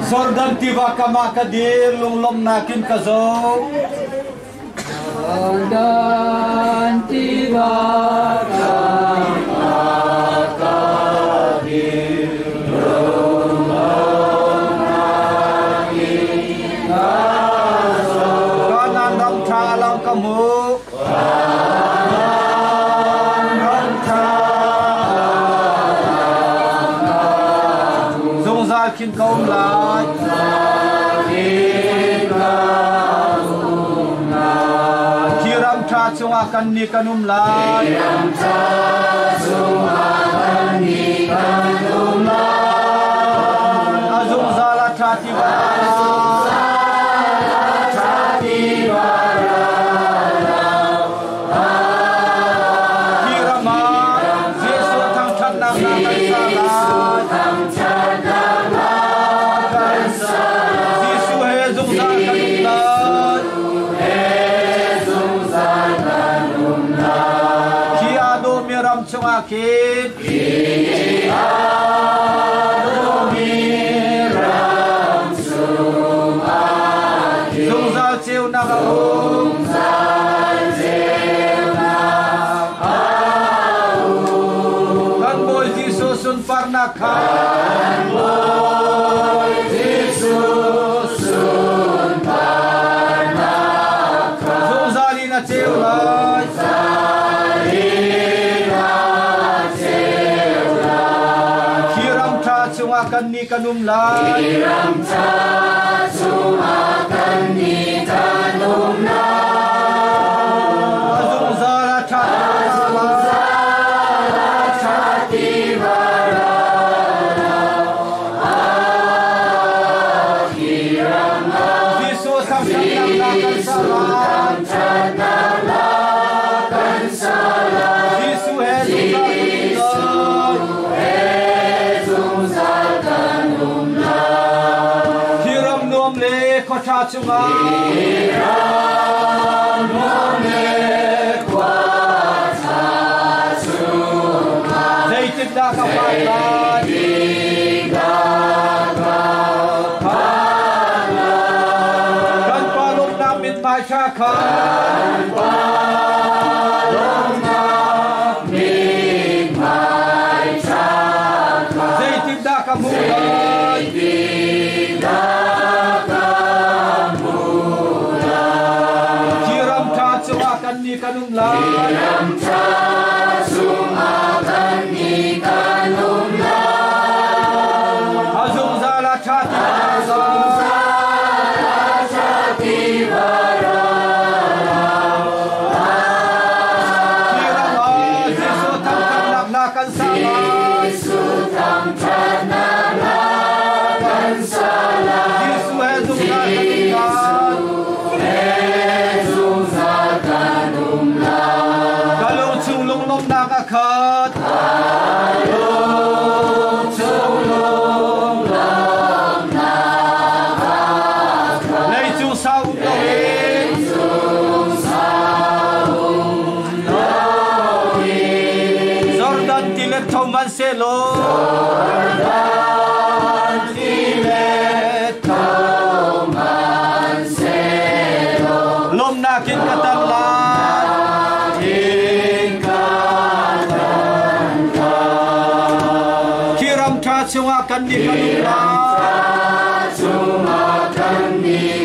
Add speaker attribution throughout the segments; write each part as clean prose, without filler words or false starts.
Speaker 1: Jordan tiva kam ah ka dir, lunglawmhnak in ka zoh.
Speaker 2: Jordan tiva kam ah ka dir, lunglawmhnak in ka zoh.
Speaker 1: Kanaan ram ṭha lang ka hmuh. Zungzal khin ka um lai. Khi ram ṭha chungah kan nih kan um lai. A zungzal a ṭha ti va Hi ram ah Jesuh thangṭhatnak hna kan sa lai. Jesuh he zungzal kan um lai. Khi aa dawmi ram chungah khin zungzal ceunak a um. Kan Bawi Jesuh sunparnak kha zungzal in a ceu lai. Khi ram ṭha chungah kan nih kan um lai. A zungzal a ṭha Jesuh thangṭhatnak hla kan sa lai. Jesuh he zungzal kan um lai. Hi ram nuam le khua ṭha chungah zeitindah ka phan lai? Kan pa lawmhnak mithmai ṭha kha zeitindah ka hmuh lai? Hi ram ṭha cungah kan nih kan um lai. A zungzal a ṭha ti Hi ram ah Jesuh thangṭhatnak hla kan sa lai. Jesuh he zungzal kan um lai. Ka lung chung lunglawmhnak a khat. Leicung sau um loin. Jordan tilet tho hmanhsehlaw. Lawmhnak in ka tan lai. Khi ram ṭha chungah kan nih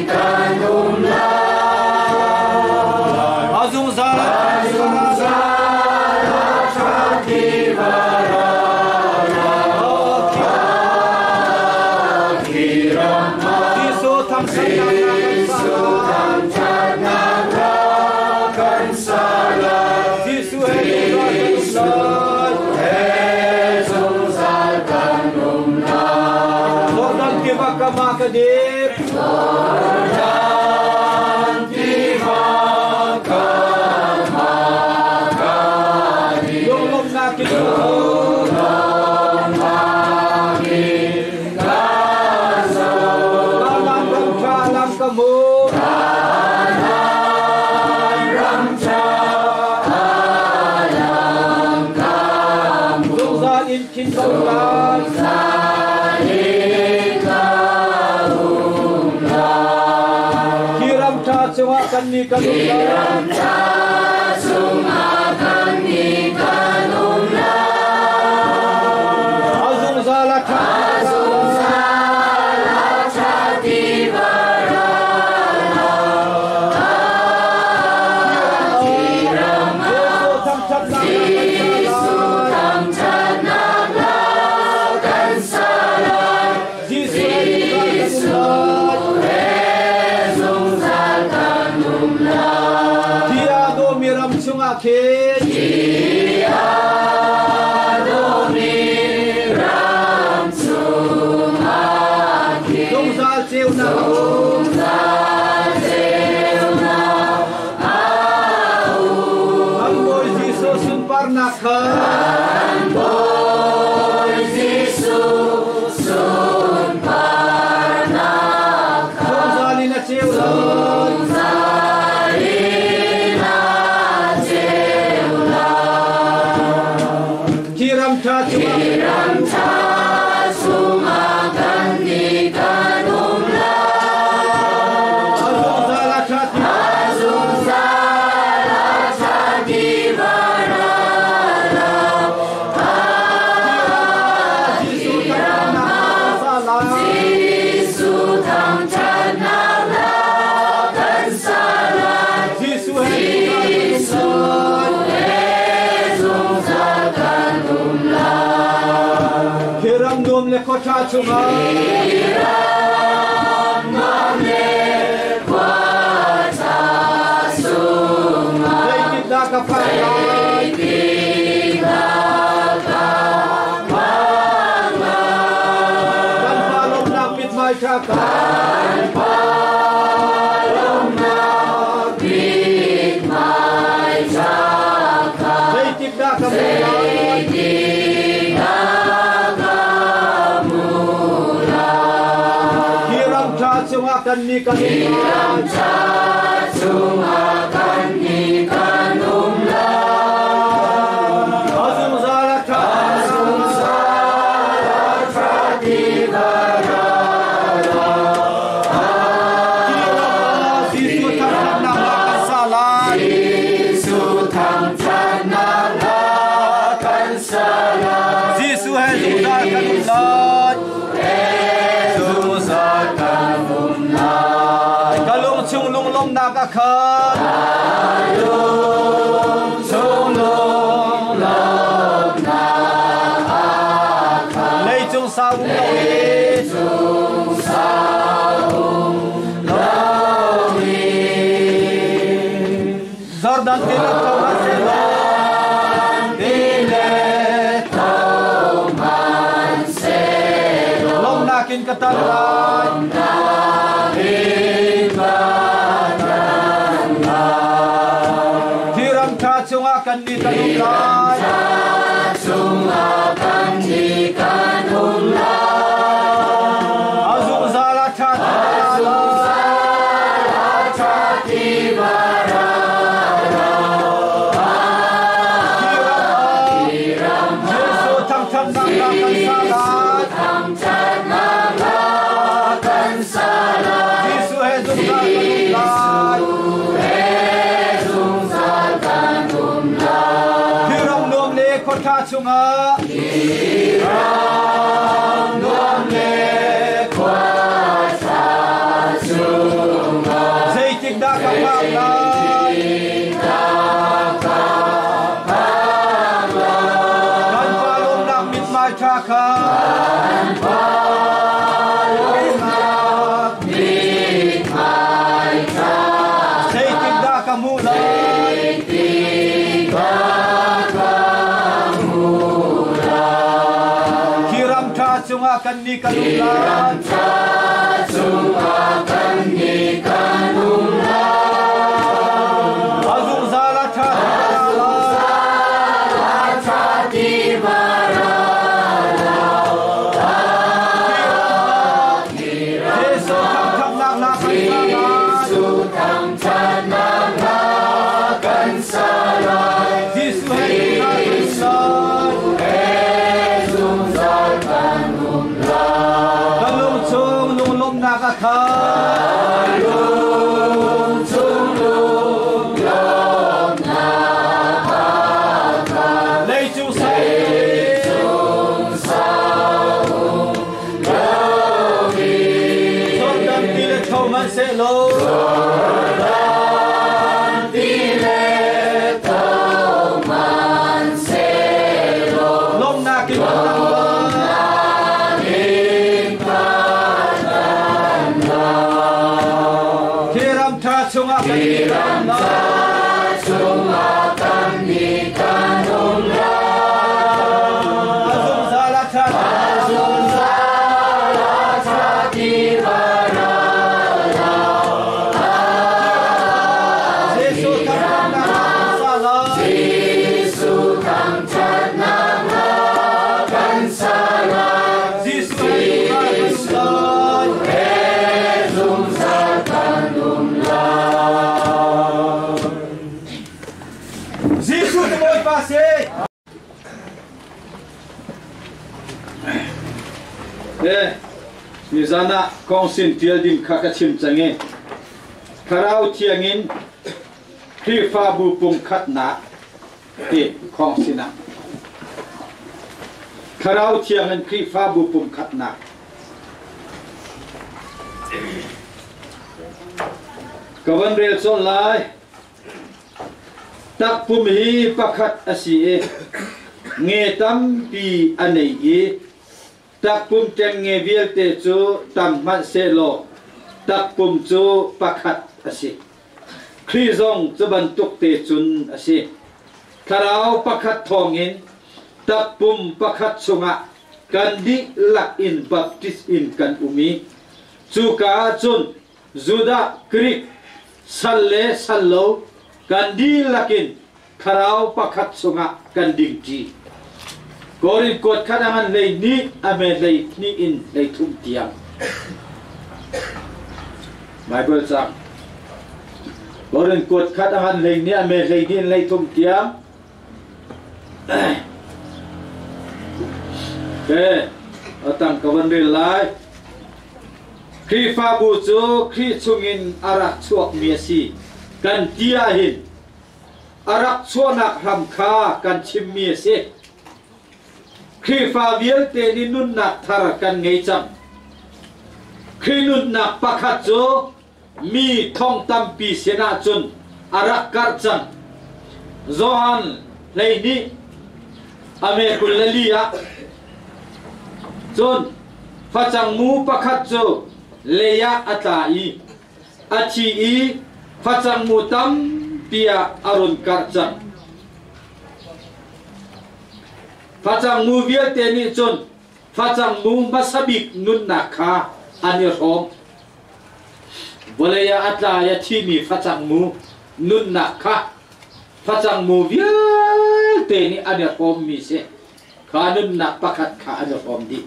Speaker 1: kan um lai. A zungzal Jesuh thangṭhatnak hna kan sa lai. Jesuh he zungzal kan um lai. Jordan tiva kam ah ka dir. Jordan tiva kam ah ka dir. Lunglawmhnak in Kanaan ram ṭha lam ka hmu. Zungzal in khin ko lai. Hi ram ṭha cungah kan nih kan um lai. A zungzal a ṭha. Kan Bawi Jesuh sunparnak kha zungzal in a ceu lai. Khi ram ṭha cungah a zungzal a ṭha ti Jesuh thangṭhatnak kan sa lai. Jesuh he zungzal kan um lai. Hi ram nuam le khua ṭha chungah zeitindah ka phak lai? Kan pa lawmnak mithmai ṭha kha zeitikdah ka hmuh lai? Hi ram ṭha cungah kan nih kan um lai. A zungzal a ṭha. Jesuh thangṭhatnak hla kan sa lai. Jesuh he zungzal kan um lai. Zungzal kan um lai. Ka lung chung lunglawmhnak a khat. Leicung sau um lo i. Jordan tilet tho hmanhsehlaw. Lawmhnak in ka tan lai. Hi ram ṭha chungah kan nih kan um lai. A zungzal a ṭha ti ral. Jesuh thangṭhatnak hla kan sa lai. Jesuh he zungzal kan um lai. Hi ram nuam le khua ṭha chungah zeitikdah ka phak lai? Kan pa lawmnak mithmai ṭha kha zeitikdah ka hmuh lai? Hi ram ṭha cungah kan nih kan um lai. A zungzal a ṭha ti ral. Jesuh thangṭhatnak hla kan sa lai. Jesuh he zungzal kan um lai. kha.
Speaker 2: Lung chung lunglawmhnak a khat.
Speaker 1: Leicung sau
Speaker 2: Leicung sau um loin.
Speaker 1: Jordan ti le tho hmanhsehlaw.
Speaker 2: Jordan ti le tho hmanhsehlaw.
Speaker 1: Lawmhnak in kan dang lai.
Speaker 2: Lawmhnak in kan dang lai.
Speaker 1: Khi ram ṭha chungah kan
Speaker 2: Khi ram ṭha chungah kannih kan um lai.
Speaker 1: A zungzal a ṭha.
Speaker 2: A zungzal a ṭha tiva ral lo.
Speaker 1: Jesuh thangṭhatnak kan sa lai.
Speaker 2: Jesuh thangṭhatnak hla kan sa lai.
Speaker 1: Jesuh he zungzal kan um lai.
Speaker 2: He zungzal kan um lai.
Speaker 1: Jesuh cu Bawipa si. Nizan ah kongsin tial ding kha ka chim cang i Thlarau Thiang in Khrihfabu pumkhatnak ti khongsin ah Thlarau Thiang in Khrihfabu pumkhatnak ka van rel colh lai. Takpum hi pakhat a si i nge tampi a nei i takpum ṭengnge vialte cu tam hmanh sehlaw takpum cu pakhat a si. Khrih zong cu bantuk te cun a si. Thlarau pakhat thawngin takpum pakhat chungah kan dihlak in baptist in kan um i cuka ah cun Judah, Greek, sal le sal lo kan dihlak in thlarau pakhat chungah kan dingṭi. Korin kuat khat a ngan 12 a me 12 in 33 tiang. Bible cang. Korin kuat khat a ngan 12 a me 12 in 33 tiang. Okay, atang ka van rel lai. Khrihfabu cu Khrih chungin a rak chuakmi a si kan ti ahhin a rak chuahnak hram kha kan chimmi a si. Khrihfa vialte nih nunnak thar kan ngei cang. Khrih nunnak pakhat cu mi thong tampi sinah cun a rak karh cang. Johan 12 a me 24 ah cun facang mu pakhat cu lei ah a tla i a thi i facang mu tampi ah a run karh cang. Facang mu vialte nih cun facang mu hmasa bik nunnak kha an i hrawm. Vawlei ah a tla i a thimi facang mu nunnak kha facang mu vialte nih an i hrawmmi si. Kha nunnak pakhat kha an i hrawm dih.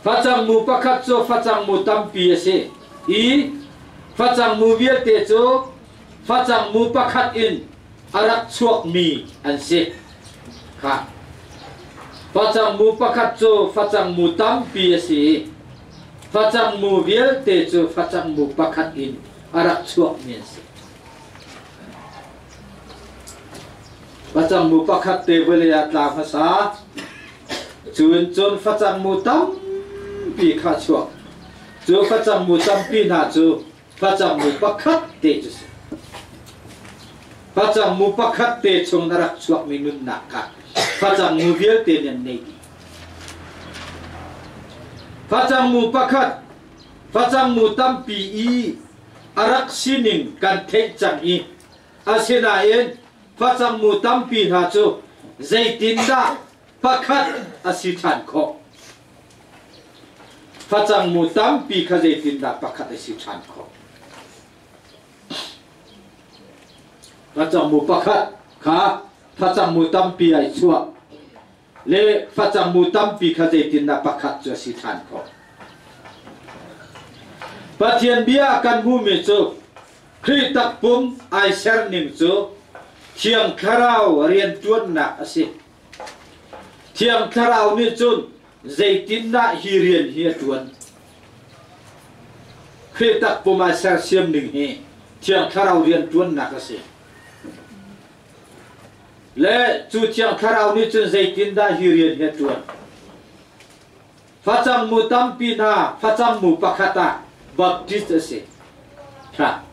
Speaker 1: Facang mu pakhat cu facang mu tampi a si i facang mu vialte cu facang mu pakhat in a rak chuakmi an si. Kha facang mu pakhat cu facang mu tampi a si i facang mu vialte cu facang mu pakhat in a rak chuakmi an si. Facang mu pakhat te vawlei ah tla hmasa. Cun cun facang mu tampi kha chuak. Cu facang mu tampi hna cu facang mu pakhat te cu si. Facang mu pakhat te chung na rak chuakmi nunnak kha facang mu vialte nih an nei dih. Facang mu pakhat, facang mu tampi i a rak sining kan theih cang i asinain facang mu tampi hna cu zeitindah pakhat a si ṭhan khawh? Facang mu tampi kha zeitindah pakhat a si ṭhan khawh? Facang mu pakhat kha facang mu tampi ai chuah le facang mu tampi kha zeitindah pakhat cu a si ṭhan khawh? Pathian bia kan hmuhmi cu Khrih takpum ai serning cu Thiang Thlarau rianṭuannak a si. Thiang Thlarau nih cun zeitindah hi rian hi a ṭuan? Khrih takpum ai sersiam ning hi Thiang Thlarau rianṭuannak a si. Le cu Thiang Thlarau nih cun zeitindah hi rian hi a ṭuan? Facang mu tampi hna facang mu pakhat ah baptist a si. Tha.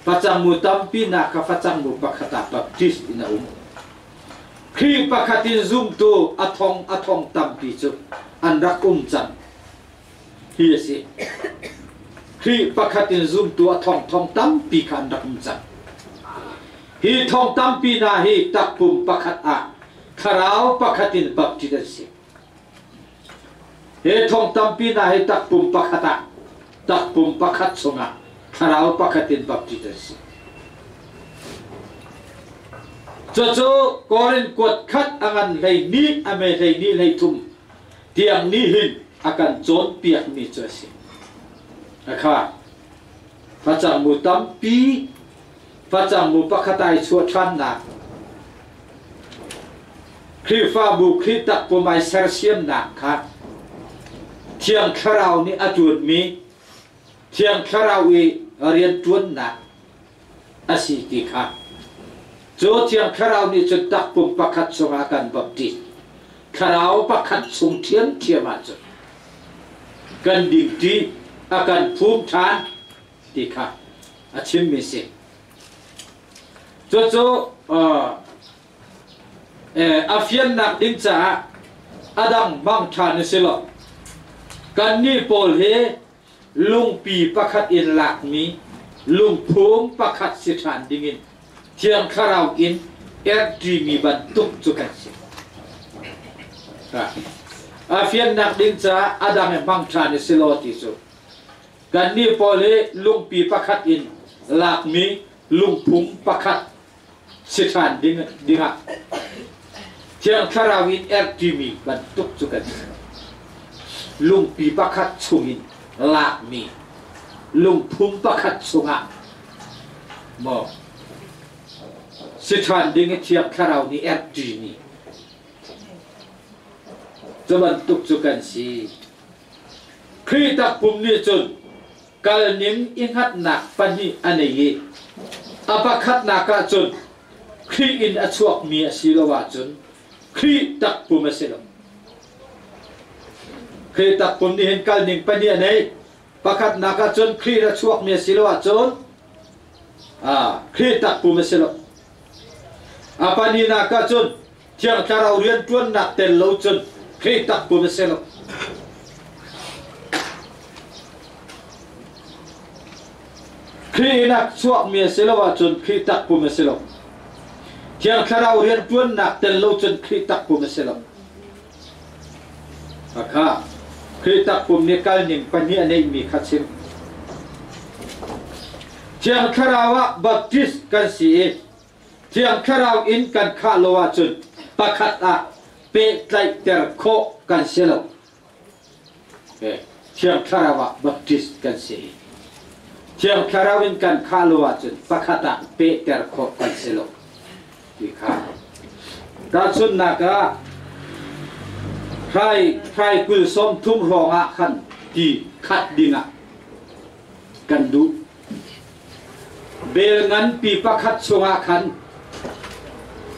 Speaker 1: Facang mu tampi hna kha facang mu pakhat ah baptist in a um. Khrih pakhat in zumtu a thong a thong tampi cu an rak um cang. Hi a si. Khrih pakhat in zumtu a thong thong tampi kha an rak um cang. Hi thong tampi hna hi takpum pakhat ah thlarau pakhat in baptist an si. Hi thong tampi hna hi takpum pakhat ah takpum pakhat chungah thlarau pakhat in baptist an si. Cucu Korin kuat khat a ngan hlei ni a me hlei ni hlei thum tiang nih hin a kan cawnpiakmi cu a si. Akha facang mu tampi facang mu pakhat ai chuah ṭhannak Khrihfabu Khrih takpum ai sersiamnak kha Thiang Thlarau nih a ṭuanmi Thiang Thlarau i rianṭuannak a si ti kha cu Thiang Thlarau nih cun takpum pakhat chungah a kan baptist Thlarau pakhat chung ṭhiamṭhiam ahcun kan dingṭi a kan phum ṭhan ti kha a chimmi si. Cucu a fiannak ding caah a dang hmang ṭhan a si lo. Kannih pawl hi lungpi pakhat in lakmi lungphum pakhat si ṭhan dingin Thiang Thlarau in erṭimi bantuk cu kan si. A fiannak ding caah a dang i hmang ṭhan a si lo ti cu Kannih pawl hi lungpi pakhat in lakmi lungphung pakhat si ṭhan ding dingah Thiang Thlarau in erṭimi bantuk cu kan si. Lungpi pakhat chungin lakmi lungphung pakhat chungah maw si ṭhan ding i Thiang Thlarau nih erṭimi cu bantuk cu kan si. Khrih takpum nih cun kalning i hngatnak pahnih a nei i a pakhatnak ah cun Khrih in a chuakmi a si lo ahcun Khrih takpum a si lo. Khrih takpum nih hin kalning pahnih a nei. Pakhatnak ah cun Khrih in a chuakmi a si lo ahcun Khrih takpum a si lo. A pahnihnak ah cun Thiang Thlarau rianṭuannak tel lo cun Khrih takpum a si lo. Khrih in a chuakmi a si lo ahcun Khrih takpum a si lo. Thiang Thlarau rianṭuannak tel lo cun Khrih takpum a si lo. Hakha Khrih takpum nih kalning pahnih a neihmi kha chim. Thiang Thlarau ah baptist kan si i Thiang Thlarau in kan khah lo ahcun pakhat ah pehtlaihter khawh kan si lo. Thiang Thlarau ah baptist kan si. Thiang Thlarau in kan khah lo ahcun pakhat ah pehter khawh kan si lo. Ti kha. Tahchunhnak ah hrai hrai 30 sawm thum hrawng ah khan ti khat ding ah kan duh. Bel nganpi pakhat chungah khan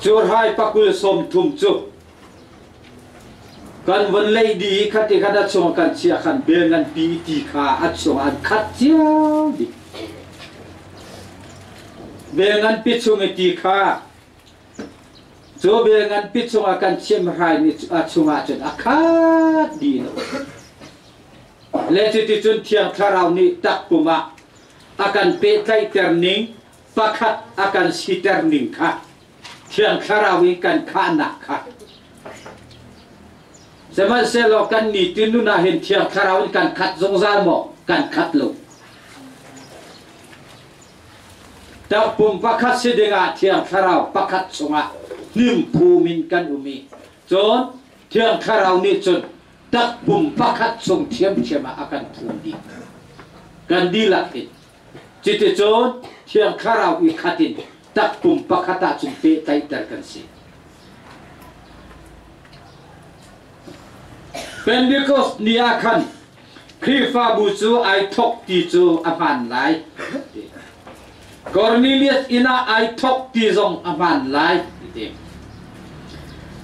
Speaker 1: cuarhai pakul 30 cu kan von lei dih i khati khan a chung kan chiah khan bel nganpi ti kha a chungah an khat cio dih. Bel nganpi chung i ti kha cu bel nganpi chungah kan chiam hraimi a chungah cun a khat dih lo. Le cuticun Thiang Thlarau nih takpum ah a kan pehtlaihter ning pakhat a kan siter ning kha Thiang Thlarau in kan khahnak kha sihmanhsehlaw kan nitin nun ah hin Thiang Thlarau in kan khat zungzal maw? Kan khat lo. Takpum pakhat si dingah Thiang Thlarau pakhat chungah hnimphum in kan um i cun Thiang Thlarau nih cun takpum pakhat chung ṭhiamṭhiam ah a kan phum dih. Kan dihlak in. Cuticun Thiang Thlarau i khat in takpum pakhat ah cun pehtlaihter kan si. Pentecost ni ah khan Khrihfabu cu ai thok ti cu a hmaan lai. Cornelius inn ah ai thok ti zong a hmaan lai ti.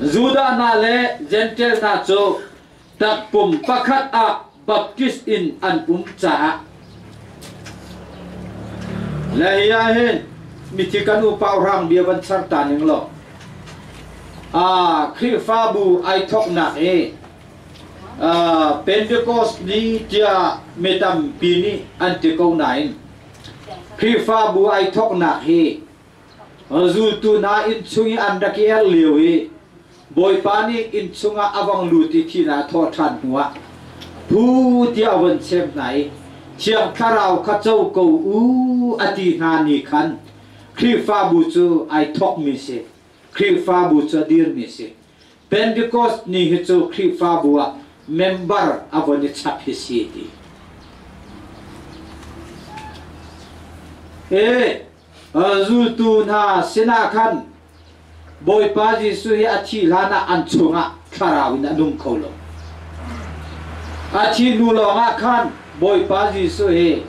Speaker 1: Judah hna le Gentile hna cu takpum pakhat ah Baptist in an um caah le hi ah hin mithi kan upa hrang bia van char ta ning law Khrihfabu ai thoknak hi Pentecost ni tiah mi tampi nih an ti ko nain Khrihfabu ai thoknak hi zultu hna inn chung i an rak i er lio i Bawipa nih inn chungah a vang lut i thihnak a thawh ṭhan hnuah phu tiah a von chem hna i Thiang Thlarau kha co ko u a ti hna ni khan Khrihfabu cu ai thokmi si. Khrihfabu cu a dirmi a si. Pentecost ni hi cu Khrihfabu ah member a von i chap hi si ti. E zultu hna sinah khan Bawipa Jesuh hi a thih hlan ah an chungah thlarau in a nung kho lo. A thih hnu lawngah khan Bawipa Jesuh hi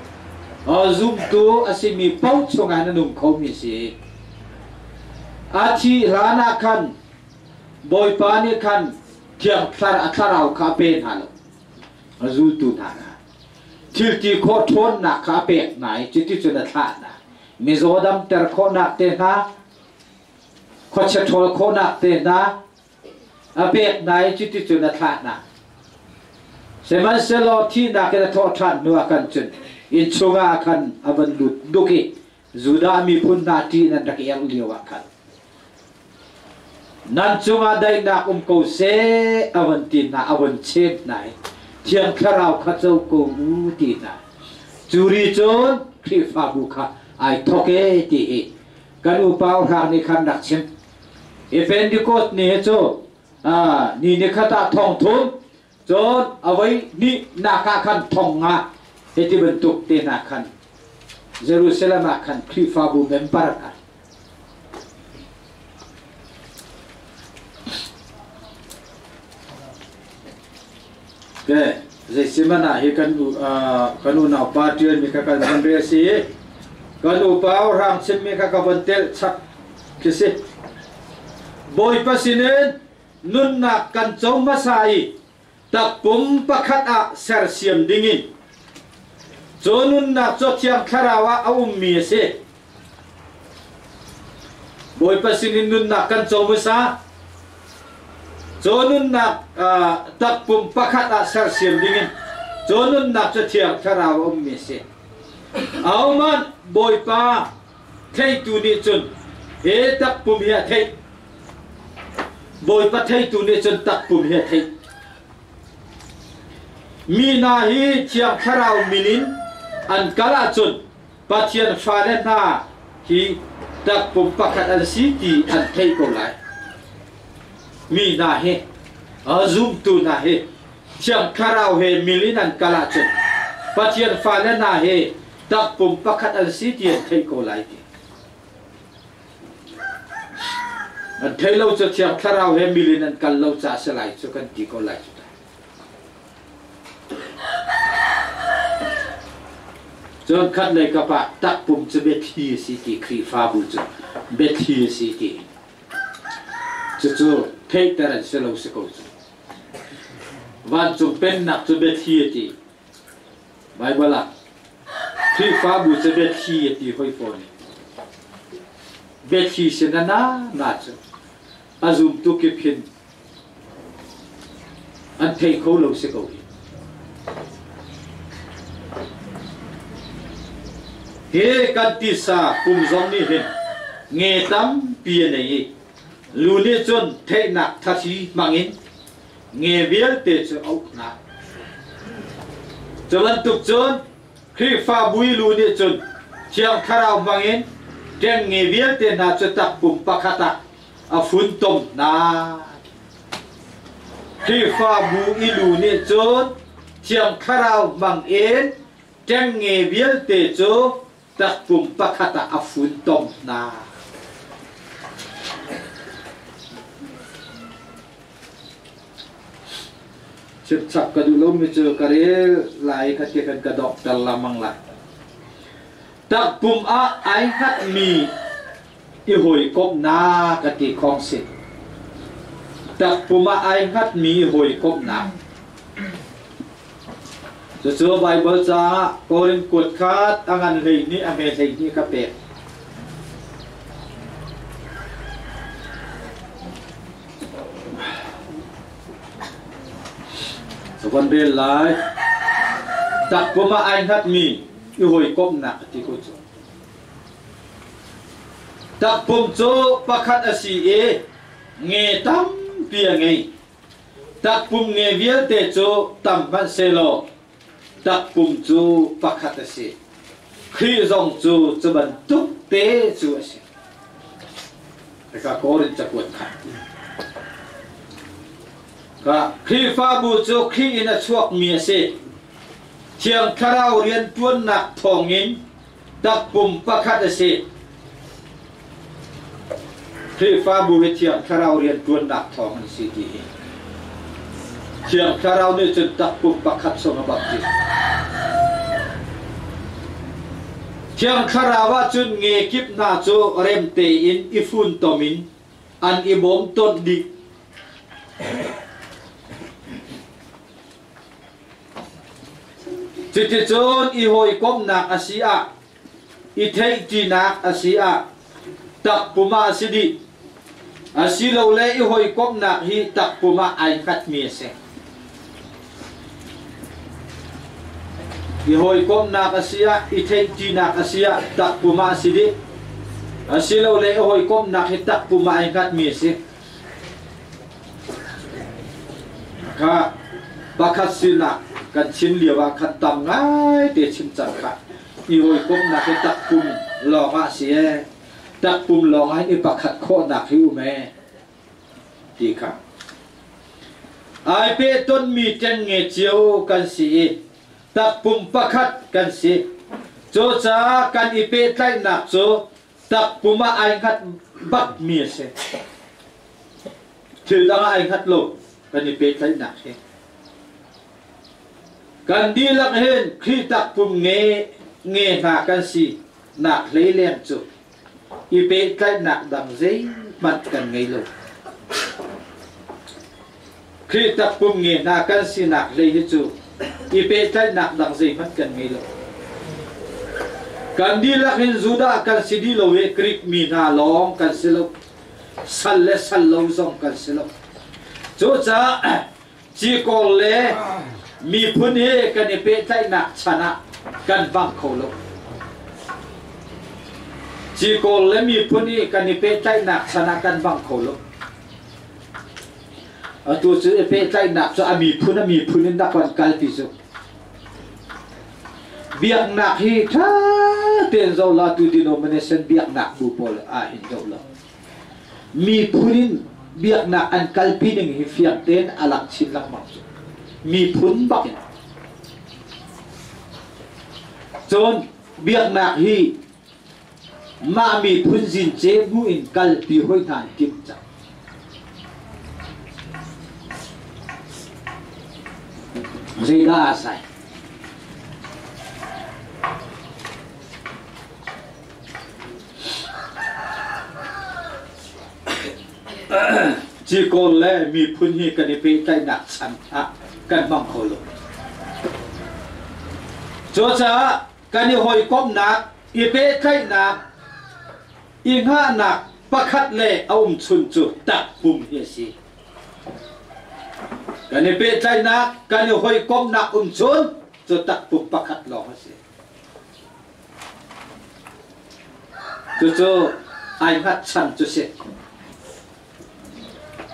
Speaker 1: zumtu a simi paoh chungah a nung khomi si. A thih hlan ah khan Bawipa nih khan Thiang a thlarau kha a pe hna lo. A zultu hna kha. Thil ti khawh ṭhawnnak kha a pek hna i cuticun a thlah hna. Mizaw damter khawhnak te hna, khuachia ṭhawl khawhnak te hna a pek hna i cuticun a thlah hna. Sihmanhsehlaw thihnak in a thawh ṭhan hnu ah khan cun inn chungah khan a van lut duk i Judah miphun hna ṭih nan rak i erh lio ah khan nan cungah daihnak um ko seh a von ti hna a von chem hna i Thiang Thlarau kha co ko u ti hna cu ri cun Khrihfabu kha ai thok e ti hi kan upa hrang nih khan rak chim i Pentecost ni hi cu ni ni khat ah thong thum cun a voi hnih nak ah khan thong nga hiti bantuk te hna khan Jerusalem ah khan Khrihfabu member kha Ke zeisimanh ah hi kan kan unau pa ṭial mi kha kan van rel si i kan upa hrang chim mi kha ka von telh chap khi si. Bawipa sinin nunnak kan co hmasa i takpum pakhat ah sersiam dingin cu nunnak cu Thiang Thlarau ah a ummi a si. Bawipa sinin nunnak kan co hmasa. Cu nunnak takpum pakhat ah sersiam dingin cu nunnak cu Thiang Thlarau a ummi a si. Ahohmanh Bawipa theitu nih cun he takpum hi a theih. Bawipa theitu nih cun takpum hi a theih. Mi hna hi Thiang Thlarau min in an kal ahcun Pathian fale hna hi takpum pakhat an si ti an theih ko lai. Mi hna hi zumtu hna hi Thiang Thlarau he mil in an kal ahcun Pathian fale hna hi takpum pakhat an si ti an theih ko lai ti. An thei lo cu Thiang Thlarau he mil in an kal lo caah si lai cu kan ti ko lai cu ta. Cun khat lei kap ah takpum cu biathli a si ti Khrihfabu cu biathli a si ti. Cucu theihter an si lo si ko cu. Vancung pennak cu biathli a ti. Baibal ah Khrihfabu cu biathli a ti hoi fawn i biathli sin a na na cu a zumtu kip hin an thei kho lo si ko hi. Hi kan tisa pum zong nih hin nge tampi a nei i lu nih cun theihnak thathi hmangin nge vialte cu a uk hna. Cu bantuk cun Khrihfabu i lu nih cun Thiang Thlarau hmangin ṭengnge vialte hna cu takpum pakhat ah a funtom hna. Khrihfabu i lu nih cun Thiang Thlarau hmangin ṭengnge vialte cu takpum pakhat ah a funtom hna. Chimchap ka duh lomi cu ka rel lai kha ti kan ka dokter lamang lai. Takpum ah ai hngatmi i hawikomhnak a ti khong si. Takpum ah ai hngatmi i hawikomhnak. Cucu Baibal caah Korin kuat khat a ngan 12 a hme 12 ka pek. Ka von rel lai. Takpum ah ai hngatmi i hawikomhnak a ti ko cu. Takpum cu pakhat a si i nge tampi a ngei. Takpum nge vialte cu tam hmanh sehlaw takpum cu pakhat a si. Khrih zong cu cu bantuk te cu a si. Hika Korin cakuat kha. Ka Khrihfabu cu Khrih in a chuakmi a si. Thiang Thlarau rianṭuannak thawngin takpum pakhat a si. Khrihfabu hi Thiang Thlarau rianṭuannak thawng an si ti hi. Thiang Thlarau nih cun takpum pakhat sung a baptiz. Thiang Thlarau ah cun nge kip hna cu rem tein i funtom in an i bawm tonh dih. Cuticun i hawikomhnak a si ah, i theihṭinak a si ah, takpum ah a si dih. Asilole i hawikomhnak hi takpum ah ai hngatmi a si. I hawikomhnak a si ah, i theihṭinak a si ah, takpum ah a si dih. Asilole i hawikomhnak hi takpum ah ai hngatmi a si. Kha pakhat sinak kan chim lio ah khan tam ngai te chim cang kha. I hawikomhnak hi takpum lawng ah si ee. Takpum lawng ah hin i pakhat khawhnak hi um ee ti kha. Ai pe tonmi ṭengnge cio kan si i takpum pakhat kan si. Cucaah kan i pehtlaihnak cu takpum ah ai hngat bakmi a si. Thil dang ah ai hngat lo kan i pehtlaihnak hi. Kan dihlak hin Khrih takpum nge nge hna kan si nak hlei leng cu i pehtlaihnak dang zeihmanh kan ngei lo. Khrih takpum nge hna kan sinak hlei hi cu i pehtlaihnak dang zeihmanh kan ngei lo. Kan dihlak hin Judah kan si dih lo i Greek mi hna lawng kan si lo. Sal le sal lo zong kan si lo. Cucaah cikawr le miphun hi kan i pehtlaihnak chan ah kan vang kho lo. Cikawr le miphun hi kan i pehtlaihnak chan ah kan vang kho lo. Atu cu i pehtlaihnak cu a miphun in rak kan kalpi cu. Biaknak hi ṭha tein zoh la tu denomination biaknak bu pawl ah hin zoh lo. Miphun in biaknak an kalpi ning hi fiang tein a lang chin lengmang cu. Miphun bak in. Cun biaknak hi mah miphun zince bu in kalpi hoi hna an timh cang. Zeidah a sai? Cikawr le miphun hi kan i pehtlaihnak chan ah kan hmang kho lo. Cucaah kan i hawikomhnak, i pehtlaihnak, i hngahnak pakhat le a umchun cu takpum hi a si. Kan i pehtlaihnak, kan i hawikomhnak umchun cu takpum pakhat lawng a si. Cucu ai hngatchan cu si.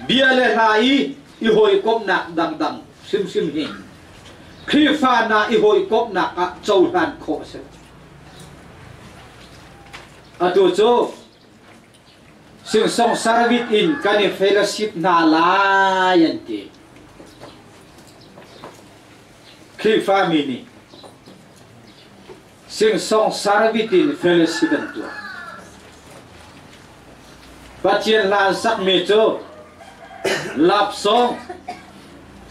Speaker 1: Bia le hla i i hawikomhnak dangdang hrimhrim hi Khrihfa hna i hawikomhnak ah cohlan khawh a si. Atu cu singsong sarvit in kan i fellowship hna lai an ti. Khrihfami nih Singsong sarvit in fellowship an tuah. Pathian hla an sakmi cu lapsong,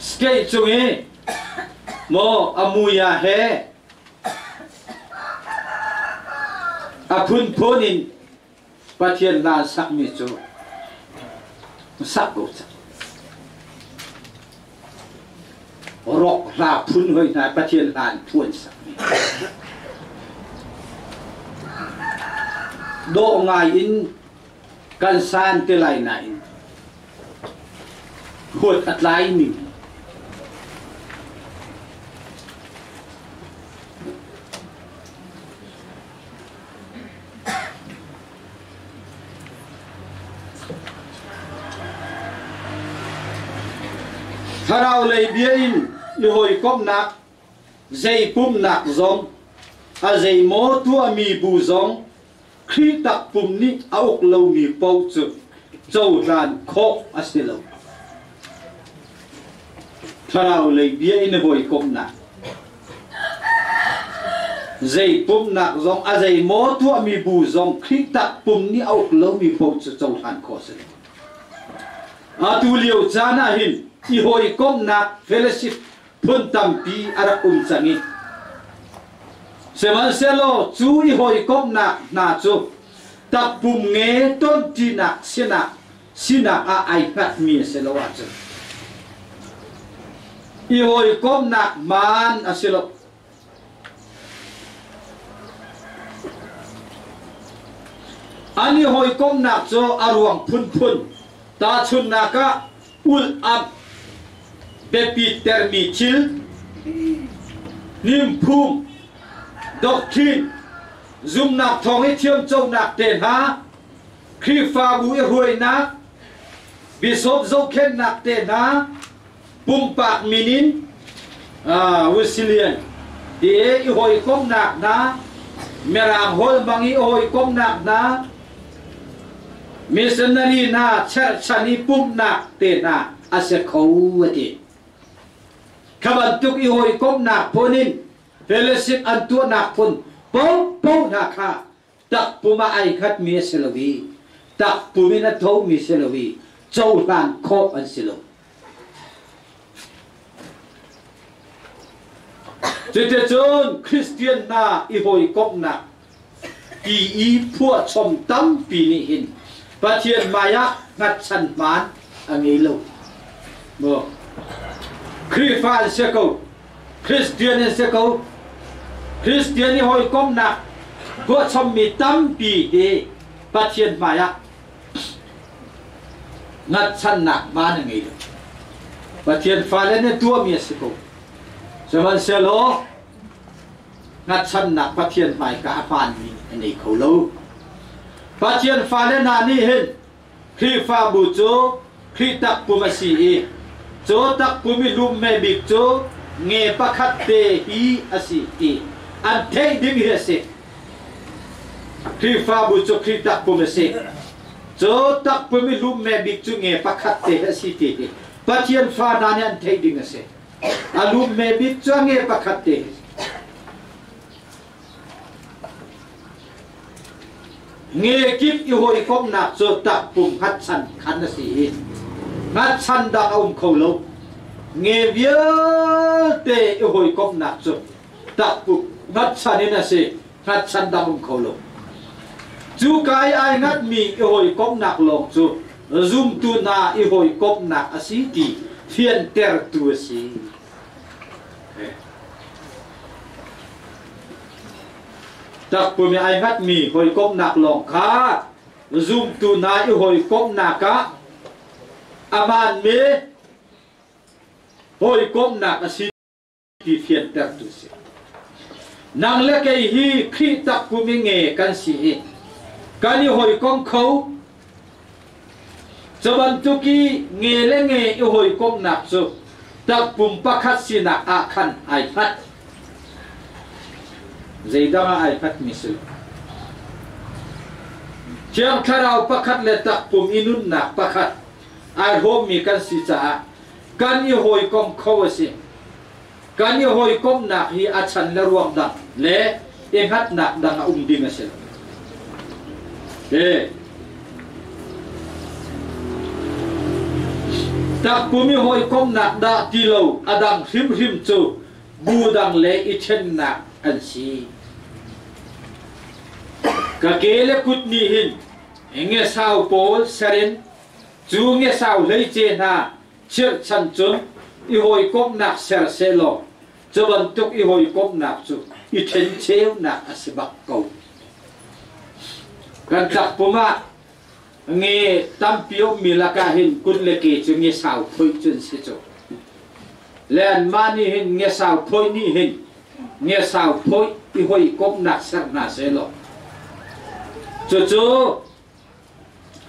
Speaker 1: State cung i maw a muia he a phunphun in Pathian hla an sakmi cu sak ko cang. Rock hla phun hoi hna Pathian hla an phu an sakmi. Dawh ngai in kan san te lai nain huat a tlai ning Thlarau lei bia in i hawikomhnak zei pumnak zong a zeimaw tuahmi bu zong Khrih takpum nih a uk lomi paoh cu cohlan khawh a si lo. Thlarau lei bia in hawikomhnak zei pumnak zong a zei maw tuahmi bu zong Khrih takpum nih a uk lomi paoh cu cohlan khawh a si lo. Atu lio caan ah hin i hawikomhnak fellowship phun tampi a rak um cang i sihmanhsehlaw cu i hawikomhnak hna cu takpum nge tonṭinak sinak sinak ah ai hngatmi a si lo ahcun i hawikomhnak man a si lo. An i hawikomhnak cu a ruang phunphun tahchunhnak ah ulh-amh biapit termi thil, hnimphum, doctrine, zumhnak thawng i thiamconak te hna, Khrihfabu i hruainak, bishop zohkhenhnak te hna, pumpak min in Wesleyan ti i hawikomhnak hna, Mirang holh hmang i hawikomhnak hna, missionary hna cherhchan i pumhnak te hna a si kho a ti. Kha bantuk i hawikomhnak phun in fellowship an tuahnak phun paohpaoh hna kha takpum ah ai khatmi a si lo i takpum in a thomi si lo i cohlan khawh an si lo. Cuticun Christian hna i hawikomhnak ti i phuahchom tampi nih hin Pathian hmaiah hngatchan hmaan a ngei lo. Maw? Khrihfa an si ko, Christian an si ko. Christian i hawikomhnak tuahchommi tampi hi Pathian hmaiah hngatchannak hmaan a ngei lo. Pathian fale nih tuahmi a si ko. Sihmanhsehlaw hngatchannak Pathian hmaika a hmaanmi a nei kho lo. Pathian fale hna nih hin Khrihfabu cu Khrih takpum a si i cu takpum i lumme bik cu nge pakhat te hi a si ti an theih ding hi a si. Khrihfabu cu Khrih takpum a si. Cu takpum i lumme bik cu nge pakhat te hi a si ti hi Pathian fa hna nih an theih ding a si. A lumme bik cu a nge pakhat te hi. Nge kip i hawikomhnak cu takpum hngatchan khan a si i hngatchan dang a um kho lo. Nge vialte i hawikomhnak cu takpum hngatchan in a si, hngatchan dang um kho lo. Cu ka i ai ngatmi i hawikomhnak lawng cu zumtu hna i hawikomhnak a si ti fiantertu a si. Takpum i ai hngatmi hawikomhnak lawng kha zumtu hna i hawikomhnak ah a hmaanmi hawikomhnak a si ti fiantertu si. Nang le kei hi Khrih takpum i nge kan si i kan i hawikom kho. Cu bantuk i nge le nge i hawikomhnak cu takpum pakhat sinak ah khan ai hngat. Zeidang ah ai hngatmi si lo. Thiang Thlarau pakhat le takpum i nunnak pakhat ai hrawmmi kan si caah kan i hawikom kho a si. Kan i hawikomhnak hi a chan le ruang dang le i hngatnak dang a um ding a si lo. Takpum i hawikomhnak dah ti lo a dang hrimhrim cu bu dang le i ṭhennak an si. Ka ke le kut nih hin ngesau pawl ser in cu ngesau hleice hna chirhchan cun i hawikomhnak ser sehlaw cu bantuk i hawikomhnak cu i ṭhencheunak a si bak ko. Kan tlakpum ah nge tampi ummi lakah hin kut le ke cu nge sau phoih cun si cu. Le anmah nih hin nge sau phoih nih hin nge sau phoih i hawikomhnak ser hna sehlaw cucu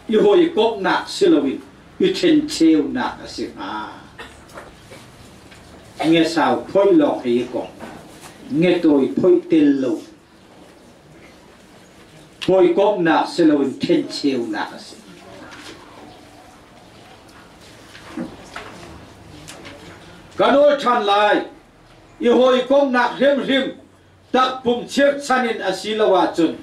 Speaker 1: i hawikomhnak si loin i ṭhencheunak a si hnga. Nge sau phoih lawng hi i kong nge tawi phoih tel lo Hawikomhnak si loin ṭhencheunak a si. Ka nawl ṭhan lai. I hawikomhnak hrimhrim takpum chirhchan in a si lo ahcun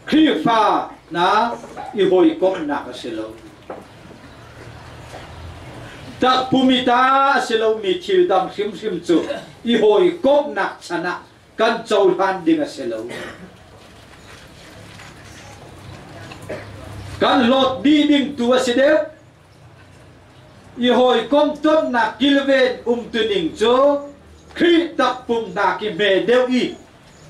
Speaker 1: Khrihfa hna i hawikomhnak a si lo. Takpum i ta a si lomi thil dang hrimhrim cu i hawikomhnak chan ah kan cohlan ding a si lo. Kan hlawt dih ding tu a si deuh. I hawikom tonnak kilven umtuning cu Khrih takpum hna ki hme deuh i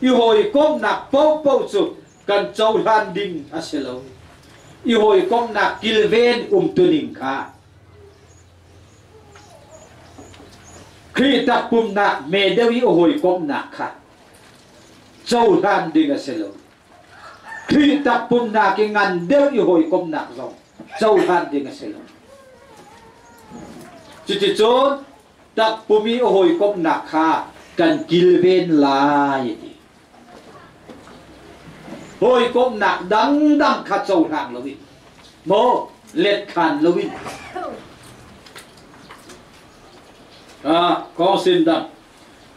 Speaker 1: i hawikomnak paohpaoh cu kan cohlan ding a si lo. I hawikomnak kilven umtuning kha Khrih takpumnak hme deuh i a hawikomhnak kha cohlan ding a si lo. Khrih takpumnak i ngan deuh i hawikomhnak zong cohlan ding a si lo. Cuticun takpum i a hawikomhnak kha kan kilven lai a ti. Hawikomhnak dangdang kha cohlang loin maw letkhan loin kong sin dang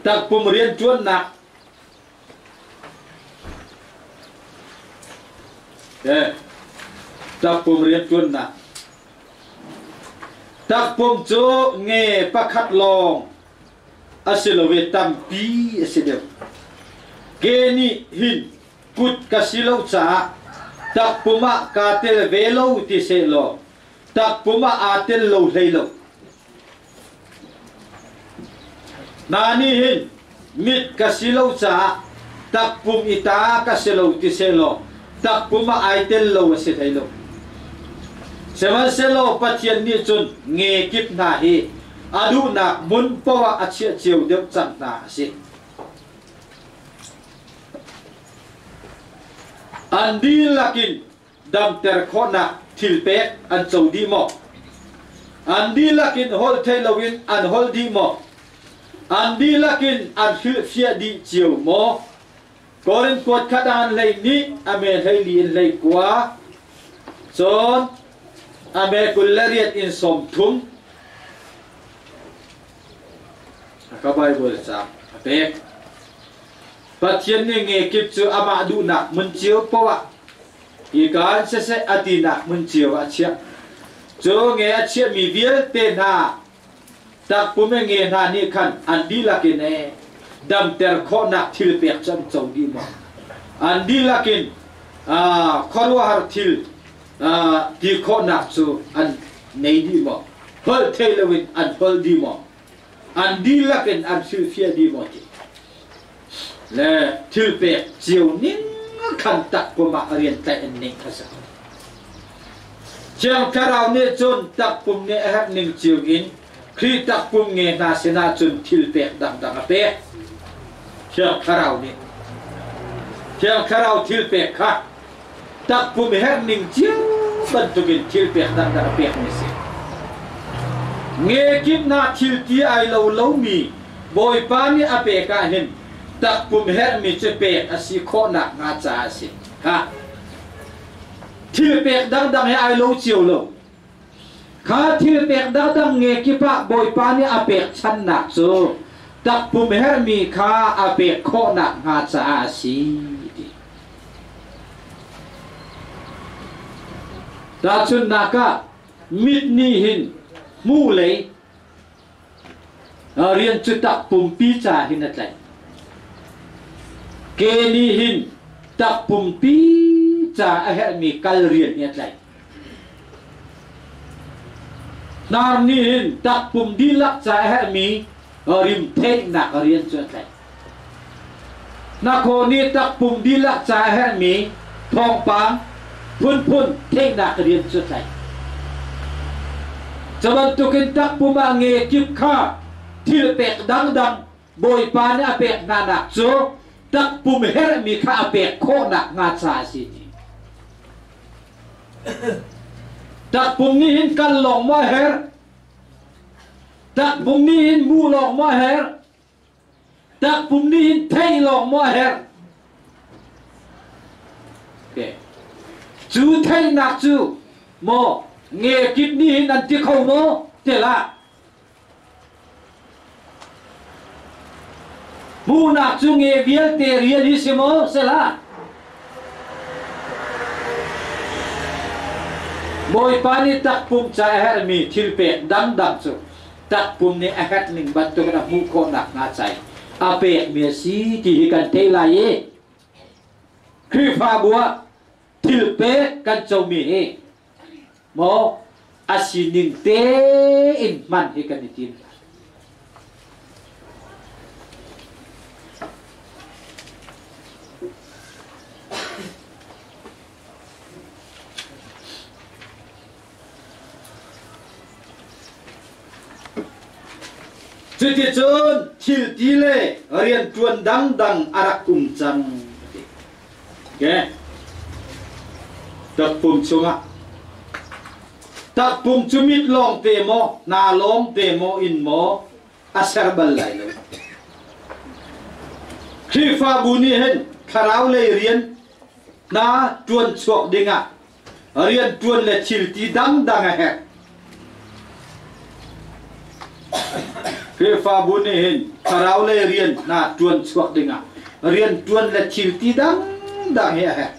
Speaker 1: takpum rianṭuannak takpum rianṭuannak takpum cu nge pakhat lawng a si lo i tampi a si deuh. Ke nih hin kut ka si lo caah takpum ah kaa tel ve lo ti sehlaw takpum ah aa tel lo hlei lo. Hna nih hin mit ka si lo caah takpum i ta ka si lo ti sehlaw takpum ah ai tel lo a si hlei lo. Sihmanhsehlaw Pathian nih cun nge kip hna hi a duhnak hmun poah a chiah cio deuh cang hna a si. An dihlak in damter khawhnak thilpek an co dih maw? An dihlak in holh thei loin an holh dih maw? An dihlak in an hrilhfiah dih cio maw? Korin kuat khat ah an hlei nih a me hleili in hlei kua, cun a me 28 in 30 ka Bible ca a pek. Pathian nih nge kip cu amah duhnak hmun cio poah hi ka in siseh a tinak hmun cio ah a chiah. Cu nge a chiahmi vialte hna takpum e nge hna nih khan an dihlak in e damter khawhnak thil pek cu an co dih maw? An dihlak in khuaruahhar thil ti khawhnak cu an nei dih maw? Holh thei loin an holh dih maw? An dihlak in an hrilhfiah dih maw ti le thil pek cio ning khan takpum ah rian tlaih an ning kha si. Thiang Thlarau nih cun takpum nih a herh ning cio in Khrih takpum nge hna sinah cun thil pek dangdang a pek. Thiang Thlarau nih Thiang Thlarau thil pek kha takpum herh ning cio bantukin thil pek dangdang a pekmi a si. Nge kip thil ti ai lo lomi Bawipa nih a pek ah hin takpum herhmi cu pek a si khawhnak hnga caah a si. Ha. Thil pek dangdang he ai lo cio lo. Kha thil pek dangdang nge kip ah Bawipa nih a pek channak cu takpum herhmi kha a pek khawhnak hnga caah a si. Tahchunhnak ah mit nih hin Mu lei rian cu takpumpi ca hin a tlaih. Ke nih hin takpumpi ca a herhmi kal rian hi a tlaih. Hnar nih hin takpum dihlak ca a herhmi rim theihnak rian cu a tlaih. Hnakhaw nih takpum dihlak ca a herhmi thawngpang phunphun theihnak rian cu a tlaih. Cu bantukin takpum ah nge kip kha thil pek dangdang Bawipa nih a pek hnanak cu takpum herhmi kha a pek khawhnak hnga ca a si ti. Takpum nih hin kal lawng maw a herh? Takpum nih hin mu lawng maw a herh? Takpum nih hin theih lawng maw a herh? Okay. Cu theihnak cu maw nge kip nih hin an ti kho maw? Tilah. Hmuhnak cu nge vialte rian hi si maw? Sela. Bawipa nih takpum ca a herhmi thil pek dangdang cu takpum nih a herh ning bantukin a hmuh khawh nakhnga cai a pekmi a si ti hi kan theih lai i Khrihfabu ah thil pek kan comi hi maw a sining tein hman hi kan i tim. Cuticun thilti le rianṭuan dangdang a rak um cang a ti. Okay. Takpum chungah takpum cu mit lawng te maw, hna lawng te maw in maw a ser bal lai lo. Khrihfabu nih hin thlarau lei rian hna ṭuan chuak dingah rianṭuan le thilti dangdang a herh. Khrihfabu nih hin thlarau lei rian hna ṭuan chuak dingah rianṭuan le thilti dangdang hi a herh.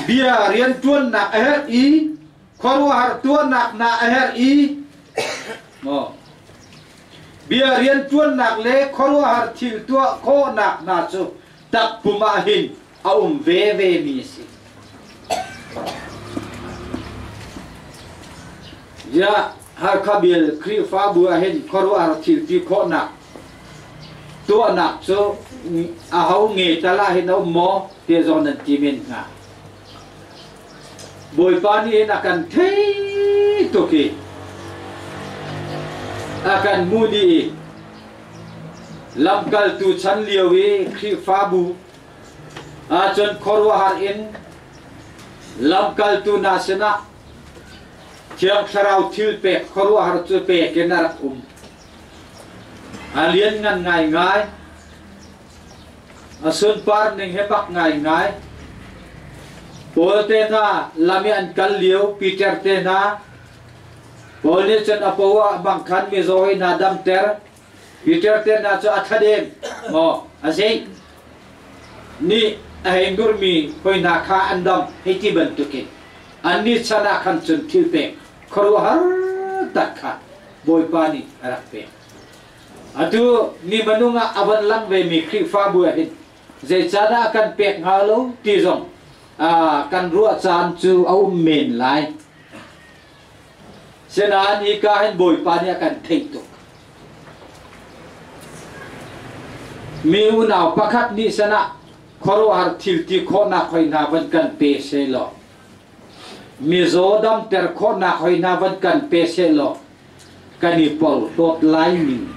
Speaker 1: Bia rianṭuannak a herh i khuaruahhar tuahnak hna a herh i maw bia rianṭuannak le khuaruahhar thil tuah khawhnak hna cu takpum ah hin a um veve mi a si. Ziah Halkha bial Khrihfabu ah hin khuaruahhar thil ti khawhnak tuahnak cu aho nge tal ah hin a um maw ti zong nan ti men hnga. Bawipa nih hin a kan thei tuk i a kan hmu dih i lamkaltu chan lio i Khrihfabu Ahcun khuaruahhar in lamkaltu hna sinah Thiang Thlarau thil pek khuaruahhar cu pek in a rak um. A lianngan ngaingai. A sunpar ning he bak ngaingai. Paul te hna lam i an kal lio Peter te hna Paul nih cun a paw ah bang khan mizaw hi hna damter Peter te hna cu a thladem maw a zei nih a hei nurmi hoi hna kha an dam hei ti bantukin annih chan ah khan cun thil pek khuaruahhar tak kha Bawipa nih a rak pek. Atu ni manung ah a van lang vemi Khrihfabu ah hin zeicahdah kan pek hnga lo ti zong kan ruah caan cu a um men lai. Sinain hika hin Bawipa nih a kan theih tuk. Mi unau pakhat nih sanah khuaruahhar thil ti khawhnak hoi hna van kan pe sehlaw mizaw damter khawhnak hoi hna van kan pe sehlaw kan i porhlawt lai ning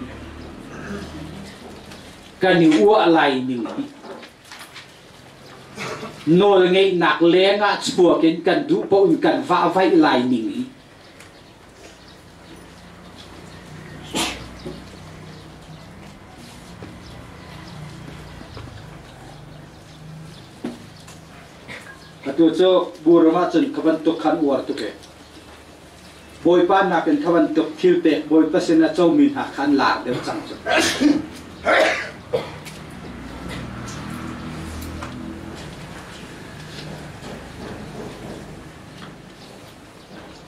Speaker 1: kan i uah lai ning hi nawlngeihnak lengah chuak in kan duh paoh in kan vahvaih lai ning hi Atu cu buram ahcun kha bantuk khan uar tuk e. Bawipa nakin kha bantuk thil pek Bawipa sin a comi hna kha an lar deuh cang cu.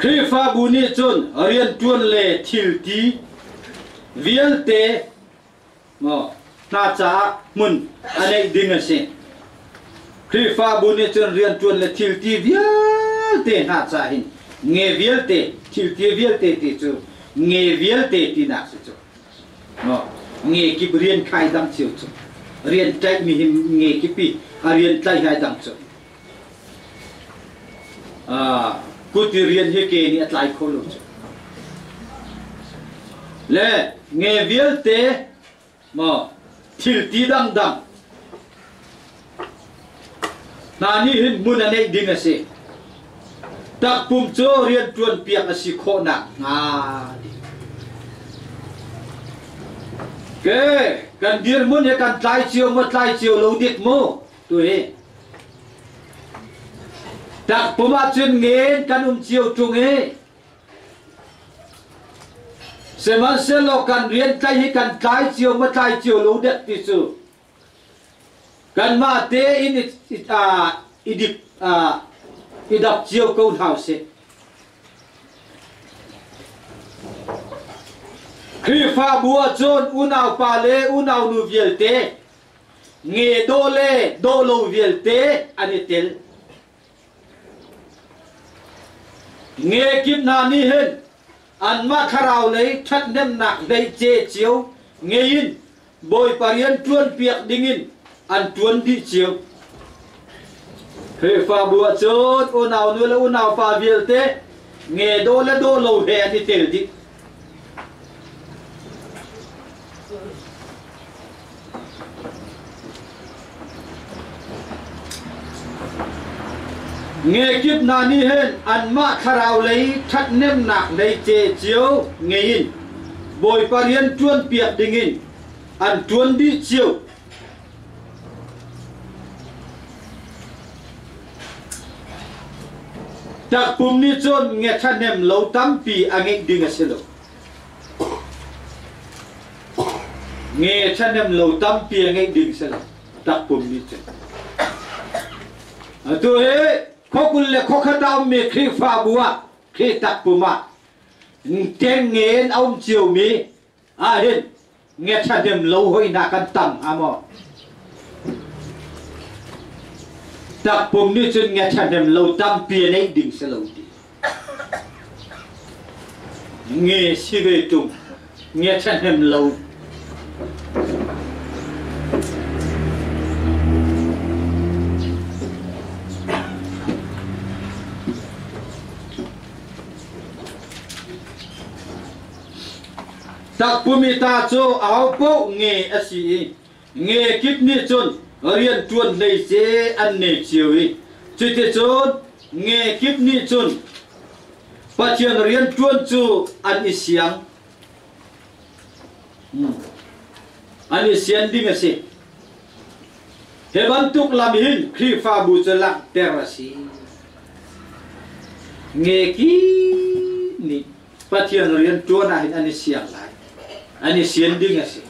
Speaker 1: Khrihfabu nih cun rianṭuan le thilti vialte hna caah hmun a neih ding a si. Khrihfabu nih cun rianṭuan le thilti vialte hna caah hin nge vialte thilti vialte ti cu nge vialte tinak si cu. Nge kip rian khai dang cio cu rian tlaihmi hi nge kipi a rian tlaih hai dang cu. Kut i rian hi ke nih a tlai kho lo cu. Le nge vialte maw thilti dangdang hna nih hin hmun a neih ding a si. Takpum cu rianṭuan piak a si khawhnak hnga. Ke kan dirhmun hi kan tlai cio maw tlai cio lo dik mu tu hi. Takpum ahcun ngen kan um cio ṭung i sihmanhsehlaw kan rian tlai hi kan tlai cio maw tlai cio lo dek ti cu kanmah tein i dik i dap cio ko hna usih. Khrihfabu ahcun unaupa le unaunu vialte nge dawh le dawh lo vialte an i tel. Nge kip hna nih hin anmah thlarau lei ṭhathnemnak hleice cio ngei in Bawipa rian ṭuanpiak dingin an ṭuan dih cio. Khrihfabu ah cun unaunu le unaupa vialte nge dawh le dawh lo he an i tel dih. Ngekip hna nih hin anmah thlarau lei ṭhathnemnak hleice cio ngei in Bawipa rian ṭuanpiak dingin an ṭuan dih cio. Takpum nih cun nge ṭhahnem lo tampi a ngeih ding a si lo. Nge ṭhahnem lo tampi a ngeih ding si lo. Takpum nih cun. Atu hi khuakul le khuakhat a ummi Khrihfabu ah Khrih takpum ah ṭengnge in a um ciomi ahhin nge ṭhahnem lo hoihna kan tam hnga maw? Takpum nih cun nge ṭhahnem lo tampi a neih ding si lo ti. Nge si ve ṭung, nge ṭhahnem lo. Takpum i ta cu ahopaoh nge a si i nge kip nih cun rianṭuan hleice an nei cio i cuticun nge kip nih cun Pathian rianṭuan cu an i siang. An i sian ding a si. Hi bantuk lam hin Khrihfabu cu langhter a si. Nge kip nih Pathian rian ṭuan ah hin an i siang lai. An i sian ding a si.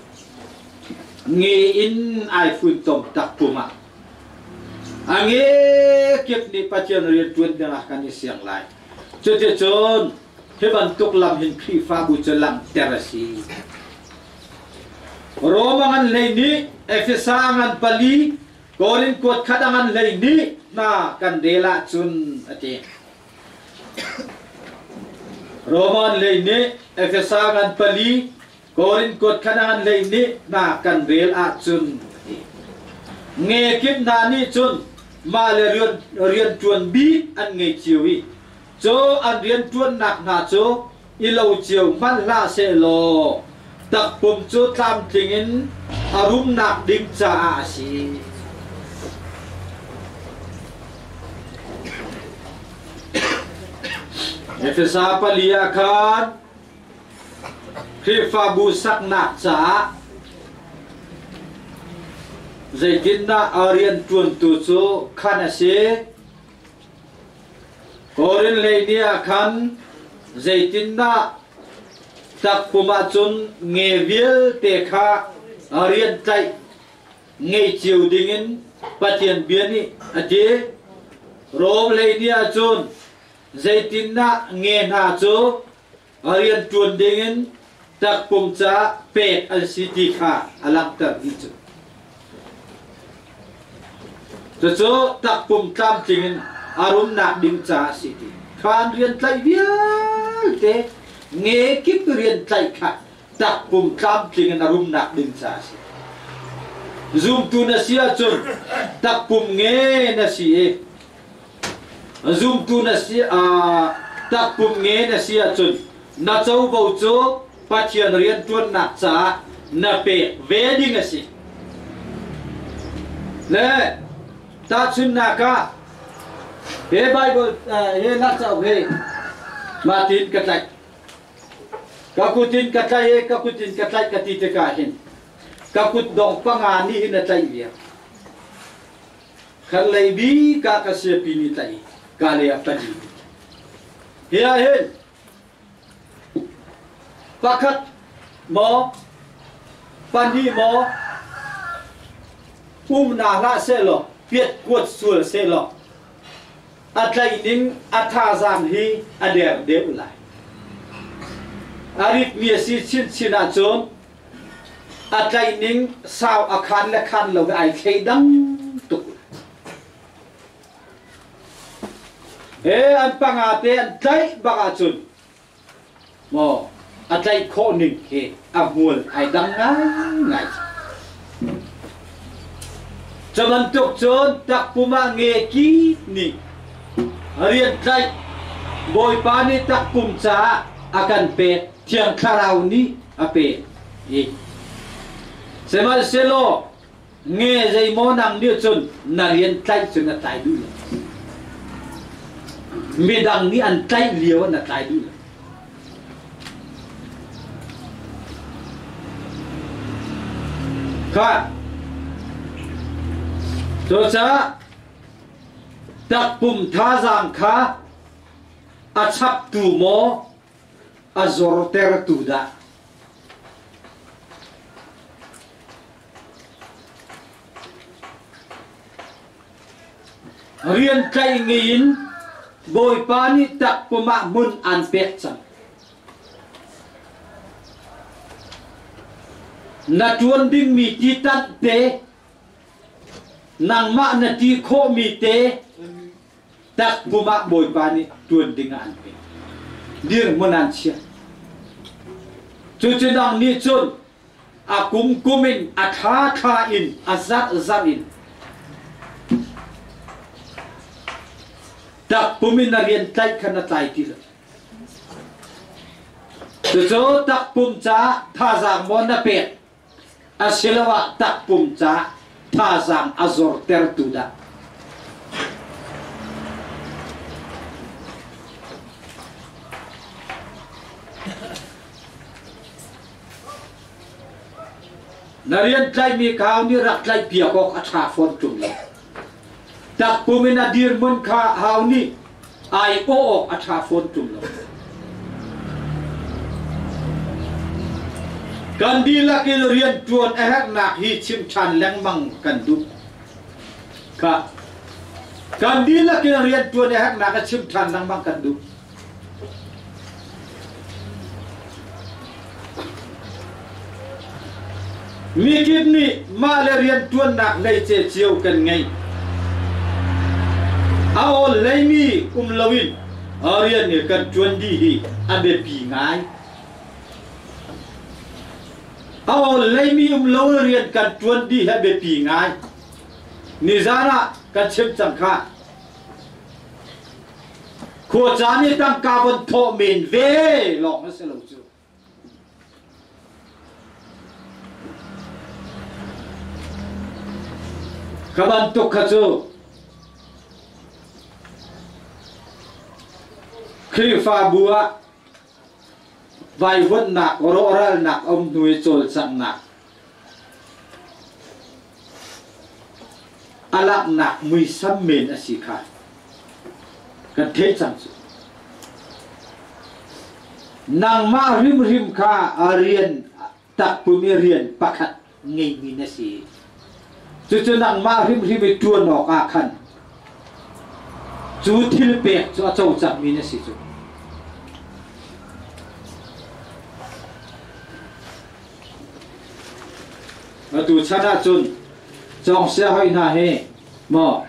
Speaker 1: Nge in ai funtom tak pum ah. A nge kip nih Pathian rian ṭuan ding ah kan i siang lai. Cuticun hi bantuk lam hin Khrihfabu cu langhter a si. Rom a ngan 12, Efesa a ngan pali, Korin kuat khat a ngan 12 hna kan rel ahcun a ti. Roman lei nih Efesa ngan pali, Korin kuat khanaan lei nih hna kan rel ahcun nge kip hna nih cun mah le rianṭuan bik an ngei cio i cu an rianṭuannak hna cu i lo cio hmanh hlah sehlaw takpum cu tlamtling in a rumnak ding caah a si. Efesa pali ah khan Khrihfabu saknak caah zeitindah a rianṭuantu cu khan a si? Korin lei ni ah khan zeitindah takpum ahcun nge vialte kha rian tlaih ngei cio dingin Pathian bia nih a ti. Rom lei ni ahcun Zeitindah nge hna cu rian ṭuan dingin takpum caah pek an si ti kha a langhter dih cu. Cucu takpum tlamtling in a rumnak ding caah a si ti. Kha an rian tlaih vialte nge kip rian tlaih kha takpum tlamtling in a rumnak ding caah a si. Zumtu na si ahcun takpum nge na si i Zumtu na si takpum nge na si ahcun na covo cu Pathian rianṭuannak caah na pek ve ding a si. Le tahchunhnak ah he Bible he na cauk hi mah tiin ka tlaih. Ka kut in ka tlaih i ka kut in ka tlaih ka ti tikah hin ka kut dong panga nih hin a tlaih viar. Khat lei bik ah ka siapi nih tlaih ka lei ah pali. Hi ah hin pakhat maw pahnih maw um na hlah sehlaw piat kuat sual sehlaw a tlaih ning a thazaang hi a der deuh lai. A ritmi a si chinchin ahcun A tlaih ning sau a khan le khan lo hi ai thleidang tuk. He an panga te an tlaih bak ahcun maw a tlaih khawh ning khi a hmual ai dang ngaingai. Cu bantuk cun takpum ah nge ki nih rian tlaih Bawipa nih takpum caah a kan pek Thiang Thlarau nih a pek i sihmanhsehlaw nge zeimaw nang nih cun na rian tlaih cu na tlai duh lo midang nih an tlaih lio ah na tlai duh lo kha cucaah takpum thazaang kha a chaptu maw a zortertu dah? Rian tlaih ngei in Bawipa nih takpum ah hmun aan pek cang. Na ṭuan dingmi ti tanh te, nangmah na ti khawhmi te, takpum ah Bawipa nih ṭuan ding ah an pek. Dirhmun an chiah. Cucu nang nih cun a kum kum in a thla thla in a zarh zarh in takpum in na rian tlaih kha na tlai ti lo. Cucu takpum caah thazaang maw na pek asiloah takpum caah thazaang a zortertu dah? Na rian tlaihmi kha nih rak tlaihpiak awk a ṭha fawn ṭung lo. Takpum in a dirhmun kha hau nih ai awh awk a ṭha fawn ṭung lo. Kan dihlak in rianṭuan a herhnak hi chim ṭhan lengmang kan duh. Kha kan dihlak in rianṭuan a herhnak a chim ṭhan lengmang kan duh. Mikip nih mah le rianṭuannak hleice cio kan ngei. A awl leimi um loin rian nih kan ṭuan dih hi a biapi ngai. A awl leimi um lo rian kan ṭuan dih hi a biapi ngai. Nizan ah kan chim cang kha. Khuacaan i tangka von thawh men ve lawng a si lo cu. Kha bantuk kha cu Khrihfabu ah vaivuanhnak, rawhralnak a um hnu i cawlcanghnak a langhnak muisam men a si kha kan theih cang cu. Nangmah hrimhrim kha a rian takpum i rian pakhat ngeimi na si. Cucu nangmah hrimhrim i ṭuan awkah khan Cu thil pek cu a co cangmi na si cu. Atu chan ahcun cawngsia hoi hna hi maw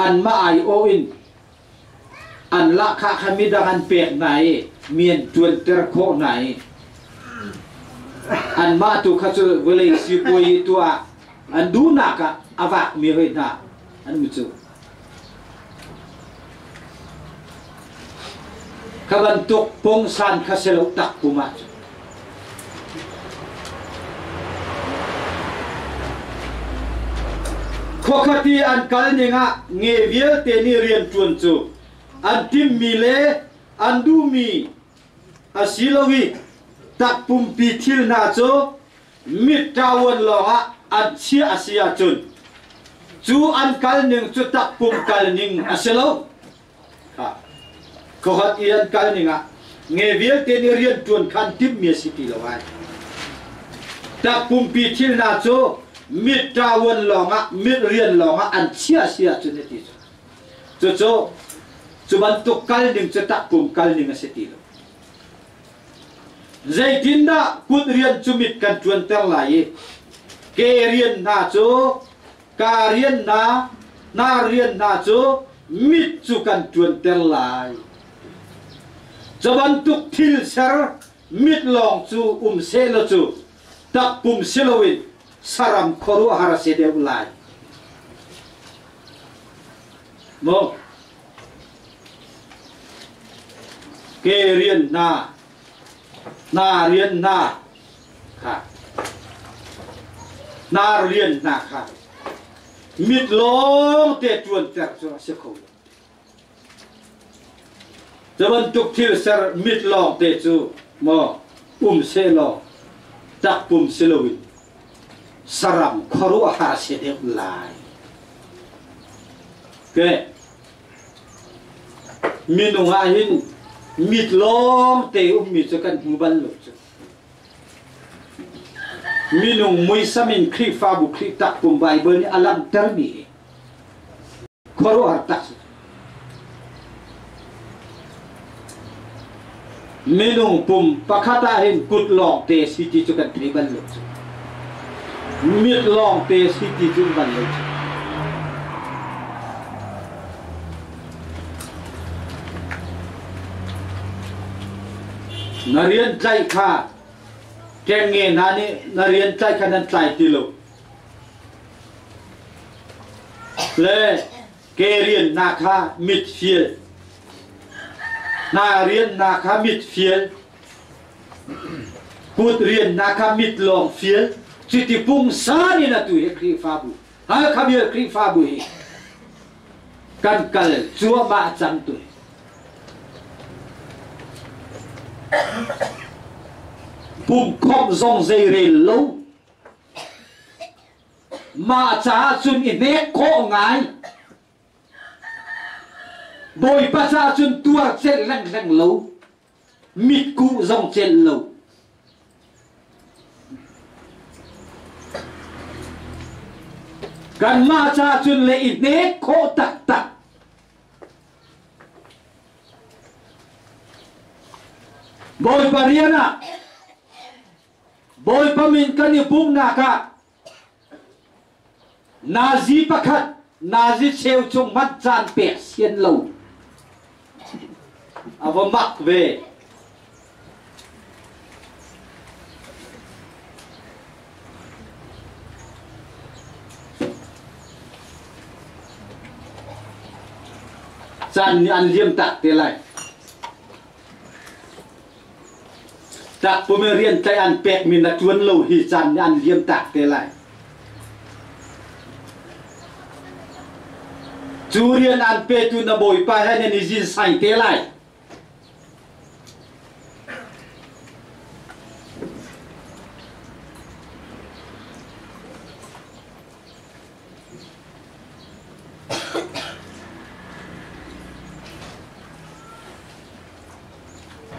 Speaker 1: anmah aiawh in an lahkhah kha midang an pek hna i mi an ṭuanter khawh hna i anmah tu kha cu vawlei sipuai tuah an duhnak ah a vakmi hoi hna an um cu. Kha bantuk pungsan kha si lo takpum ah cun. Khuakhat i an kal ning ah nge vialte nih rianṭuan cu an timhmi le an duhmi a si lo i takpumpi thil hna cu mit ṭavuan lawngah an chiah a si ahcun cu an kal ning cu takpum kal ning a si lo. Khuakhat i an kal ning ah nge vialte nih rianṭuan kha an timhmi a si ti lo ai. Takpumpi thil hna cu mit ṭavuan lawngah mit rian lawngah an chiah si ahcun a ti cu. Cucu cu bantuk kal ning cu takpum kal ning a si ti lo. Zeitindah kut rian cu mit kan ṭuanter lai i ke rian hna cu Ka rian hna, na rian hna cu mit cu kan ṭuanter lai. Cu bantuk thil ser mit lawng cu um sehlaw cu takpum si loin saram khuaruahhar a si deuh lai. Maw? Ke rian hna, hna rian hna, kha hnar rian hna kha mit lawng te ṭuanter cu a si kho lo. Cu bantuk thil ser mit lawng te cu maw um sehlaw takpum si loin saram khuaruahhar si deuh lai. Ke minung ah hin mit lawng te ummi cu kan hmu bal lo cu. Minung muisam in Khrihfabu Khrih takpum Baibal nih a langhtermi hi khuaruahhar tak si. Minung pum pakhat ah hin kut lawng te si ti cu kan thei bal lo cu. Mit lawng te si ti cu bal lo cu. Na rian tlaih kha ṭengnge hna nih na rian tlaih kha nan tlai ti lo. Le ke rian hna kha mit fial. Hna rian hna kha mit fial. Kut rian hna kha mit lawng fial. Cuti pungsan in atu hi Khrihfabu Halkha vial Khrihfabu hi kan kal cuahmah cang tu. Pumkhawmh zong zeirel lo. Mah caah cun i hnek khawh ngai. Bawipa caah cun tuar celh lenghleng lo. Mitkuh zong celh lo. Kanmah ca cun le i hnek khawh taktak. Bawipa rian ah Bawipa min kan i pumhnak ah Nazi pakhat nazi cheu chung hmanh caan pek sian lo. A va mak ve. Caan nih an liam tak te lai. Tlakpum i rian tlaih an pekmi na ṭuan lo hi caan nih an liam tak te lai. Cu rian an petu na bawipa he nan i zin sai te lai.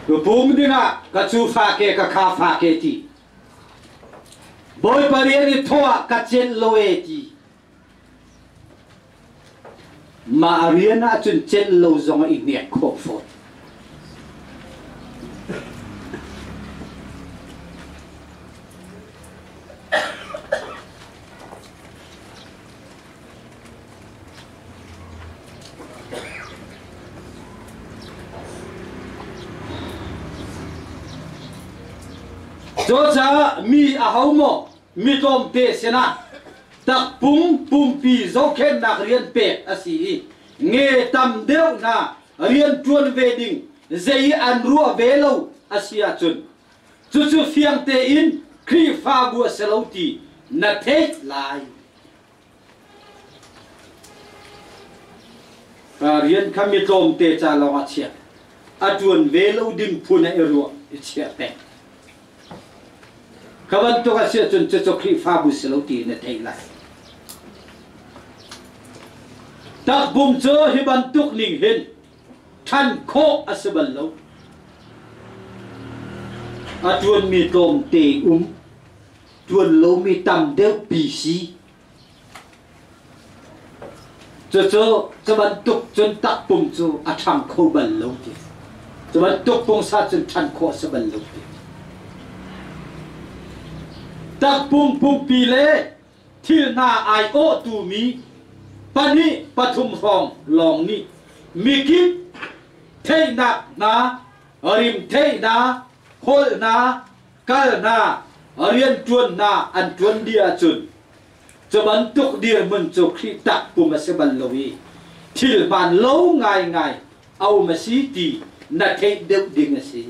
Speaker 1: Ka pum dingah ka cu fa ke ka kha fa ke ti. Bawipa rian i thawh ah ka celh lo e ti. Mah rian ahcun celh lo zong ah i hnek khawh fawn. Cucaah mi aho maw mi tlawmte sinah takpung pumpi zohkhenhnak rian pek a si i nge tam deuh hna rian ṭuan ve ding zei i an ruah ve lo a si ahcun cucu fiang tein Khrihfabu a si lo ti na theih lai. Rian kha mi tlawmte ca lawngah chiah. A ṭuan ve lo ding phun ah i ruah i chiah peng. Kha bantuk a si ahcun cucu Khrihfabu si lo ti na theih lai. Takpum cu hi bantuk ning hin ṭhan khawh a si bal lo. A ṭuanmi tlawmte um, ṭuan lomi tam deuh pi si. Cucu cu bantuk cun takpum cu a ṭhang kho bal lo ti. Cu bantuk pungsa cun ṭhan khawh a si bal lo ti. Takpum pumpi le thil hna aiawhtu mi pahnih pathum hrawng lawng nih mikip theihnak hna, rim theihnak, holh hna, kal hna, rianṭuan hna an ṭuan dih ahcun cu bantuk dirhmun cu Khrih takpum a si bal lo i thil hmaan lo ngaingai a um a si ti na theih deuh ding a si.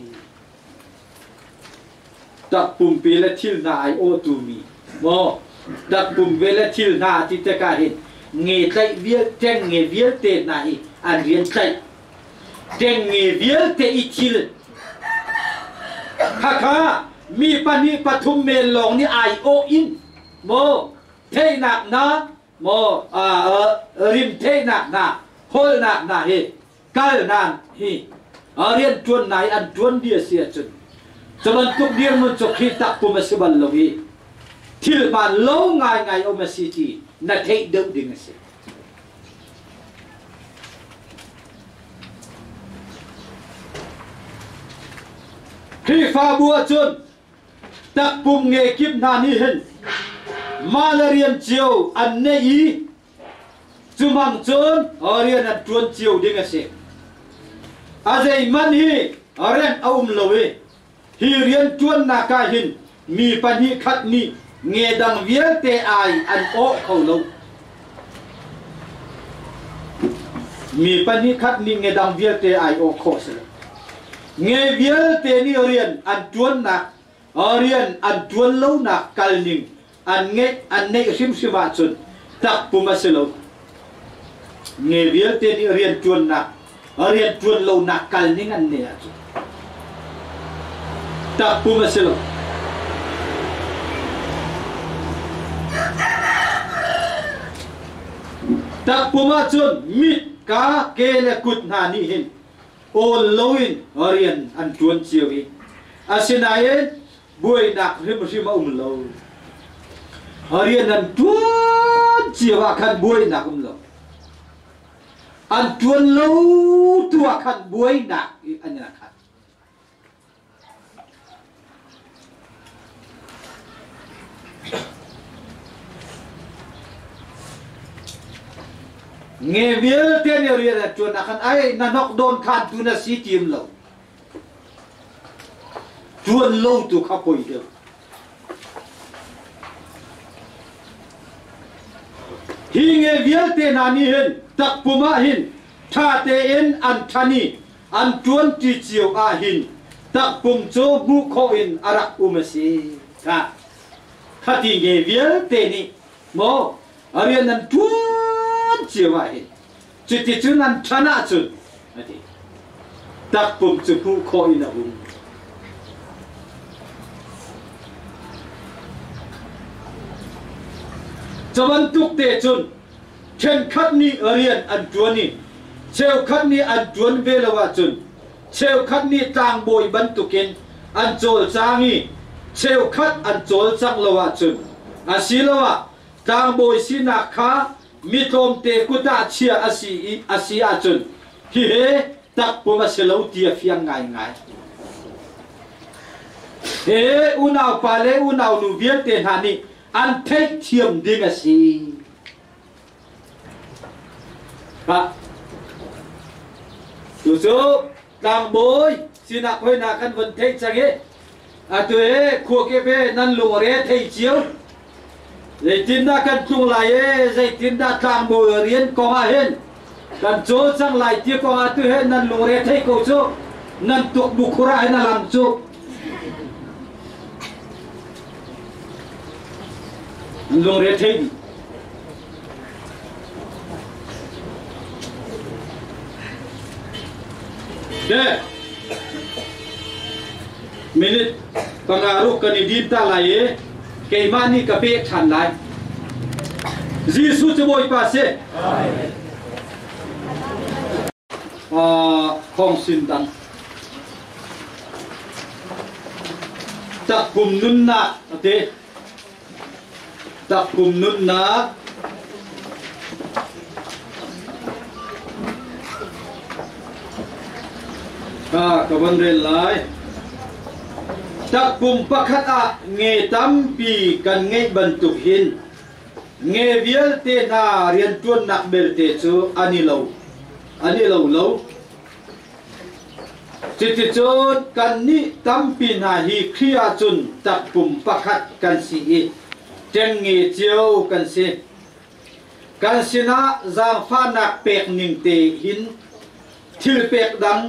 Speaker 1: Takpumpi le thil hna ai awtu mi maw takpum ve le thil hna ti tikah hin nge tlaih vial ṭengnge vialte hna hi an rian tlaih ṭengnge vialte i thil khakha mi pahnih pathum men lawng nih ai awh in maw theihnak na maw rim theihnak na holnak na hi kalnak hi rian ṭuan na hi an ṭuan dih a si ahcun cu bantuk dirhmun cu Khrih takpum a si bal lo i thil hmaan lo ngaingai um a si ti na theih deuh ding a si. Khrihfabu ahcun takpum nge kip hna nih hin mah le rian cio an neih i cu mang cun rian an ṭuan cio ding a si. A zeihmanh hi rian a um lo i hi rian ṭuannak ah hin mi pahnih khat nih nge dang vialte ai an awh kho lo. Mi pahnih khat nih nge dang vialte ai awh khawh si lo. Nge vialte nih rian an ṭuannak rian an ṭuan lonak kalning an ngeih an neih hrimhrim ahcun takpum a si lo. Nge vialte nih rian ṭuannak rian ṭuan lonak kalning an neih ahcun takpum a si lo. Takpum ahcun mit, ka, ke le kut hna nih hin awl loin rian an ṭuan cio i asinain buainak hrimhrim a um lo. Rian an ṭuan cio ah khan buainak um lo. An ṭuan lo tu ah khan buainak an i khat. Nge vialte nih rian an ṭuan ah khan ai na hnok dawn khan tu na si tim lo. Ṭuan lo tu kha poi deuh. Hi nge vialte hna nih hin takpum ah hin ṭha tein an ṭhan i an ṭuanṭi cio ah hin takpum cu hmuh khawh in a rak um a si. Kha khati nge vialte nih maw rian an ṭuan cio ah hin cuticun an ṭhan ahcun a ti takpum cu hmuh khawh in a um. Cu bantuk te cun ṭhenkhat nih rian an ṭuan i cheukhat nih an ṭuan ve lo ahcun cheukhat nih tlangbawi bantukin an cawlcang i cheukhat an cawlcangh lo ahcun asiloah tlangbawi sinak kha mi tlawmte kut ah chia a si i a si ahcun hihi takpum a si lo ti a fiang ngaingai. Hi unau pa le unau nu vialte hna nih an theihthiam ding a si. Cucu tlangbawi sinak hoihna kan von theih cang i atu hi khuakip hi nan lungre thei cio. Zeitindah kan tlung lai i zeitindah tlangbawi rian kong ah hin kan cawlcang lai ti kong ah tu hi nan lungre thei ko cu nan tuk bukhur ah hin a lang cu. Nan lungre thei dih. De minute pangaruk kan i din ta lai i keimah nih ka pek ṭhan lai. Jesuh cu Bawipa si. Khong sin dang. Takpum nunnak a ti. Takpum nunnak ka ka von rel lai. Takpum pakhat ah nge tampi kan ngeih bantuk hin nge vialte hna rianṭuannak belte cu an i lo an i lo lo. Cuticun kannih tampi hna hi Khrih ahcun takpum pakhat kan si i ṭengnge cio kan si. Kan sinah zaangfahnak pek ning te hin thil pek dang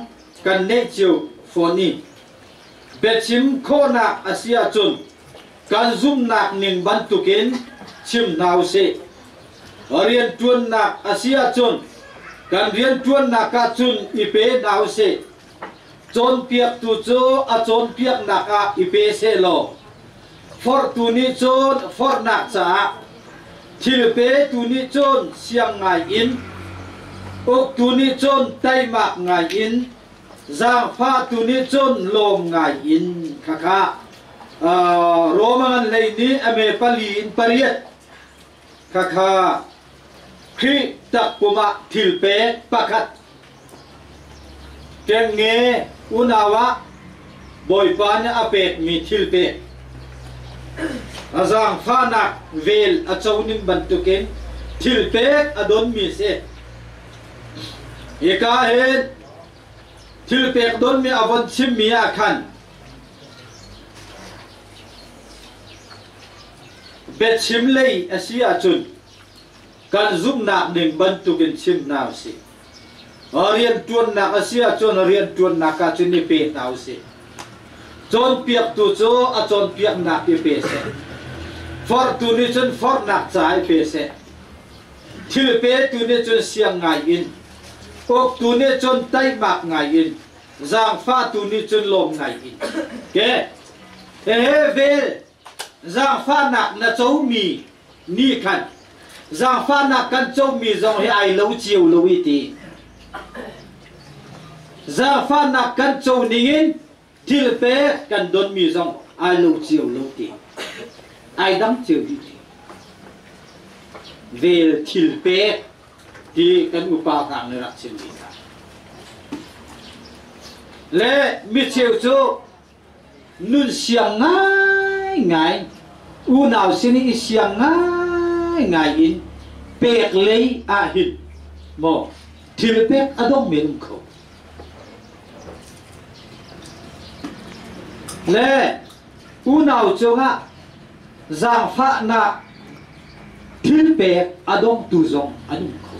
Speaker 1: kan neih cio fawn i biachim khawhnak a si ahcun kan zumhnak ning bantukin chim hna u sih. Rianṭuannak a si ahcun kan rianṭuannak ah cun i pe hna u sih. Cawnpiaktu cu a cawnpiaknak ah i pe sehlaw forhtu nih cun forhnak caah thil petu nih cun siang ngai in uktu nih cun teimak ngai in zaangfahtu nih cun lawm ngai in khakha Roma ngan hlei nih a me pali in pariat Khakha Khrih takpum ah thil pek pakhat ṭengnge unau ah Bawipa nih a pekmi thil pek a zaangfahnak vel a co ning bantukin thil pek a donmi si. Hika hin thil pek donmi a von chimmi ah khan Biachim lei a si ahcun kan zumhnak ning bantukin chim hna usih. Rianṭuannak a si ahcun rianṭuannak ah cun i pe hna usih. Cawnpiaktu cu a cawnpiaknak i pe seh. Forhtu nih cun forhnak ca i pe seh. Thil petu nih cun siang ngai in, uktu nih cun teimak ngai in, zaangfahtu nih cun lawm ngai in. Ke he vel zaangfahnak na comi nih khan zaangfahnak kan comi zong hi ai lo cio lo i ti zaangfahnak kan co ningin thil pek kan donmi zong ai lo cio lo ti ai dang cio dih ti vel thil pek ti kan upa hna nih rak chim mi hna le micheu cu nun siang ngaingai unau sin i siang ngaingai in pek lei ah hin maw thil pek a dong men um kho le unau cungah zaangfahnak thil pek a dongtu zong an um kho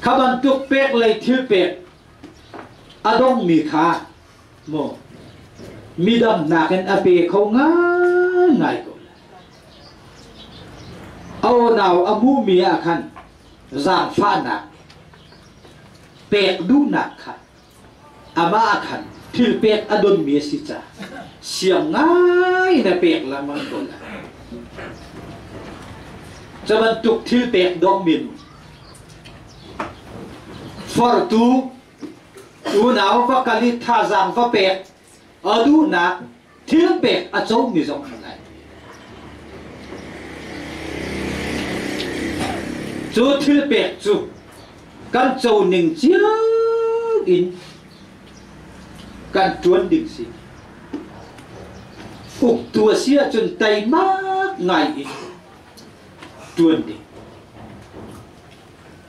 Speaker 1: kha bantuk pek lei thil pek a dongmi kha maw midang nakin a pe kho ngaingai ko lai. A unau a hmuhmi ah khan zaangfahnak pek duhnak kha amah ah khan thil pek a donmi a si caah siang ngai in a pek lengmang ko lai. Cu bantuk thil pek dongmi nu Fortu unau va kal i thazaang va pek a duhnak thil pek a comi zong an lai. Cu thil pek cu kan co ning cio in kan ṭuan ding si. Uktu a si ahcun teimak ngai in ṭuan ding.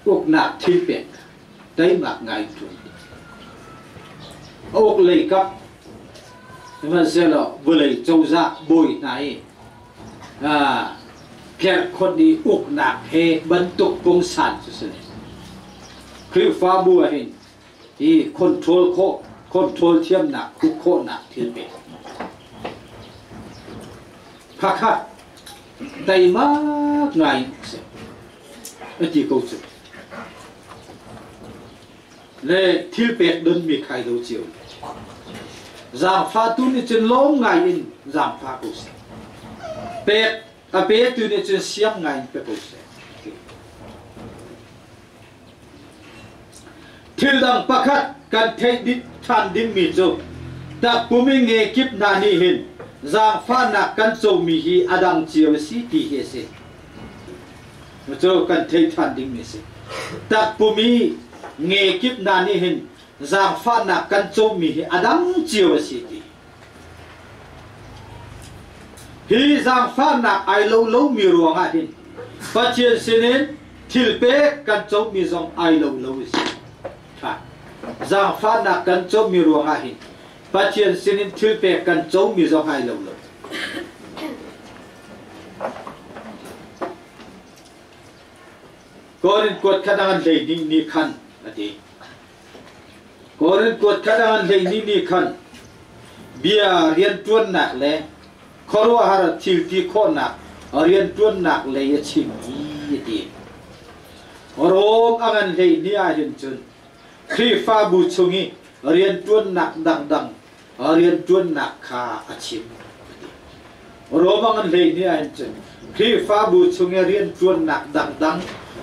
Speaker 1: Uknak thil pek teimak ngai in ṭuan ding. A uk lei kap sihmanhsehlaw vawlei cozah bawi hna hi tlerhkhonh i uknak he bantuk pungsan cu si. Khrihfabu ah hin hi control khawh control thiamnak uk khawhnak thil pek. Khakha teimak ngai in uk seh a ti ko cu. Le thil pek donmi khai do cio. Zaangfah tu nih cun lawm ngai in zaangfah ko seh. Pek a petu nih cun siang ngai in pe ko seh. Thil dang pakhat kan theih dih ṭhan dingmi cu takpum i nge kip hna nih hin zaangfahnak kan comi hi a dang cio a si ti hi a si. Cu kan theih ṭhan dingmi a si. Takpum i nge kip hna nih hin zaangfahnak kan comi hi a dang cio a si ti. Hi zaangfahnak ai lo lomi ruangah hin Pathian sinin thil pek kan comi zong ai lo lo a si. Zaangfahnak kan comi ruangah hin Pathian sinin thil pek kan comi zong ai lo lo. Korin kuat khat an hlei hnih ni khan a ti. Korin kuat khat an hlei hnih ni khan bia rianṭuannak le khuaruahhar thil ti khawhnak rianṭuannak lei a chim i a ti. Rom a ngan hlei hnih ahhin cun Khrihfabu chung i rianṭuannak dangdang rianṭuannak kha a chim. Rom a ngan hlei hnih ahhin cun Khrihfabu chung i rianṭuannak dangdang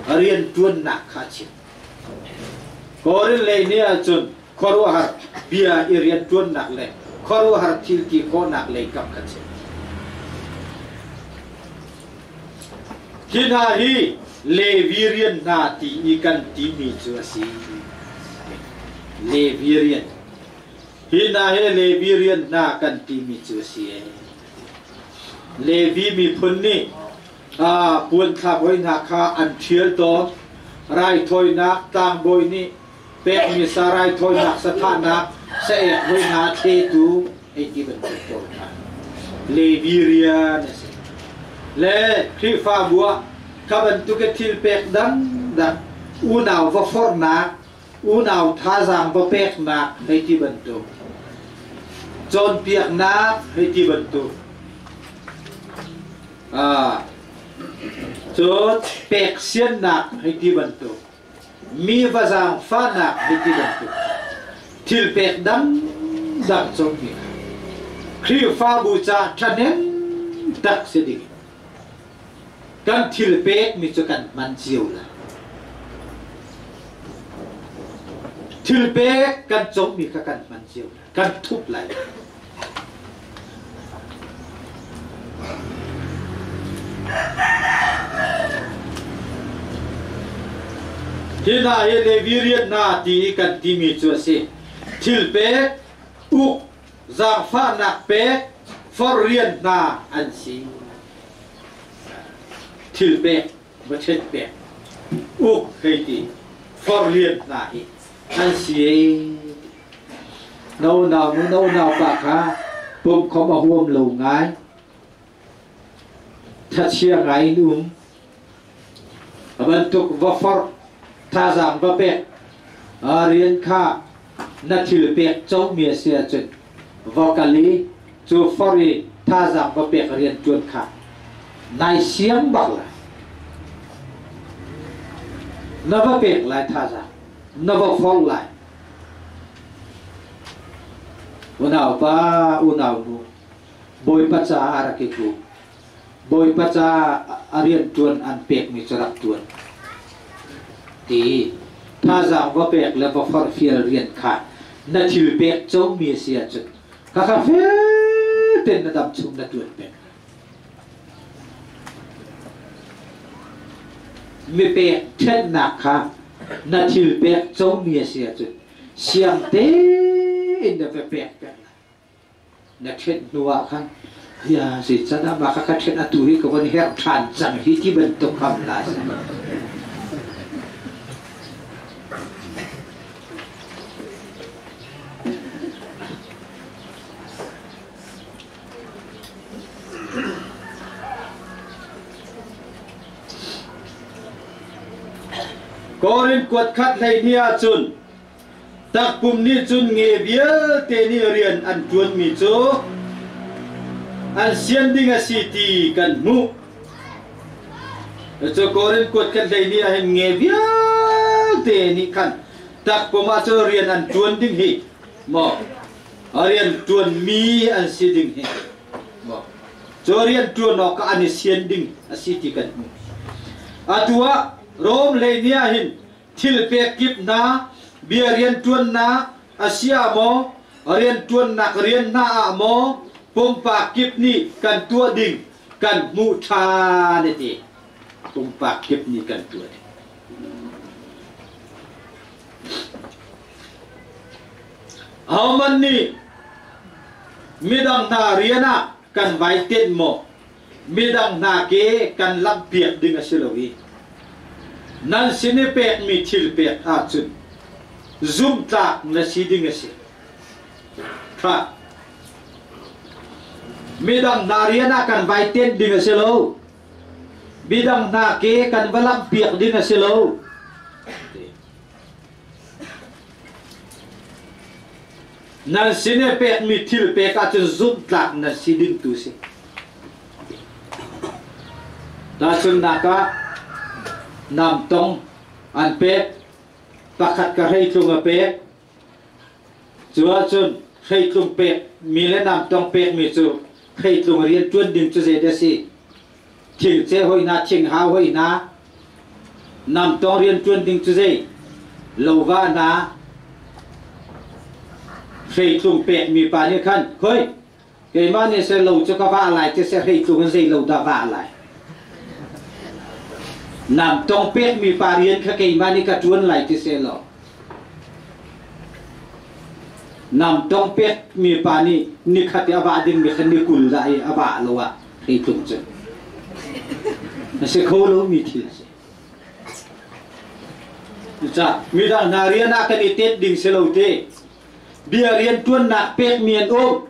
Speaker 1: rianṭuannak kha a chim. Korin lei nih ahcun khuaruahhar bia i rianṭuannak le khuaruahhar thil ti khawhnak lei kam kha chim. Hi hna hi Levi rian hna ti i kan timi cu a si. Levi rian. Hi hna hi Levi rian hna kan timi cu a si. Levi miphun nih puan thlak hoi hna kha an ṭhial tawn. Raithawinak tlangbawi nih pekmi sa raithawinak sathahnak saek hoi hna thletu hei ti bantuk pawl kha Levi rian a si. Le Khrihfabu ah kha bantuk i thil pek dangdang unau va forhnak, unau thazaang va peknak hei ti bantuk, cawnpiaknak hei ti bantuk, Cun peksiannak hei ti bantuk, mi va zaangfahnak hei ti bantuk thil pek dangdang cawmmi kha Khrihfabu caah ṭhahnem tak si ding kan thil pekmi cu kan hman cio lai. Thil pek kan cawmmi kha kan hman cio lai, kan thup lai. Hi hna hi Levi rian hna ti i kan timi cu a si. Thil pek, uk, zaangfahnak pek, forh rian hna an si. Thil pek, va ṭhen pek, uk hei ti, forh rian hna hi an si. Na unau nu na unau pa kha pumkhawm a huam lo ngai. Thachia ngai in um. A bantuk va forh, thazaang va pek, rian kha na thil pek comi a si ahcun va kal i cu forh i thazaang va pek rian ṭuan kha nai siang bak lai. Na va pek lai thazaang, na va forh lai. Unaupa, unaunu, Bawipa caah a rak i tluk. Bawipa caah a rianṭuan an pekmi cu rak ṭuan. Ti thazaang va pek le va forhfial rian kha na thil pek comi a si ahcun khakha fel tein na dam chung na ṭuan peng. Mi pek ṭhennak kha na thil pek comi a si ahcun siang tein na va pek peng lai. Na ṭhenh hnu ah khan ya zeican ah mah kha ka ṭhenh atu hi ka von herh ṭhan cang hi ti bantuk ham la si. Korin kuat khat 12 ahcun takpum nih cun nge vialte nih rian an ṭuanmi cu an sian ding a si ti kan hmuh. Cu Korin kuat khat 12 ahhin nge vialte nih khan takpum ah cun rian an ṭuan ding hi maw rian ṭuanmi an si ding hi maw cu rian ṭuan awk ah an i sian ding a si ti kan hmuh. Atu ah Rom 12 ah hin thil pek kip hna bia rianṭuannak a si ah maw rianṭuannak rian hna ah maw pumpak kip nih kan tuah ding kan hmuh ṭhan a ti. Pumpak kip nih kan tuah ding. Ahohmanh nih midang hna rian ah kan vai tenh maw? Midang hna ke kan lamhpiak ding a si lo i nan sin i pekmi thil pek ahcun zumhtlak na si ding a si. Kha midang hna rian ah kan vai tenh ding a si lo. Midang hna ke kan va lamhpiak ding a si lo. Nan sin i pekmi thil pek ahcun zumhtlak nan si ding tu si. Tahchunhnak ah namtong an pek, pakhat ka hreitlung a pek, cu ahcun hreitlung pekmi le namtong pekmi cu hreitlung rian ṭuan ding cu zei dah si? Thingce hoi hna, thinghau hoi hna, namtong rianṭuan ding cu zei lova hna hreitlung pekmi pa nih khan khoi keimah nih seh lo cu ka vah lai ti seh hreitlung in zei lo dah vah lai namtong pekmi pa rian kha keimah nih ka ṭuan lai ti seh law namtong pekmi pa nih nikhat i a vah dingmi kha ni 20 dah i a vah lo ah hreitlung cu a si kho lomi thil a si. Cucaah midang hna rian ah kan i tet ding si lo te. Bia rian ṭuannak pekmi an um.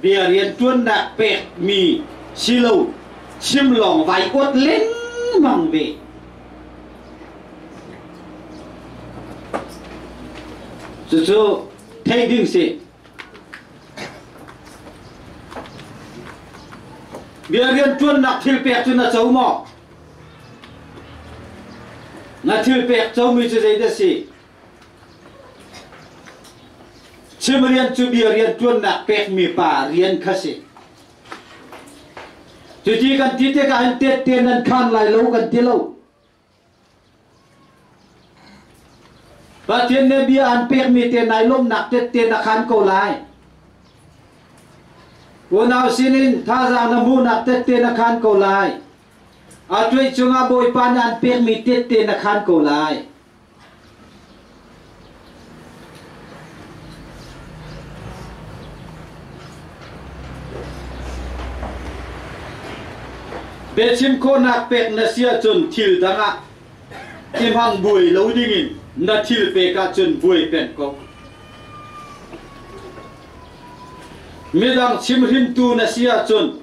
Speaker 1: Bia rian ṭuannak pekmi si lo chim lawng vai awt lengmang ve. Cucu theih ding si. Bia rianṭuannak thil pek cu na co maw? Na thil pek comi cu zeidah a si? Chim rian cu bia rianṭuannak pekmi pa rian kha si. Cuti kan ti tikah hin tette nan khaan lai lo kan ti lo. Pathian nih bia an pekmi te nai lawmnak tette na khan ko lai. Unau sinin thazaang na hmuhnak tette na khan ko lai. A tuai cungah Bawipa nih an pekmi tette na khan ko lai. Biachim khawhnak pek na si ahcun thil dang ah i hmang buai lo dingin na thil pek ahcun buai peng ko. Midang chimhrintu na si ahcun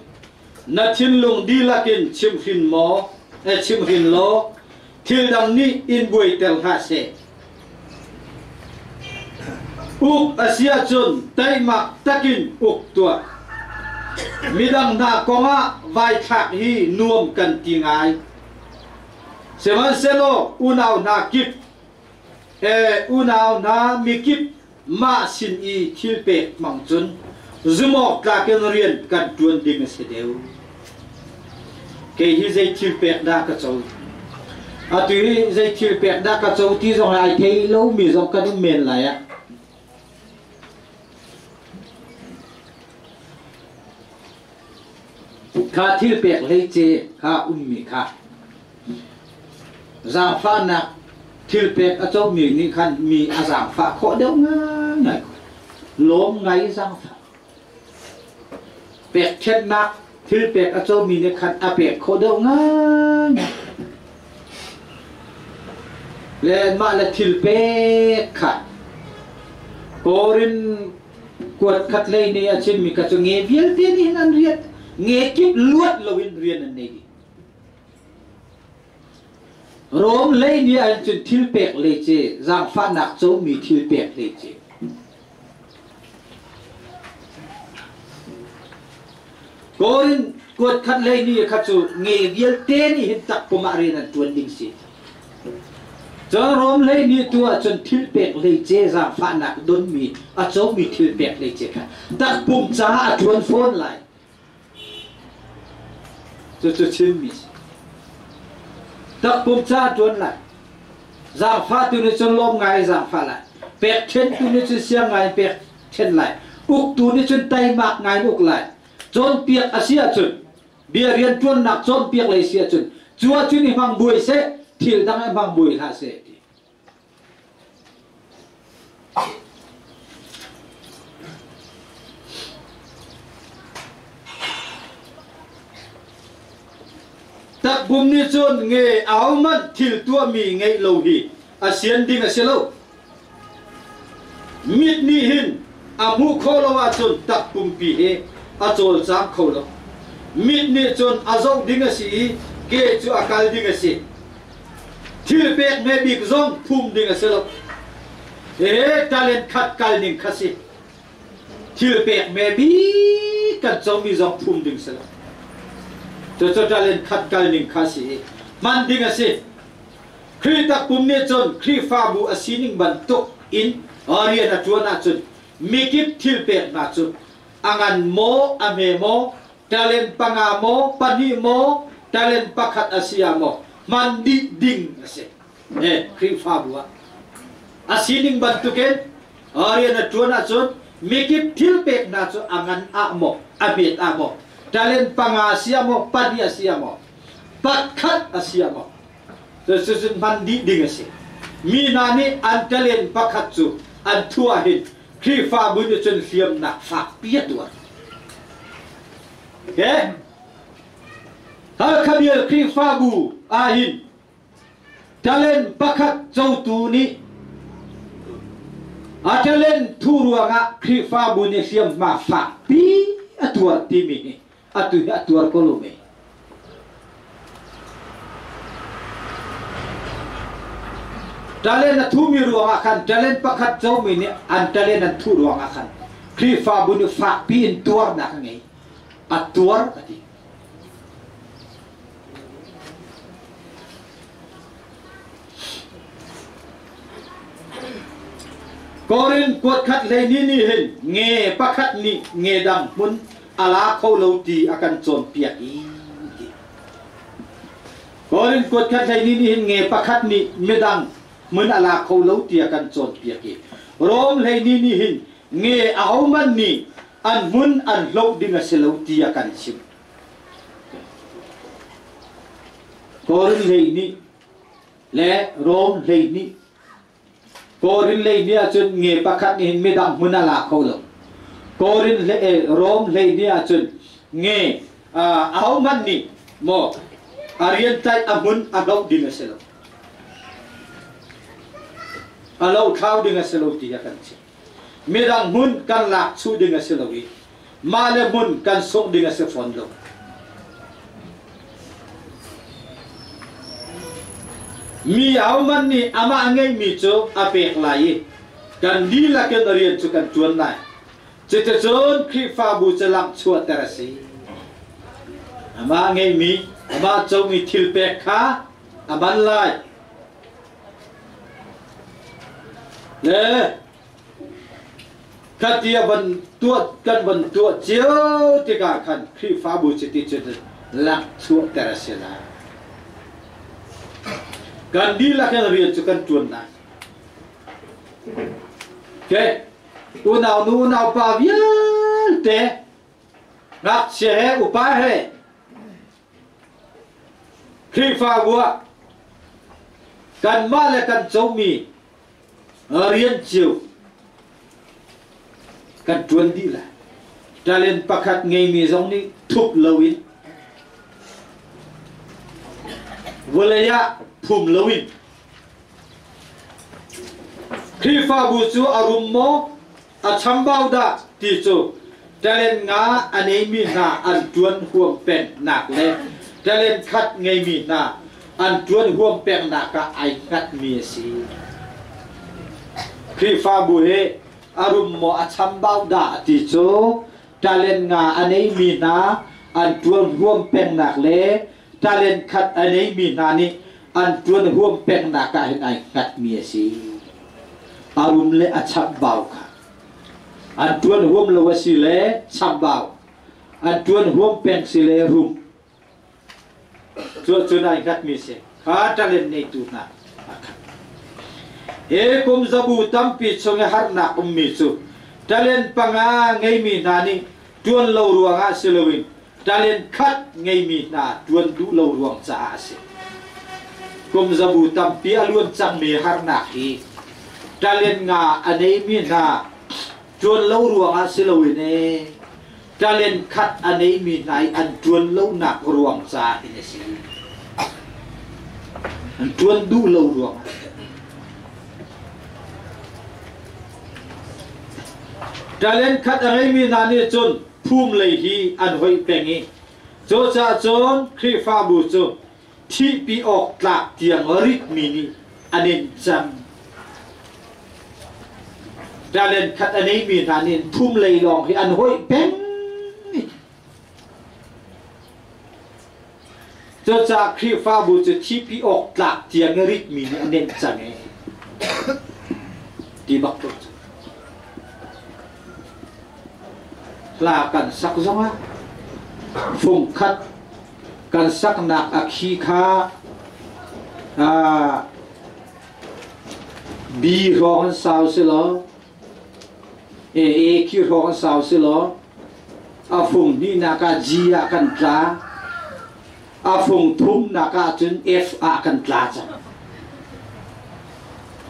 Speaker 1: na thinlung dihlak in chimhrin maw, chimhrin law thil dang nih in buaiter hlah seh. Uk a si ahcun teimak takin uk tuah. Midang hna kongah vaithlak hi nuam kan ti ngai. Sihmanhsehlaw unau hna kip he unau hna mikip mah sin i thil pek hmang cun zumawk tlak in rian kan ṭuan ding a si deuh. Kei hi zei thil pek dah ka co? Atu hi zei thil pek dah ka co ti zong ai thei lomi zong kan um men lai ah. Kha thil pek hleice kha ummi kha. Zaangfahnak thilpek a comi nih khan mi a zaangfah khawh deuh ngaingai. Lawm ngai zaangfah. Pekṭhenhnak thilpek a comi nih khan a pek khawh deuh ngaingai. Le mah le thilpek kha Korin kuat khat lei nih a chimmi kha cu nge vialte nih hin an rian nge kip luat loin rian an nei dih. Rom lei nih an cun thilpek lei ci zaangfahnak comi thilpek lei ci. Korin kuat khat lei nih kha cu nge vialte nih hin takpum ah rian an ṭuan ding si. Cun Rom lei nih tu ahcun thilpek hleice zaangfahnak donmi a comi thilpek hleice kha takpum caah a ṭuan fawn lai. Cucu chimmi si. Takpum caah a ṭuan lai. Zaangfahtu nih cun lawm ngai in zaangfah lai. Pekṭhentu nih cun siang ngai in pekṭhen lai. Uktu nih cun teimak ngai in uk lai. Cawnpiak a si ahcun bia rianṭuannak cawnpiak lei si ahcun cu ahcun i hmang buai seh thil dang i hmang buai hlah seh ti. Takpum nih cun nge ahohmanh thil tuahmi ngeih lo hi a sian ding a si lo. Mit nih hin a hmuh khawh lo ahcun takpumpi hi a cawlcang kho lo. Mit nih cun a zoh ding a si i ke cu a kal ding a si. Thil pek hme bik zong phum ding a si lo. He talent khat kal ning kha si. Thil pek hme bik kan comi zong phum ding si lo. Cucu talent khat kal ning kha si i hman ding a si. Khrih takpum nih cun Khrihfabu a sining bantuk in rian a ṭuan ahcun mikip thil pek hna cu a ngan maw a hme maw talent panga maw pahnih maw talent pakhat a si ah maw hman dih ding a si. Eh, Khrihfabu ah a sining bantukin rian a ṭuan ahcun mikip thil pek hna cu a ngan ah maw a hmet ah maw talent panga a si ah maw pahnih a si ah maw pakhat a si ah maw Cucun hman dih ding a si. Mi hna nih an talent pakhat cu an thuah hin Khrihfabu nih cun hliamnak fakpi a tuar. Okay? Halkha bial Khrihfabu ahhin talent pakhat cotu nih a talent thu ruangah Khrihfabu nih hliamhma fakpi a tuar timi hi atu hi a tuar ko lo mei. Talent a thumi ruangah khan talent pakhat comi nih an talent an thuh ruangah khan Khrihfabu nih fakpi in tuarnak a ngei. A tuar a ti. Korin kuatkhat hleihnih nih hin nge pakhat nih nge dang hmun a la kho lo ti a kan cawnpiak i ti. Korin kuatkhat hleihnih nih hin nge pakhat nih midang hmun a la kho lo ti a kan cawnpiak i Rom hleihnih nih hin nge ahohmanh nih an hmun an hloh ding a si lo ti a kan chimh. Korin 12 le Rom 12. Korin 12 ahcun nge pakhat nih hin midang hmun a la kho lo. Korin Rom 12 ahcun nge ahohmanh nih maw a rian tlaih a hmun a hloh ding a si lo. A lo thlau ding a si lo ti a kan chimh. Midang hmun kan lak chuh ding a si lo i mah le hmun kan sungh ding a si fawn lo. Mi ahohmanh nih amah ngeihmi cu a pek lai i kan dihlak in rian cu kan ṭuan lai. Cuticun Khrihfabu cu langhchuahter a si. Amah ngeihmi, amah comi thil pek kha a man lai. Le Khati a van tuah kan van tuah cio tikah khan Khrihfabu chiti cun lakchuahter a si lai. Kan dihlak in rian cu kan ṭuan lai. Okay. Unau nu unau pa vialte ngakchia he upa he Khrihfabu ah Kanmah le kan comi rian cio kan ṭuan dih lai. Talent pakhat ngeimi zong nih thup loin vawlei ah phum loin Khrihfabu cu a rum maw a chambau dah ti cu talent nga a neimi hna an ṭuan huam pengnak le talent khat ngeimi hna an ṭuan huam pengnak ah ai hngatmi a si. Khrihfabu hi a rum maw a chambau dah ti cu talent nga a neimi hna an ṭuan huam pengnak le talent khat a neimi hna nih an ṭuan huam pengnak ah hin ai hngatmi a si. A rum le a chambau kha an ṭuan huam lo a si le chambau an ṭuan huam peng si le rum cu cun ai hngatmi si kha talent neitu hna he kum zabu tampi chung i harnak ummi cu talent panga ngeimi hna nih ṭuan lo ruangah si loin talent khat ngeimi hna ṭuan duh lo ruang caah a si. Kum zabu tampi a luan cangmi harnak hi talent nga a neimi hna ṭuan lo ruangah si loin ee talent khat a neimi hna i an ṭuan lonak ruang caah hin a si. An ṭuan duh lo ruangah. Talent khat a ngeimi hna nih cun phum lei hi an hoih peng i cucaah cun Khrihfabu cu thihpi awk tlak tiang ritmi nih an in cang. Talent khat a neimi hna nih phum lei lawng hi an hoih peng. Cucaah Khrihfabu cu thihpi awk tlak tiang ritmi nih an nenh cang i ti bak tuk cu. Hla kan sak zongah fungkhat kan saknak a khi kha B hrawng an sau si law A A khi hrawng an sau si law a fung hnihnak ah G ah kan tla a fung thumnak ah cun F ah kan tla cang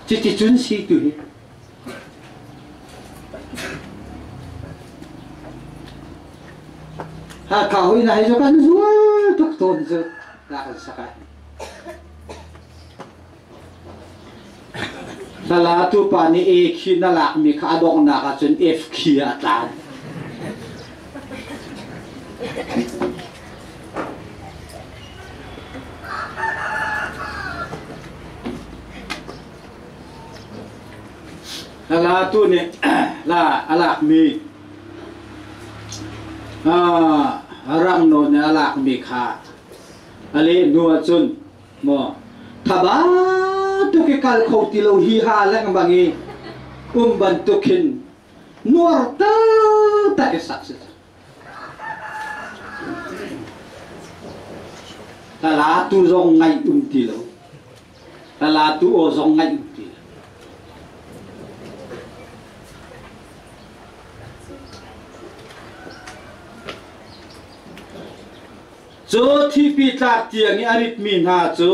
Speaker 1: cuticun si tu hi Hakha hoi na hi cu kan zual tuk tawn cu na kan sak ai Hlalatu pa nih A khi na lakmi kha a donghnak ahcun F khi ah a tlan. Hlalatu nih la a lakmi rang nawn nih a lakmi kha a leh hnu ahcun Maw thaba tuk i kal kho ti lo hi ha lengmang i um bantuk hin nuar taktak i sak si. Hla tu zong ngaih um ti lo. Hla tu aw zong ngaih um ti lo. Cu thipi tlak tiang i a ritmi hna cu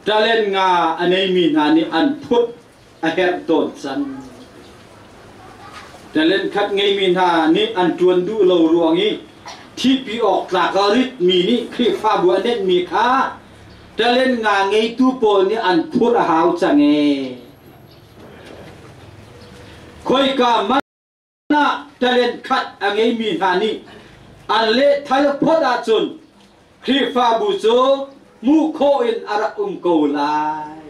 Speaker 1: talent nga a neimi hna nih an phut a herh tawn cang. Talent khat ngeimi hna nih an ṭuan duh lo ruang i thipi awk tlak a ritmi nih Khrihfabu a nenhmi kha talent nga ngeitu pawl nih an phurh a hau cang ee. Khoika ah talent khat a ngeimi hna nih an lehthal phot ahcun Khrihfabu cu hmuh khawh in a rak um ko lai.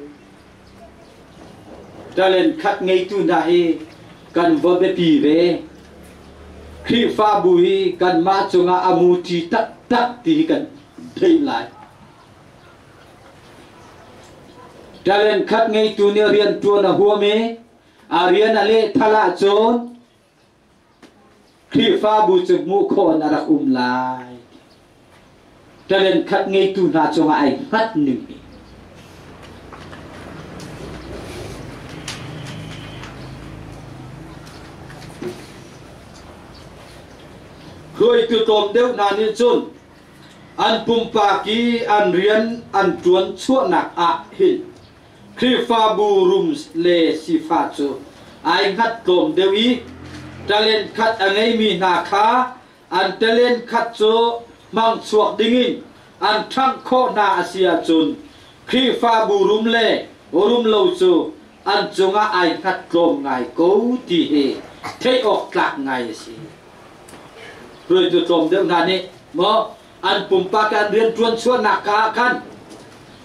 Speaker 1: Talent khat ngeitu hna hi kan va biapi ve. Khrihfabu hi kanmah cungah a muṭi taktak ti hi kan theih lai. Talent khat ngeitu nih rian ṭuan a huam i A rian a lehthal ahcun Khrihfabu cu hmuh khawh in a rak um lai. Talent khat ngeitu hna cungah ai hngat ning hi. Hruaitu tlawm deuh hna nih cun. An pumpak i an rian an ṭuan chuahnak ah hin Khrihfabu rum le sifah cu ai hngat tlawm deuh i talent khat a ngeimi hna kha an talent khat cu hmang chuak dingin an ṭhangh khawh hna a si ahcun Khrihfabu rum le rum lo cu an cungah ai hngat tlawm ngai ko ti hi theih awk tlak ngai a si. Hruaitu tlawm deuh hna nih maw an pumpak an rian ṭuan chuahnak ka ah khan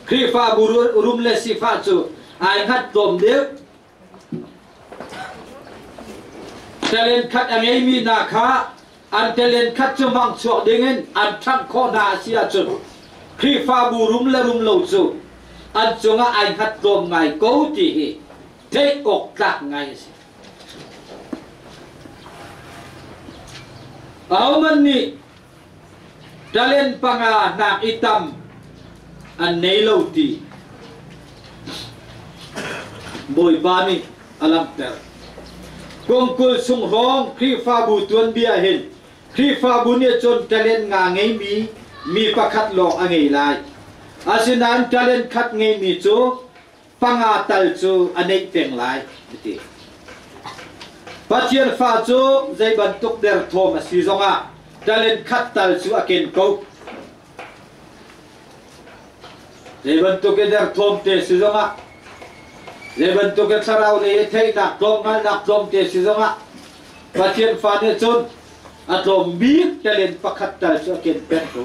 Speaker 1: Khrihfabu rum le sifah cu ai hngat tlawm deuh. Talent khat a ngeimi hna kha an talent khat cu hmang chuak dingin an ṭhangh khawh hna a si ahcun Khrihfabu rum le rum lo cu an cungah ai hngat tlawm ngai ko ti hi theih awk tlak ngai a si. Ahohmanh nih talent panga hnak i tam an nei lo ti Bawipa nih a langhter. Kum 20 chung hrawng Khrihfabu tuanbia hin Khrihfabu nih cun talent nga ngeimi mi pakhat lawng a ngei lai. Asinain talent khat ngeimi cu panga tal cu a neih peng lai a ti. Pathian fa cu zei bantuk derthawm a si zongah talent khat tal cu a ken ko. Zei bantuk i derthawm te si zongah zei bantuk i thlarau lei i theihnak tlawmngalnak tlawm te si zongah Pathian fa nih cun a tlawm bik talent pakhat tal cu a ken peng ko.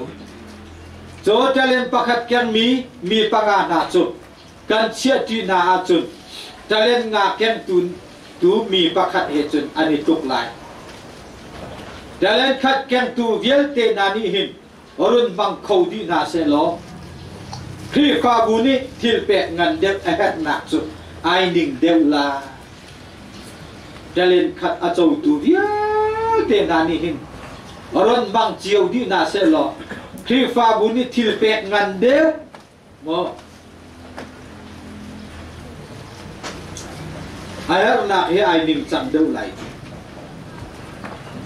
Speaker 1: Cu talent pakhat kengmi mi panga hna cu kan chiahṭi hna ahcun talent nga kengtu tu mi pakhat he cun an i tluk lai. Talent khat kengtu vialte hna nih hin run hmang kho dih hna sehlaw Khrihfabu nih thil pek ngan deuh a herhnak cu ai ning deuh lai. Talent khat a cotu vialte hna nih hin run hmang cio dih hna sehlaw Khrihfabu nih thil pek ngan deuh maw a herhnak hi ai ningcang deuh lai.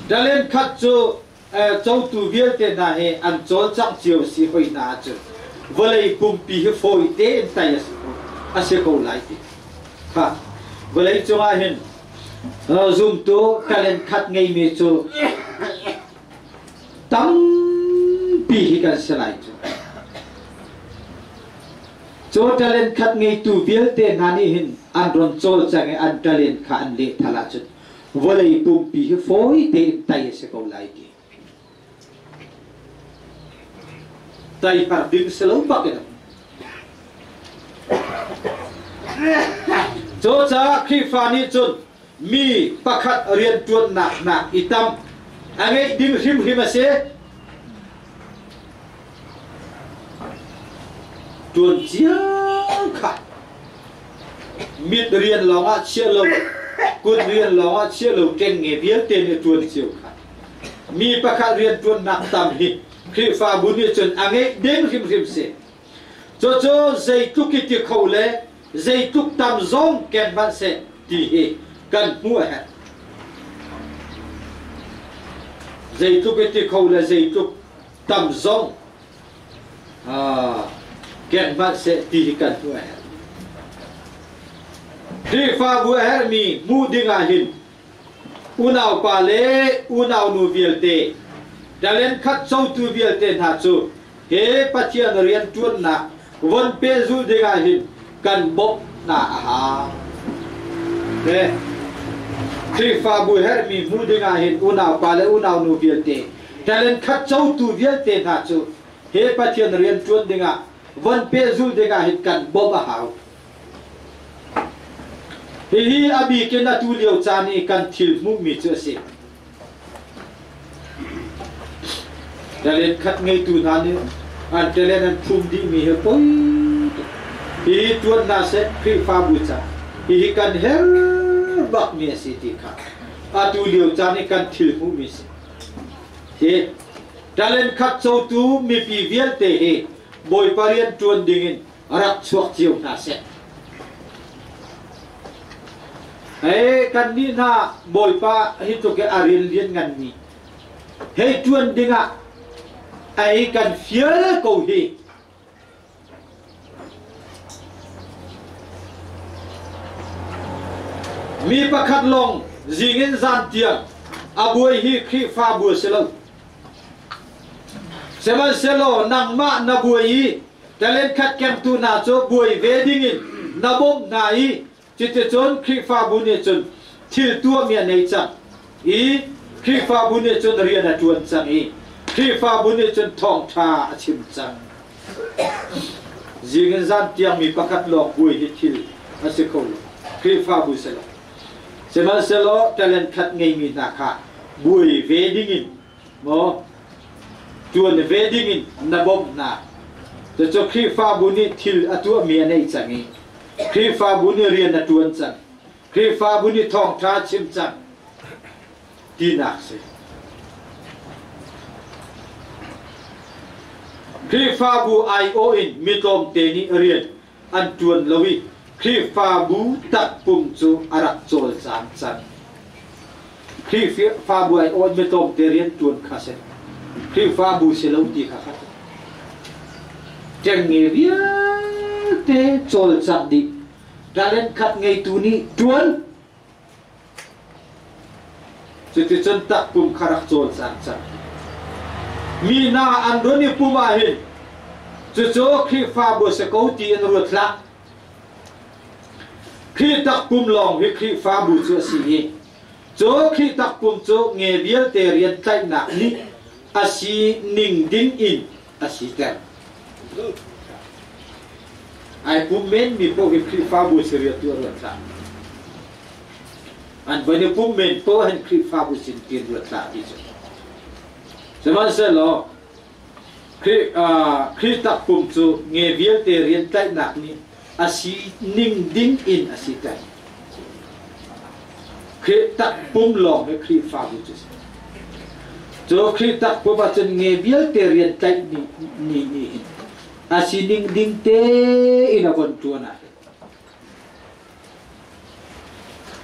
Speaker 1: Talent khat cu cotu vialte hna hi an cawlcangh cio si hoi hna ahcun vawlei pumpi hi fawi tein tai a si ko lai ti kha vawlei cungah hin zumtu talent khat ngeimi cu tampi hi kan si lai cu. Cu talent khat ngeitu vialte hna nih hin an ron cawlcang i an talent kha an lehthal ahcun vawlei pumpi hi fawi tein tai a si ko lai ti. Tai har ding si lo bak in. Cu caah Khrihfa nih cun mi pakhat rianṭuannak nak i tam a ngeih ding hrimhrim a si. Ṭuan cio kha mit rian lawngah chia lo, kut rian lawngah chia lo ṭengnge vialte nih ṭuan cio kha mi pakhat rianṭuannak tam hi Khrihfabu nih cun a ngeih ding hrimhrim si. Cucu zeitluk i ti kho le zeitluk tam zong ken hmanh seh ti hi kan hmuh a herh. Zeitluk i ti kho le zeitluk tam zong ken hmanh seh ti hi kan hmuh a herh. Khrihfabu a herhmi hmuh ding ah hin unaupa le unaunu vialte, talent khat cotu vialte hna cu he Pathian rianṭuannak von pehzulh dingah hin kan bawmh hna a hau. He Khrihfabu herhmi hmuh dingah hin unaupa le unaunu vialte, talent khat cotu vialte hna cu he Pathian rianṭuan dingah von pehzulh dingah hin kan bawmh a hau. Hihi a bik in atu lio caan i kan thil hmuhmi cu a si. Talent khat ngeitu hna nih an talent an phum dihmi hi poi tuk. Hihi ṭuan hna seh Khrihfabu ca. Hihi kan herh bakmi a si ti kha atu lio caan i kan thil hmuhmi si. Hi talent khat cotu mipi vialte hi Bawipa rian ṭuan dingin rak chuak cio hna seh. Hei kannih hna Bawipa hi tluk i a rian lian nganmi hei ṭuan dingah Ai kan fial ko hi. Mi pakhat lawng zing in zan tiang a buai hi Khrihfabu a si lo. Sihmanhsehlaw nangmah na buai i talent khat kengtu hna cu buai ve dingin na bawmh hna i cuticun Khrihfabu nih cun thil tuahmi a nei cang i Khrihfabu nih cun rian a ṭuan cang i Khrihfabu nih cun thawngṭha a chim cang. Zing in zan tiang mi pakhat lawng buai hi thil a si kho lo. Khrihfabu si lo. Sihmanhsehlaw talent khat ngeimi hna kha buai ve dingin maw ṭuan ve dingin na bawmh hna. Cucu Khrihfabu nih thil a tuahmi a neih cang i Khrihfabu nih rian a ṭuan cang. Khrihfabu nih thawngṭha a chim cang. Tinak si. Khrihfabu aiawh in mi tlawmte nih rian an ṭuan lo i Khrihfabu takpum cu a rak cawlcang cang. Khrihfabu aiawh in mi tlawmte rian ṭuan kha si. Khrihfabu si lo ti kha kha. Ṭengnge vialte cawlcangh dih. Talent khat ngeitu nih ṭuan Cuticun takpum kha rak cawlcang cang. Mi hna an run i pum ah hin cucu Khrihfabu a si ko ti in ruat hlah. Khrih takpum lawng hi Khrihfabu cu a si i cu Khrih takpum cu nge vialte rian tlaihnak nih a si ning ding in a siter. Ai pum menmi paoh hi Khrihfabu si rian tu a ruat hlah. An van i pum men paoh hin Khrihfabu sin tiin ruat hlah ti cu. Sihmanhsehlaw Khrih, uh, Khrih takpum cu nge vialte rian tlaihnak nih a si ning ding in a siter. Khrih takpum lawng hi Khrihfabu cu si. Cu Khrih takpum ahcun nge vialte rian tlaih ni ni nih hin a sining ding tein a von ṭuan ah hin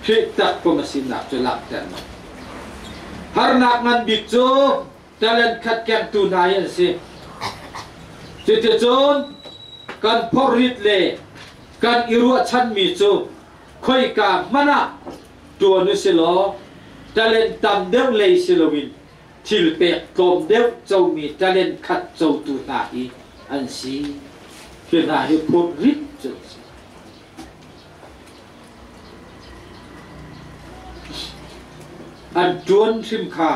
Speaker 1: Khrih takpum a sinak cu langhter lo. Harnak ngan bik cu talent khat kengtu hna hi an si. Cuticun kan phorrit le kan i ruahchanmi cu khoika hmanh ah ṭuan u si law talent tam deuh lei si loin thil pek tlawm deuh comi talent khat cotu hna hi an si. Hi hna hi phurrit cu an si. An ṭuan hrim kha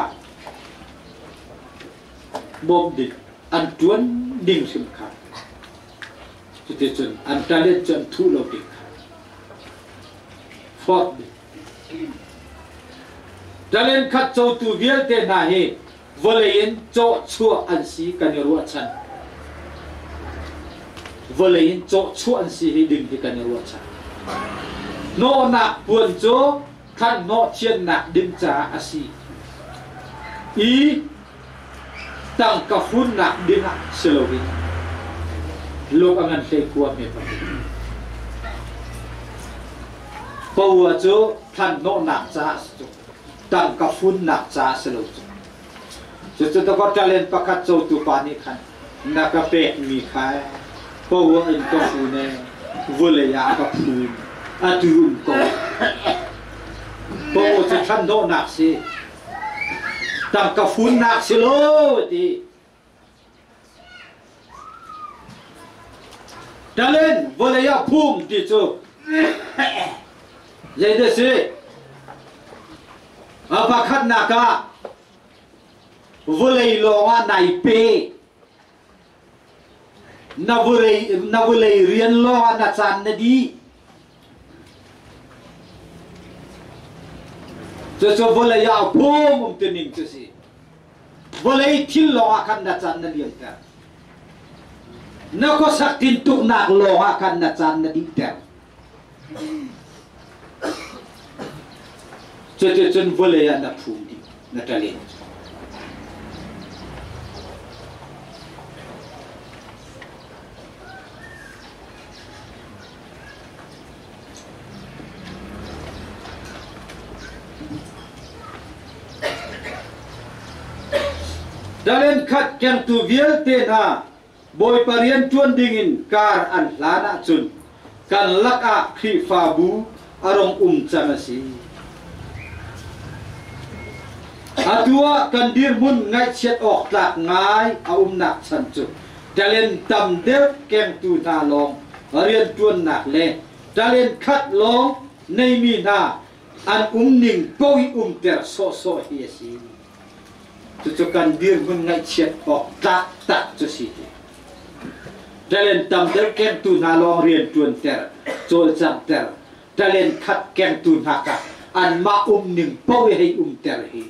Speaker 1: bawmh ding, an ṭuan ding hrim kha. Cuticun an talent cu an thuh lo ding kha. Forh ding. Talent khat cotu vialte hna hi vawlei in cawhchuah an si kan i ruahchan. Vawlei in cawhchuah an si hi ding hi kan i ruahchan. Hnawhnak puan cu thlan hnawh thiannak ding caah a si i tangka funnak dingah si loin lung a ngan hlei kua me pahnih. Paua cu thlan hnawhnak caah si cu tangka funnak caah si lo cu. Cucu dawkawt talent pakhat cotu pa nih khan na ka pekmi kha paua in ka fun e vulei ah ka phun atu um ko. Paua cu thlan hnawhnak si tangka funnak si lo ti. Talent vawlei ah phum ti cu zeidah si? A pakhatnak ah vawlei lawngah nai pe. Na vawlei, na vawlei rian lawngah na caan na dih. Cucu vawlei ah phum um ti ning cu si. Vawlei thil lawngah khan na caan na liamter. Na khuasak tintuknak lawngah khan na caan na dihter. Cuticun vawlei ah na phum dih, na ṭalen. Talent khat kengtu vialte hna Bawipa rian ṭuan dingin kar an hlan ahcun kan lakah Khrihfabu a rung um cang a si. Atu ah kan dirhmun ngaihchiat awk tlak ngai a umnak chan cu talent tam deuh kengtu hna lawng rianṭuannak le talent khat lawng neimi hna an umning paoh i umter sawhsawh hi a si. Cucu kan dirhmun ngaihchiat awk tlak tak cu si ti. Talent tam deuh kengtu hna lawng rian ṭuanter, cawlcanghter, talent khat kengtu hna kha anmah umning paoh i hei umter hi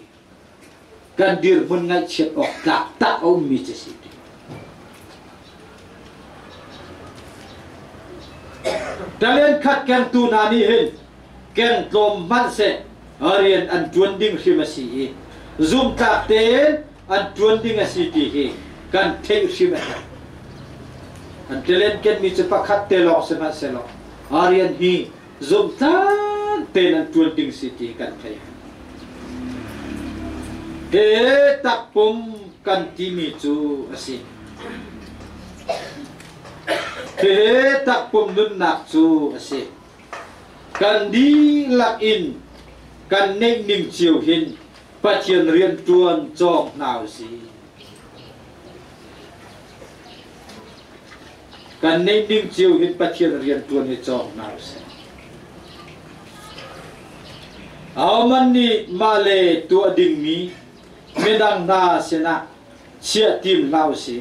Speaker 1: kan dirhmun ngaihchiat awk tlak tak a ummi cu si ti. Talent khat kengtu hna nih hin keng tlawm hmanh seh rian an ṭuan ding hrim a si i zumhtlak tein an ṭuan ding a si ti hi kan theih hrim a herh. An talent kenmi cu pakhat te lawng sihmanhsehlaw a rian hi zumhtlak tein an ṭuan ding si ti kan theih. He takpum kan timi cu a si. Hihi takpum nunnak cu a si. Kan dihlak in kan neihning cio hin Pathian rianṭuan cawng hna u sih. Kan neihning cio hin Pathian rianṭuan hi cawng hna u sih. Ahohmanh nih mah le tuah dingmi midang hna sinah chiah tim hlah u sih.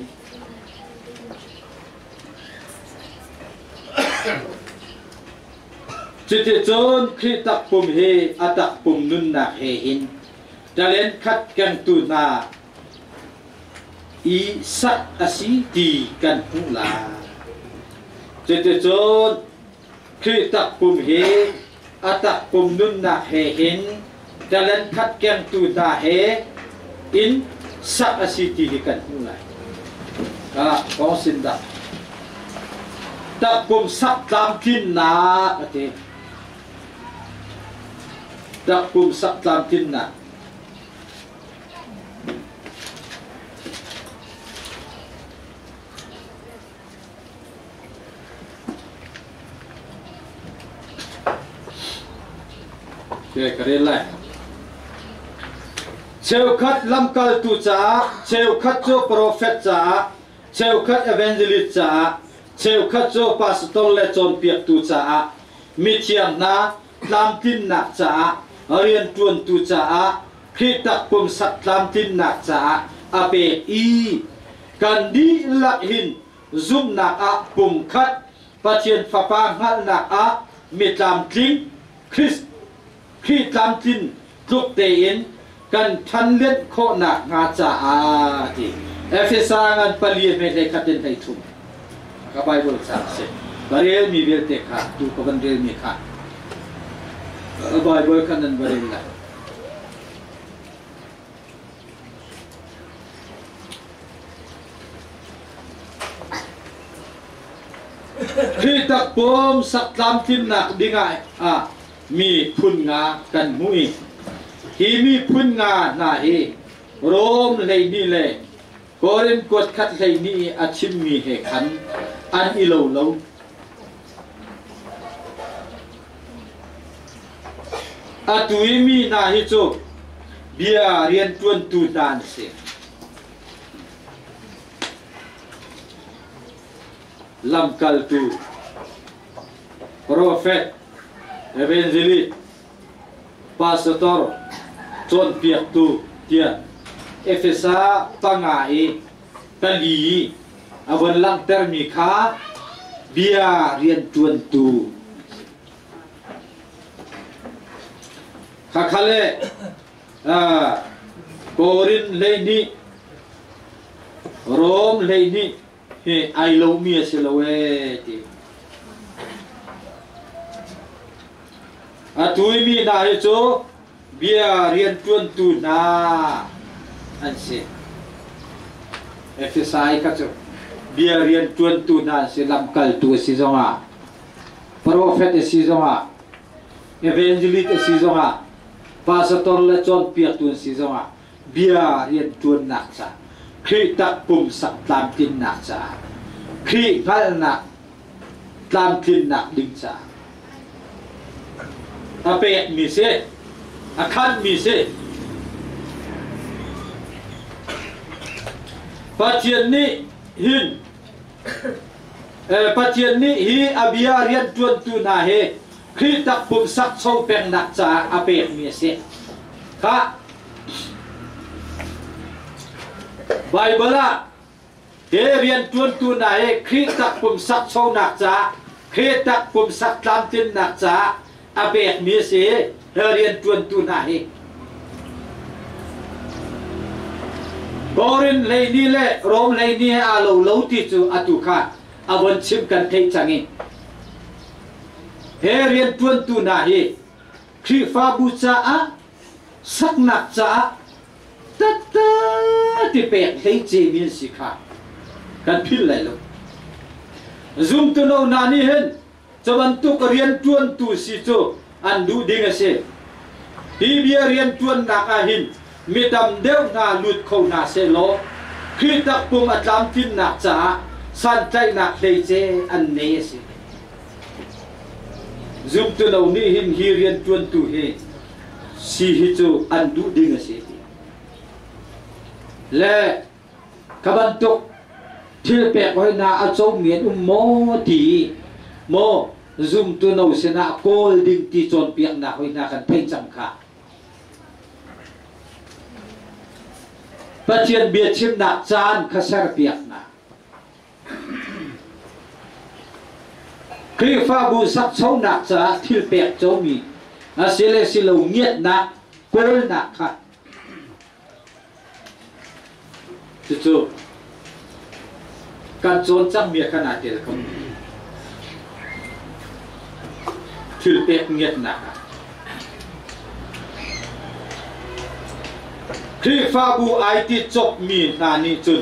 Speaker 1: Cuticun Khrih takpum hi a takpum nunnak he hin talent khat kengtu hna i sak a si ti kan hmuh lai. Cuticun Khrih takpum hi a takpum nunnak he hin talent khat kengtu hna he in sak a si ti hi kan hmuh lai. Ah, kong sin dah. Takpum sak tlamtlinnak a ti. Takpum sak tlamtlinnak. Ka rel lai. Cheukhat lamkaltu caah, cheukhat cu profet caah, cheukhat evangelist caah, cheukhat cu pastor le cawnpiaktu caah, mithiang hna tlamtlinnak caah, rianṭuantu caah, Khrih takpum sak tlamtlinnak caah a pek i kan dihlak hin zumhnak ah pumkhat Pathian Fapa hngalhnak ah mi tlamtling Christ Khrih tlamtlin tluk tein kan ṭhanlenh khawhnak hnga caah ti Efesa ngan pali hme hlei khat in hlei thum ka Bible ca a si ka relmi vialte kha tu ka van relmi kha Bible kha nan va rel lai. Khrih takpum sak tlamtlinnak dingah ah mi phun nga kan hmuh i hi mi phun nga hna hi Rom 12 le Korin kuat khat 12 i a chimmi he khan an i lo lo. Atu i mi hna hi cu bia rianṭuantu hna an si. Lamkaltu, profet, evangelist, pastor, cawnpiaktu tiah Efesa panga i pali a von langhtermi kha bia rianṭuantu Khakha le Korin 12 Rom 12 hi ai lomi a si lo ee ti. A tuimi hna hi cu bia rianṭuantu hna an si. Efesai kha cu bia rianṭuantu hna an si, lamkaltu a si zongah, profet a si zongah, evangelist a si zongah, pastor le cawnpiaktu an si zongah bia rianṭuannak ca. Khrih tak pumsak tlamtlinnak caah Khrih hngalhnak tlamtlinnak ding caah a pekmi si, a khanhmi si. Pathian nih hin Pathian nih hi a bia rianṭuantu hna hi Khrih takpum sakcho pengnak caah a pekmi a si. Khah Baibal ah hi rianṭuantu hna hi Khrih takpum sakchonak caah Khrih takpum sak tlamtlinnak caah a pekmi a si. Hi rianṭuantu hna hi Korin hleihnih le Rom hleihnih he aa lo lo ti cu atu kha a von chim kan theih cang i he rianṭuantu hna hi Khrihfabu caah saknak caah taktak ti pek hleice mi an si kha kan philh lai lo. Zumtu no hna nih hin Cu bantuk rianṭuantu si cu an duh ding a si. Hi bia rianṭuannak ah hin mi tam deuh hna lut kho hna sehlaw Khrih takpum a tlamtlinnak caah santlaihnak hleice an nei a si. Zumtu lo nih hin hi rianṭuantu hi si hi cu an duh ding a si. Le Kha bantuk thil pek hoi hna a comi an um maw ti maw zumtu no sinah kawl ding ti cawnpiaknak hoi hna kan theih cang kha. Pathian biachimnak caan kha serpiak hna. Khrihfabu sakchonak caah thil pek comi a si le si lo ngiatnak kawlnak kha Cucu kan cawn cangmi ah khan aa tel ko. Thil pek ngiatnak ah. Khrihfabu ai ti cawpmi hna nih cun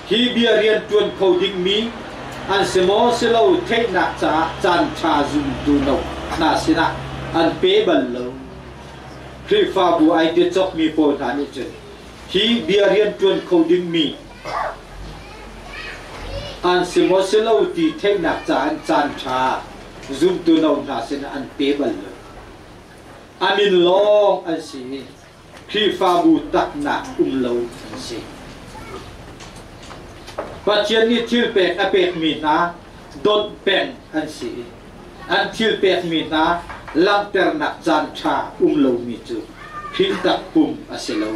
Speaker 1: hi bia rian ṭuan kho dingmi an si maw si lo theihnak caah caan ṭha zumtu no hna sinah an pe bal lo. Khrihfabu ai ti cawkmi pawl hna nih cun hi bia rianṭuan kho dingmi an si maw si lo ti theihnak caah an caan ṭha zumtu no hna sinah an pe bal lo. A min lawng an si i Khrihfabu taknak um lo an si. Pathian nih thil pek a pekmi hna donh peng an si i an thil pekmi hna langhternak caan ṭha um lomi cu Khrih takpum a si lo.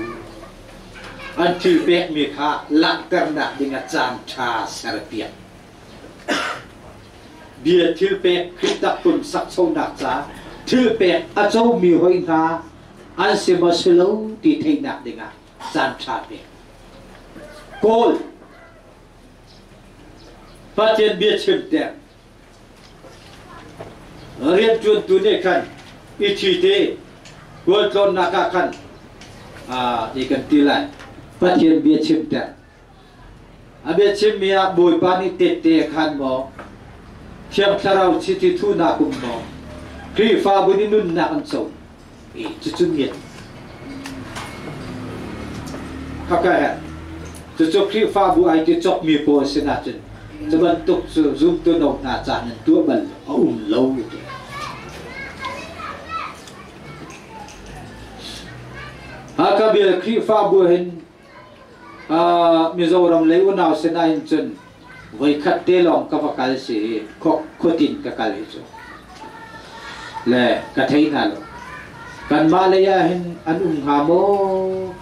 Speaker 1: An thil pekmi kha langhternak dingah caan ṭha serpiak. Bia thil pek Khrih takpum sakchonak ca thil pek a comi hoi hna an si maw si lo ti theihnak dingah caan ṭha pek. Kawl Pathian bia chimter Rianṭuantu nih khan i ṭhi te khualtlawnnak ah khan ti kan ti lai. Pathian bia chimter. A bia chimmi ah Bawipa nih tette khan maw, Thiang Thlarau chiti thuhnak um maw, Khrihfabu nih nunnak an co. I cucu ngiat. Khaka he cucu Khrihfabu ai ti cawkmi pawl sinah cun cu bantuk cu zumtu no hna caan an tuah bal a um lo ti. Hakha bial Khrihfabu hin Mizoram lei unau sinah hin cun voikhat te lawng ka va kal si i khuatin ka kal hi cu le ka thei hna lo. Kanmah lei ah hin an um hnga maw?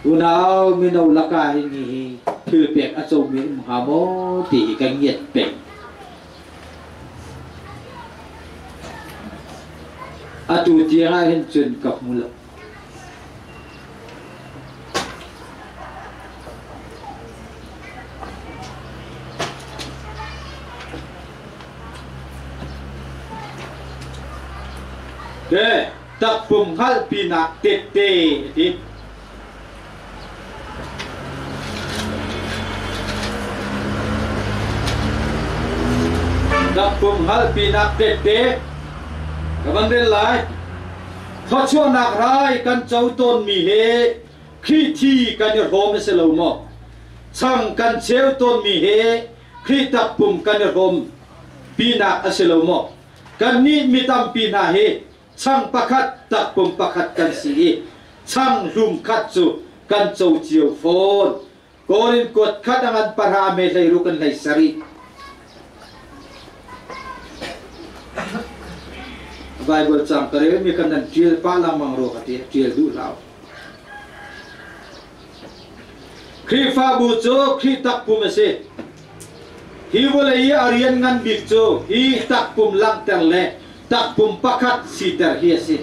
Speaker 1: Unau mino lakah hin hi thil pek a comi um hnga maw ti hi ka ngiat peng. Atu tiang ah hin cun ka hmu lo. Ke takpum hngalhpinak tette a ti. Takpum hngalhpinak tette ka van rel lai. Thluachuahnak rai kan co tawnmi hi Khrih thi kan i hrawm a si lo maw? Chang kan cheu tawnmi he Khrih takpum kan i hrawm pinak a si lo maw? Kannih mi tampi hna hi chang pakhat takpum pakhat kan si i chang hlum khat cu kan co cio fawn. Korin kuat khat a ngan pahra me 16 in 17. Bible cang ka rel mi kan nan tial pa langmang ro ka ti tial duh hlah. Khrihfabu cu Khrih takpum a si. Hi vawlei i a rian ngan bik cu hi takpum langhter le takpum pakhat siter hi a si.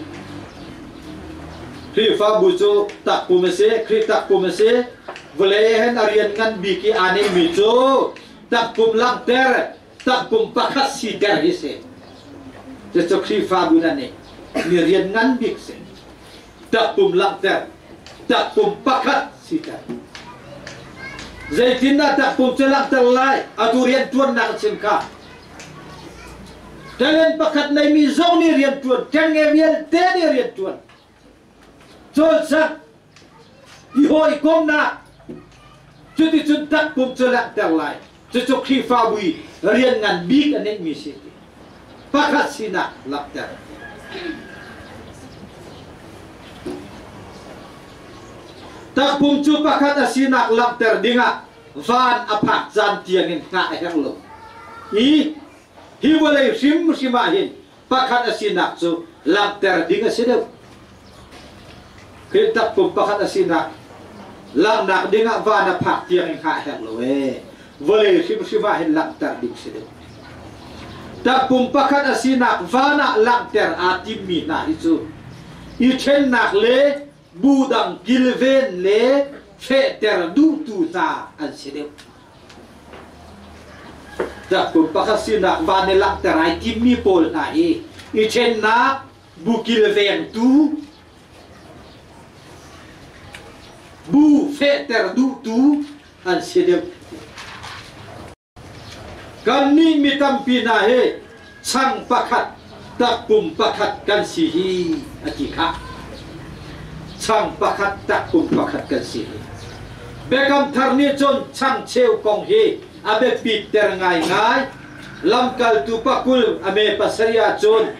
Speaker 1: Khrihfabu cu takpum a si, Khrih takpum a si. Vawlei ah hin a rian ngan bik i aa neihmi cu takpum langhter, takpum pakhat siter hi a si. Cucu Khrihfabu nan nih mi rian ngan bik si. Takpum langhter, takpum pakhat siter. Zeitindah takpum cu langhter lai? Atu rian ṭuannak a chim kha. Talent pakhat neimi zong nih rian ṭuan, ṭengnge vialte nih rian ṭuan. Cawlsak, i hawikomnak, cuticun takpum cu langhter lai. Cucu Khrihfabu i rian ngan bik a neihmi si. Pakhat sinak langhter. Takpum cu pakhat a sinak langhter dingah van a phak caan tiangin hngah a herh lo. I hi vawlei hrimhrim ah hin pakhat a sinak cu langhter ding a si deuh. Khrih takpum pakhat a sinak langhnak dingah van a phak tiang in hngah a herh lo ee. Vawlei hrimhrim ah hin langhter ding si deuh. Takpum pakhat a sinak van ah langhter aa timmi hna hi cu i ṭhennak le bu dang kilven le fehter duhtu hna an si deuh. Takpum pakhat sinak van i langhter ai timmi pawl hna hi i ṭhennak bu kilvengtu bu fehter duhtu an si deuh. Kannih mi tampi hna hi chang pakhat, takpum pakhat kan si hi a ti khah. Chang pakhat, takpum pakhat kan si hi. Biakam thar nih cun changcheu kong hi a biapit ter ngaingai. Lamkaltu pakul a me pasarih ahcun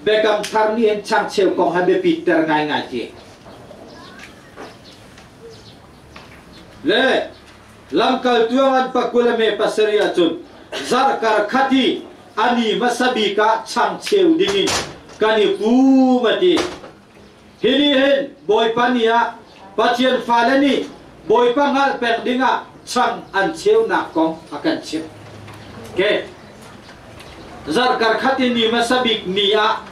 Speaker 1: biakam thar nih hin changcheu kong a biapit ter ngaingai ti. Le Lamkaltu a ngan pakul a me pasarih ahcun zarhkar khat i a ni hmasa bik ah changcheu dingin kan i pum a ti. Hi nih hin Bawipa ni ah Pathian fale nih Bawipa hngalh pek dingah chang an cheunak kong a kan chimh. Okay. Zarhkar khat i ni hmasa bik ni ah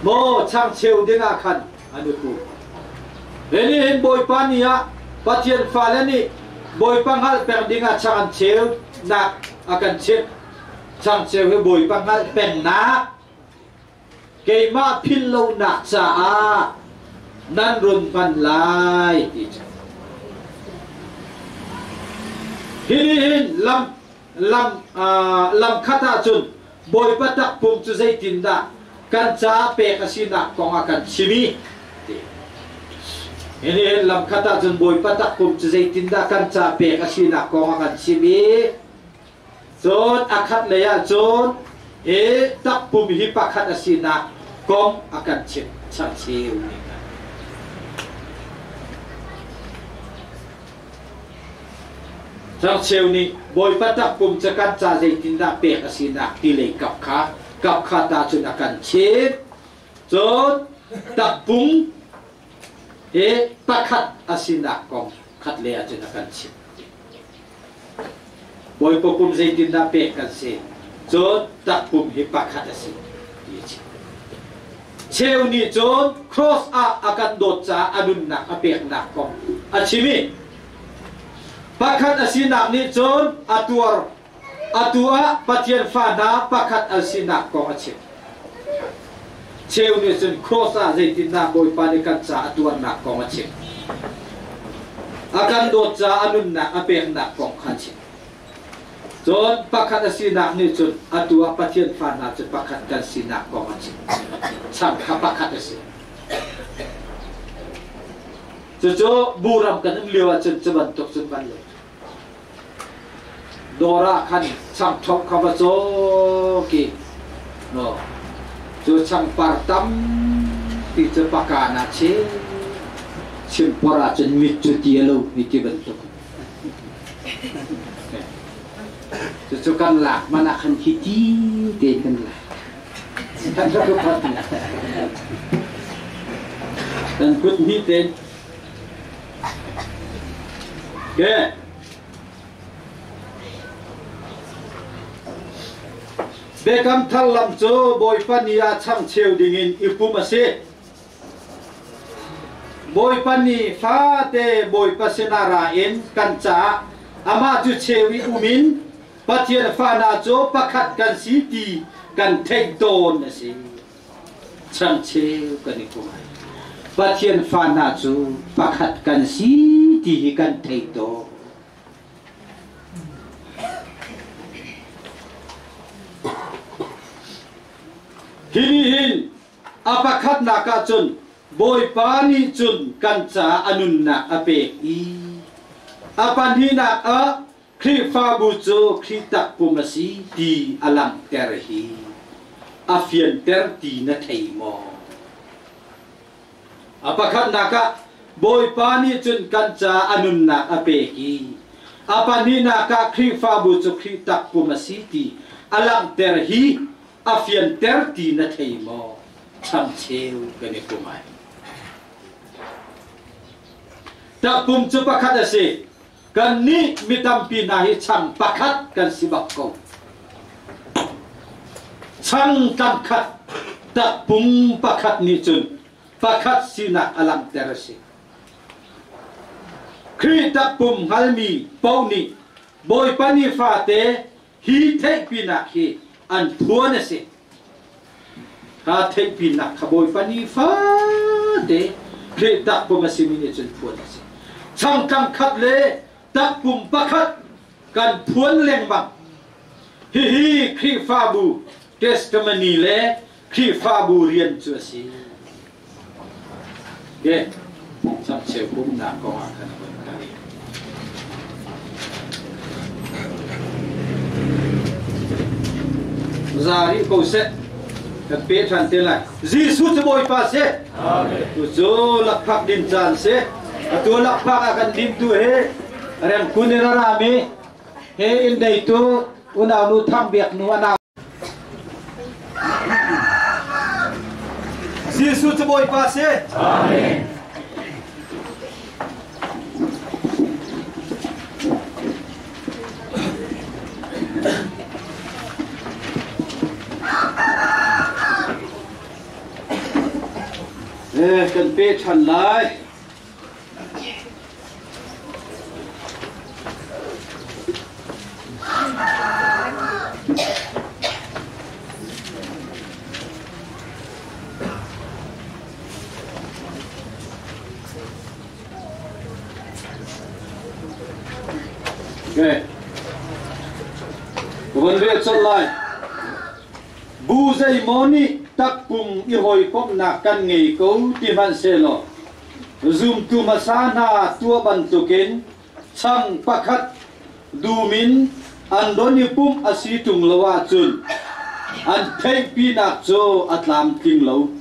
Speaker 1: maw changcheu dingah khan an i pu. Hi nih hin Bawipa ni ah Pathian fale nih Bawipa hngalh peng dingah chang an cheunak a kan chimh. Changcheu hi Bawipa hngalh pengnak keimah philh lonak caah nan run hman lai ti cu. Hi nih hin lam lam lam khat ahcun Bawipa takpum cu zeitindah kan caah pek a sinak kong a kan chim i hi nih hin lam khat ahcun Bawipa takpum cu zeitindah kan caah pek a sinak kong a kan chim i cun a khat lei ahcun hi takpum hi pakhat a sinak kong a kan chimh changcheu ning. Tlangcheu nih Bawipa takpum cu kan ca zeitindah pek a sinak ti lei kap kha kap kha ta cun a kan chimh. Cun takpum hi pakhat a sinak kong khat le ahcun a kan chimh. Bawipa pum zeitindah pek kan si? Cun takpum hi pakhat a si ti a chim. Cheu nih cun cross ah a kan dawt caah a nunnak a peknak kong a chim i pakhat a sinak nih cun a tuar atu ah Pathian fa hna pakhat an sinak kong a chim. Cheu nih cun cross ah zeitindah Bawipa nih kan ca a tuarnak kong a chim. A kan dawt caah a nunnak a peknak kong kha a chim. Cun pakhat a sinak nih cun atu ah Pathian fa hna cu pakhat kan sinak kong a chim. Chang kha pakhat a si. Cucu buram kan um lio ahcun cu bantuk cun kan lo. Dawr ah khan changṭhok kha va cawk i no cu changpar tampi cu pakan ah chim chimpor ahcun mit cu ti a lo mi ti bantuk. Cucu kan lak man ah khan hi ti tein kan lak. Kan rak upat. Kan kut hnih tein. Okay. Biakam thar lam cu Bawipa ni ah changcheu dingin i pumh a si. Bawipa ni fate Bawipa sinah ra in kan caah amah cu cheu i um in Pathian fa hna cu pakhat kan si ti kan theih tawn a si. Changcheu kan i pum. Pathian fa hna cu pakhat kan si ti hi kan theih tawn. Hi nih hin a pakhatnak ah cun Bawipa nih cun kan caah a nunnak a pek i a pahnihnak ah Khrihfabu cu Khrih takpum a si ti a langhter hi a fianter ti na thei maw? A pakhatnak ah Bawipa nih cun kan caah a nunnak a pek i a pahnihnak ah Khrihfabu cu Khrih takpum a si ti a langhter hi a fianter ti na thei maw? Changcheu kan i pum ai. Takpum cu pakhat a si. Kannih mi tampi hna hi chang pakhat kan si bak ko. Chang tlangkhat takpum pakhat nih cun pakhat sinak a langhter a si. Khrih takpum hngalmi paoh nih Bawipa ni fate hi theihpinak hi an phuan a si. Kha theihpinak kha Bawipa ni fate Khrih takpum a simi nih cun phuan a si. Changtlang khat le takpum pakhat kan phuan lengmang. Hihi Khrihfabu testimony le Khrihfabu rian cu a si. Okay. Changcheu pumnak kong ah khan a von kal. Za rih ko seh. Kan pe ṭhan te lai. Jesuh cu Bawipa si. Tu cu lakphak din caan si. Atu lakphak a kan limtu hi rengkun in a rami he inn neitu unaunu Thang Biak nu a nau Jesuh cu Bawipa si. Amen. Eh, kan pe ṭhan lai. Okay. Von rel colh lai. Bu zeimaw nih takpum i hawikomhnak kan ngei ko ti hmanhsehlaw Zumtu hmasa hna tuah bantukin chang pakhat dum in an don i pumh a si ṭung lo ahcun an theihpinak cu a tlamtling lo.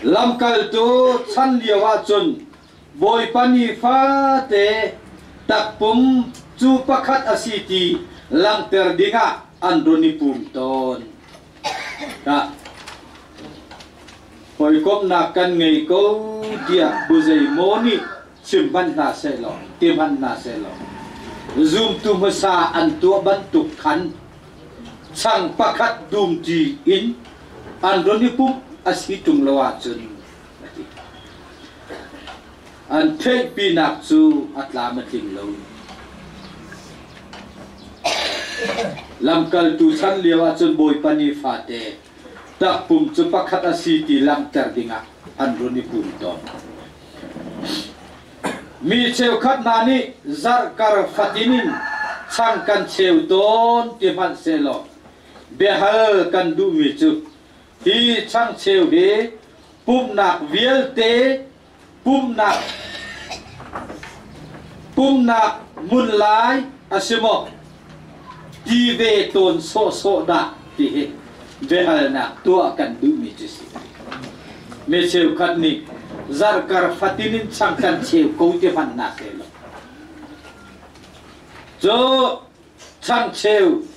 Speaker 1: Lamkaltu chan lio ahcun Bawipa ni fate takpum cu pakhat a si ti langhter dingah an run i pum tawn. Hawikomhnak kan ngei ko tiah bu zeimaw nih chim hmanh hna sehlaw, ti hmanh hna sehlaw, zumtu hmasa an tuah bantuk khan chang pakhat dumṭi in an run i pumh a si ṭung lo ahcun a ti. An theihpinak cu a tlam a tling lo. Lamkaltu chan lio ahcun Bawipa ni fate takpum cu pakhat a si ti langhter dingah an run i pum tawn. Mi cheukhat hna nih zarhkar fatin in chang kan cheu tawn ti hmanhsehlaw biahal kan duhmi cu hi changcheu hi Pumhnak vialte pumhnak pumhnak hmun lai a si maw? Ti ve tawn sawhsawh dah ti hi biahalnak tuah kan duhmi cu si. Mi cheukhat nih zarkar fatin in chang kan cheu ko ti hmanh na se lo. Cu changcheu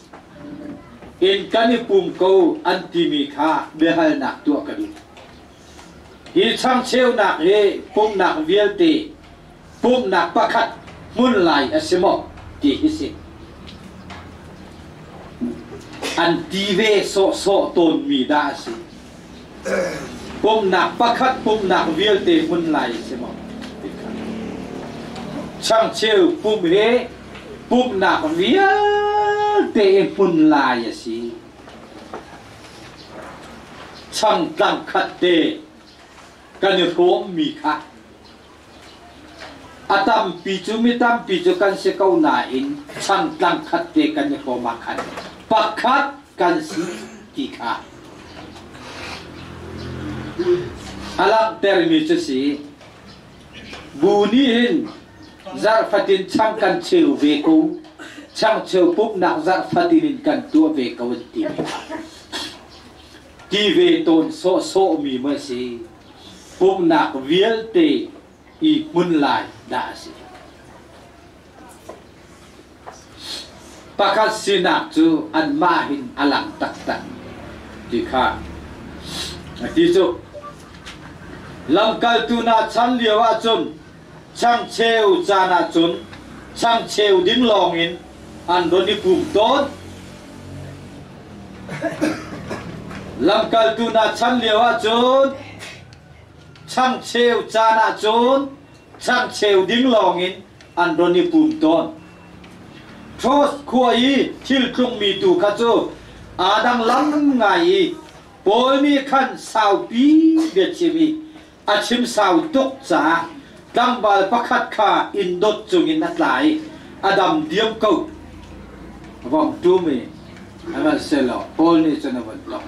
Speaker 1: in kan i pum ko an timi kha biahalnak tuah ka duh. Hi changcheunak hi pumhnak vialte pumhnak pakhat hmun lai a si maw ti hi si. An ti ve sawhsawh tawnmi dah a si. Pumhnak pakhat pumhnak vialte hmun lai a si maw ti kha. Changcheu pum hi pumhnak vialte i hmun lai a si. Changtlang khat te kan i hrawmmi kha a tampi cu mi tampi cu kan si ko nain changtlang khat te kan i hrawm ah khan pakhat kan si ti kha a langhtermi cu si. Bu nih hin zarh fatin chang kan cheu ve ko. Changcheu pumhnak zarh fatin in kan tuah ve ko an ti mi kha. Ti ve tawn sawhsawhmi maw a si? Pumhnak vialte i hmun lai dah a si. Pakhat sinak cu anmah hin a lang taktak ti kha a ti cu. Lamkaltu hna chan lio ahcun changcheu caan ahcun changcheu ding lawngin an run i pum tawn. Lamkaltu hna chan lio ahcun changcheu caan ahcun changcheu ding lawngin an run i pum tawn. Troas khua i thil tlungmi tu kha cu aa dang lam ngai i Paul nih khan saupi biachim i a chim sau tuk caah tlangval pakhat kha inn dot cungin a tla i a dam diam ko. Vong ṭum i sihmanhsehlaw Paul nih cun a vun tlok.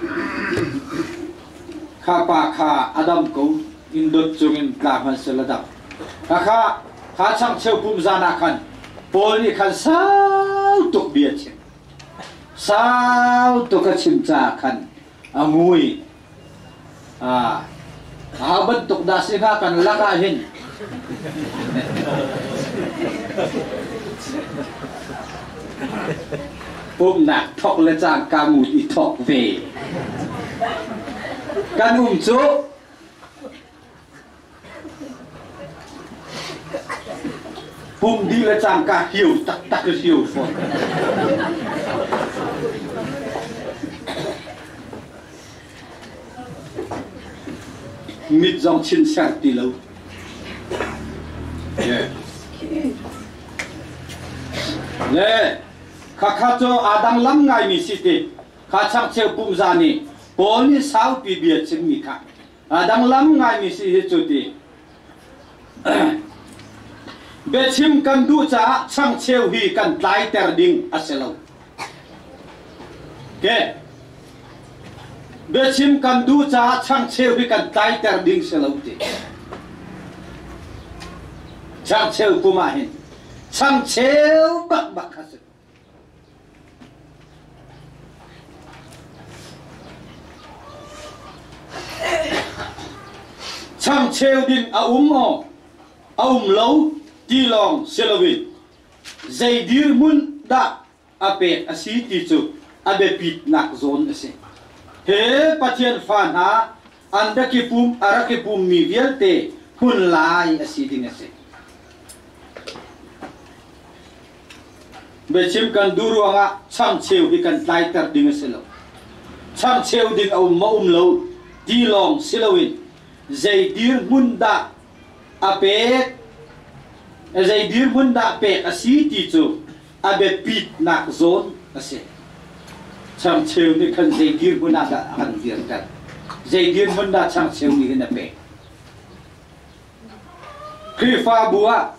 Speaker 1: Kha pa kha a dam ko, inn dot cungin tla hmanhsehlaw dam. Khakha kha changcheu pum zan ah khan Paul nih khan sau tuk bia a chim. Sau tuk a chim caah khan a ngui. Ah, aho bantuk dah si hnga kan lak ah hin? Pumhnak thok le cangka ngut i thok ve. Kan um cu Pum dih le cangka hiu taktak i hiu fawn. Mit zong chin ser ti lo. Le khakha cu aa dang lam ngaimi si ti kha changcheu pumza nih Paul nih saupi bia chimmi kha A danglam ngaimi si hi cu ti. Biachim kan duh caah changcheu hi kan tlaiter ding a si lo. Okay. Biachim kan duh caah changcheu hi kan tlaiter ding si lo ti. Changcheu kum ah hin changcheu bak bak kha si. Changcheu ding a um maw? A um lo ti lawng si loin zei dirhmun dah a pek a si ti cu a biapitnak zawn a si. He Pathian fa hna an rak i pum a rak i pummi vialte hmun lai a si ding a si. Biachim kan duh ruangah changcheu hi kan tlaiter ding a si lo. Changcheu ding a um maw um lo ti lawng si loin zei dirhmun dah a pek zei dirhmun dah pek a si ti cu a biapitnak zawn a si. Changcheu nih khan zei dirhmun ah dah a kan dirter? Zei dirhmun dah changcheu nih hin a pek? Khrihfabu ah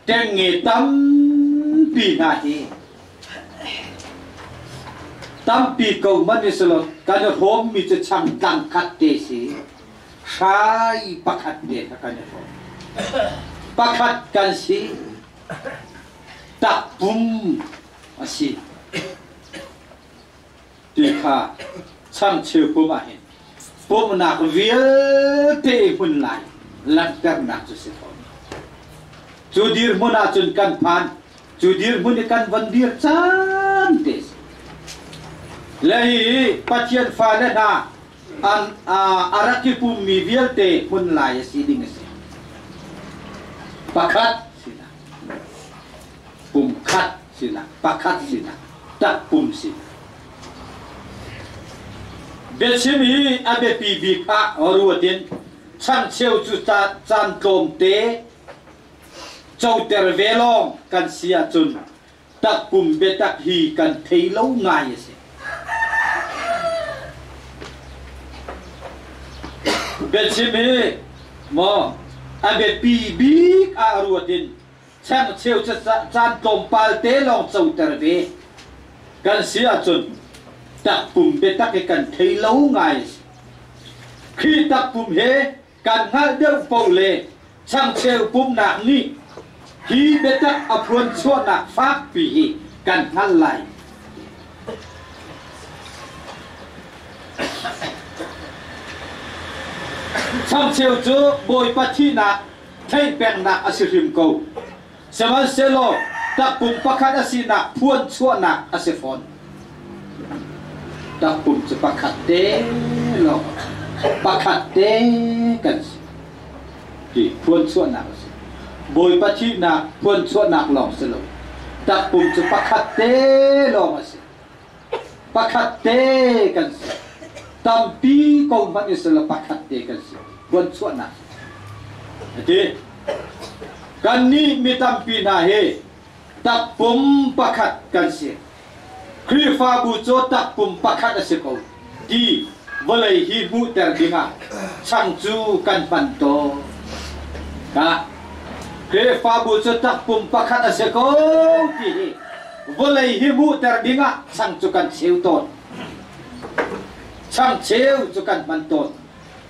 Speaker 1: ṭengnge tampi hna hi tampi ko hmanh i selaw kan i hrawmmi cu changtlang khat te si. Hrai pakhat te kha kan i hrawm. Pakhat kan si. Takpum a si. Ti kha changcheu pum ah hin pumnak vialte hmun lai langhternak cu si fawn. Cu dirhmun ahcun kan phan. Cu dirhmun i kan von dir caan te si. Le hi Pathian fale hna an a rak i pummi vialte hmun lai a si ding a si. Pakhat sinak, pum khat sinak, pakhat sinak, takpum sinak. Biachim hi a biapi bik ah ruat in changcheu cu caan tlawmte coter ve lawng kan si ahcun takpum biatak hi kan thei lo ngai a si. Biachim hi maw a biapi bik ah ruat in changcheu caan tlawmpal te lawng coter ve kan si ahcun takpum biatak hi kan thei lo ngai a si. Khrih takpum he kan hngalh deuh paoh le changcheu pumnak nih hi biatak a phuan chuahnak fakpi hi kan hngalh lai. Changcheu cu Bawipa thihnak theih peknak a si hrim ko. Sihmanhsehlaw takpum pakhat a sinak phuan chuahnak a si fawn. Takpum cu pakhat te lawng pakhat te kan si ti phuan chuahnak a si. Bawipa thihnak phuan chuahnak lawng si lo. Takpum cu pakhat te lawng a si. Pakhat te kan si. Tampi ko hmanh i sila pakhat te kan si. Phuan chuahnak. Ati. Kannih mi tampi hna hi takpum pakhat kan si. Khrihfabu cu takpum pakhat a si ko ti vawlei hi hmuhter dingah chang cu kan hman tawn. Ka Khrihfabu cu takpum pakhat a si ko ti hi vawlei hi hmuhter dingah chang cu kan cheu tawn. Chang cheu cu kan hman tawn.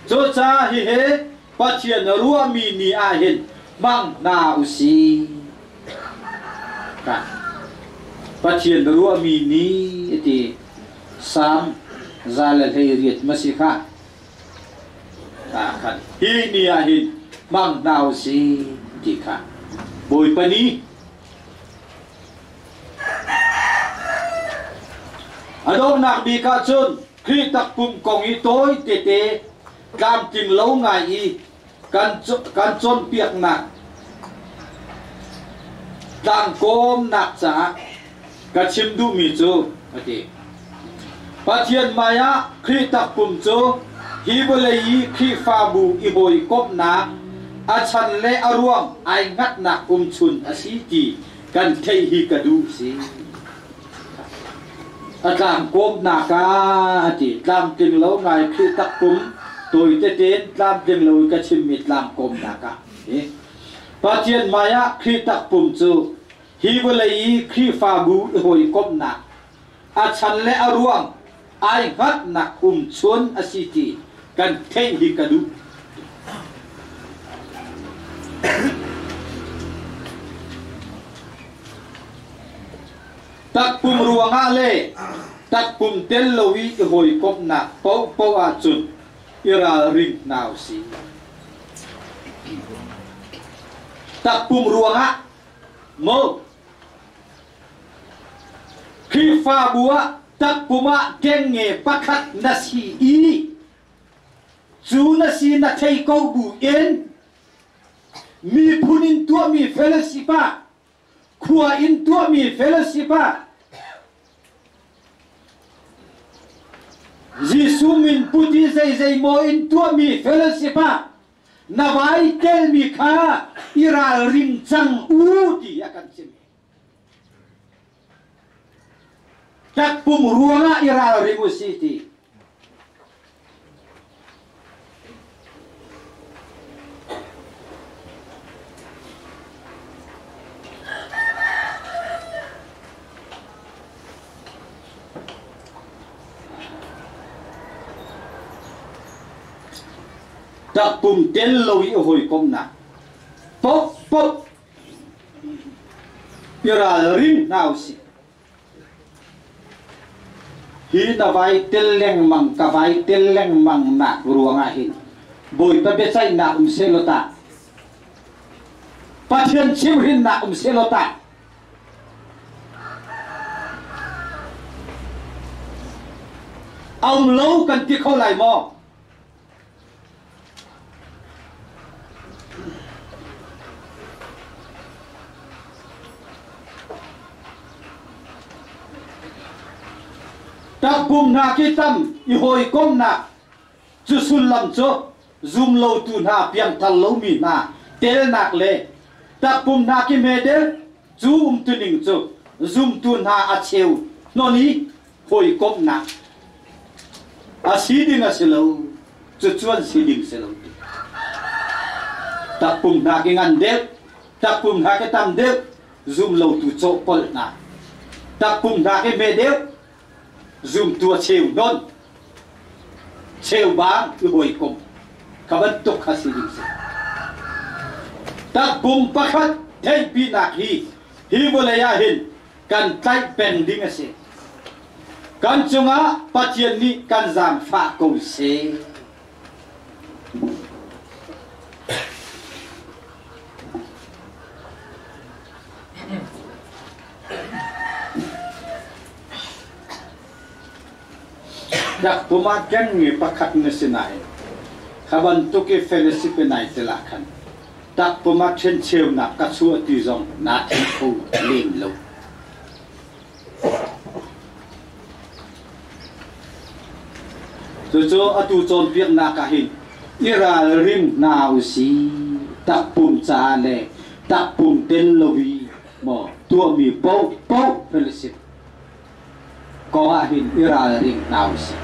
Speaker 1: Cucaah hihi Pathian ruahmi ni ah hin hmang hna usih. Pathian ruahmi ni ti Salm 118 ma si kha khan hi ni ah hin hmang hna usih ti kha Bawipa ni a donghnak bik ah cun Khrih takpum kong i tawi tete tlamtling lo ngai i kan cawnpiaknak tlangkawmnak caah ka chim duhmi cu a ti. Pathian hmaiah Khrih takpum cu hi vawlei i Khrihfabu i hawikomhnak a chan le a ruang ai hngatnak umchun a si ti kan theih hi ka duh si. A tlangkawmnak ah a ti. Tlamtling lo ngai Khrih takpum tawi tetein tlamtling lo in ka chimmi tlangkawmnak ah. Pathian hmaiah Khrih takpum cu hi vawlei i Khrihfabu i hawikomhnak a chan le a ruang ai hngatnak umchun a si ti kan theih hi ka duh. Takpum ruangah le takpum tel lo i i hawikomhnak paohpaoh ahcun i ralring hna usih. Takpum ruangah maw Khrihfabu ah takpum ah ṭengnge pakhat na si i cu na si na thei ko bu in miphun in tuahmi fellowship ah khua in tuahmi fellowship ah Jesuh min put i zeizei maw in tuahmi fellowship ah na vai telmi kha i ralring cang u ti a kan chim. Takpum ruangah i ralring u si ti. Takpum tel lo i hawikomhnak paohpaoh i ralring hna usih. Hi na vai tel lengmang ka vai tel lengmang nak ruangah hin Bawipa biaceihnak um sehlaw tah Pathian chimhrinnak um sehlaw tah a um lo kan ti kho lai maw? Takpum hna ki tam i hawikomnak cu sullam cu zumlotu hna piangthar lomi hna telnak le takpum hna ki hme cu umtuning cu zumtu hna a cheu hnon i hawikomhnak a si ding a si lo cucu an si ding si lo takpum hna ki ngan deuh takpum hna ki tam deuh zum lotu cawhpolh hna takpum hna ki hme deuh zumtu a cheu non cheubang i hawikom kha bantuk kha si ding si takpum pakhat theihpinak hi hi vawlei ah hin kan tlaih peng ding a si. Kan cungah Pathian nih kan zaangfah ko seh. Dak puma kengmi pakhat na si nain kha bantuk i fellowship in ai tel ah khan takpum ah ṭhencheunak ka chuah ti zong naa thei kho lem lo. Cucu atu cawnpiaknak ah hin i ralring hna usih takpum ca le takpum tel lovi maw tuahmi paohpaoh fellowship kong ah hin i ralring hna usih.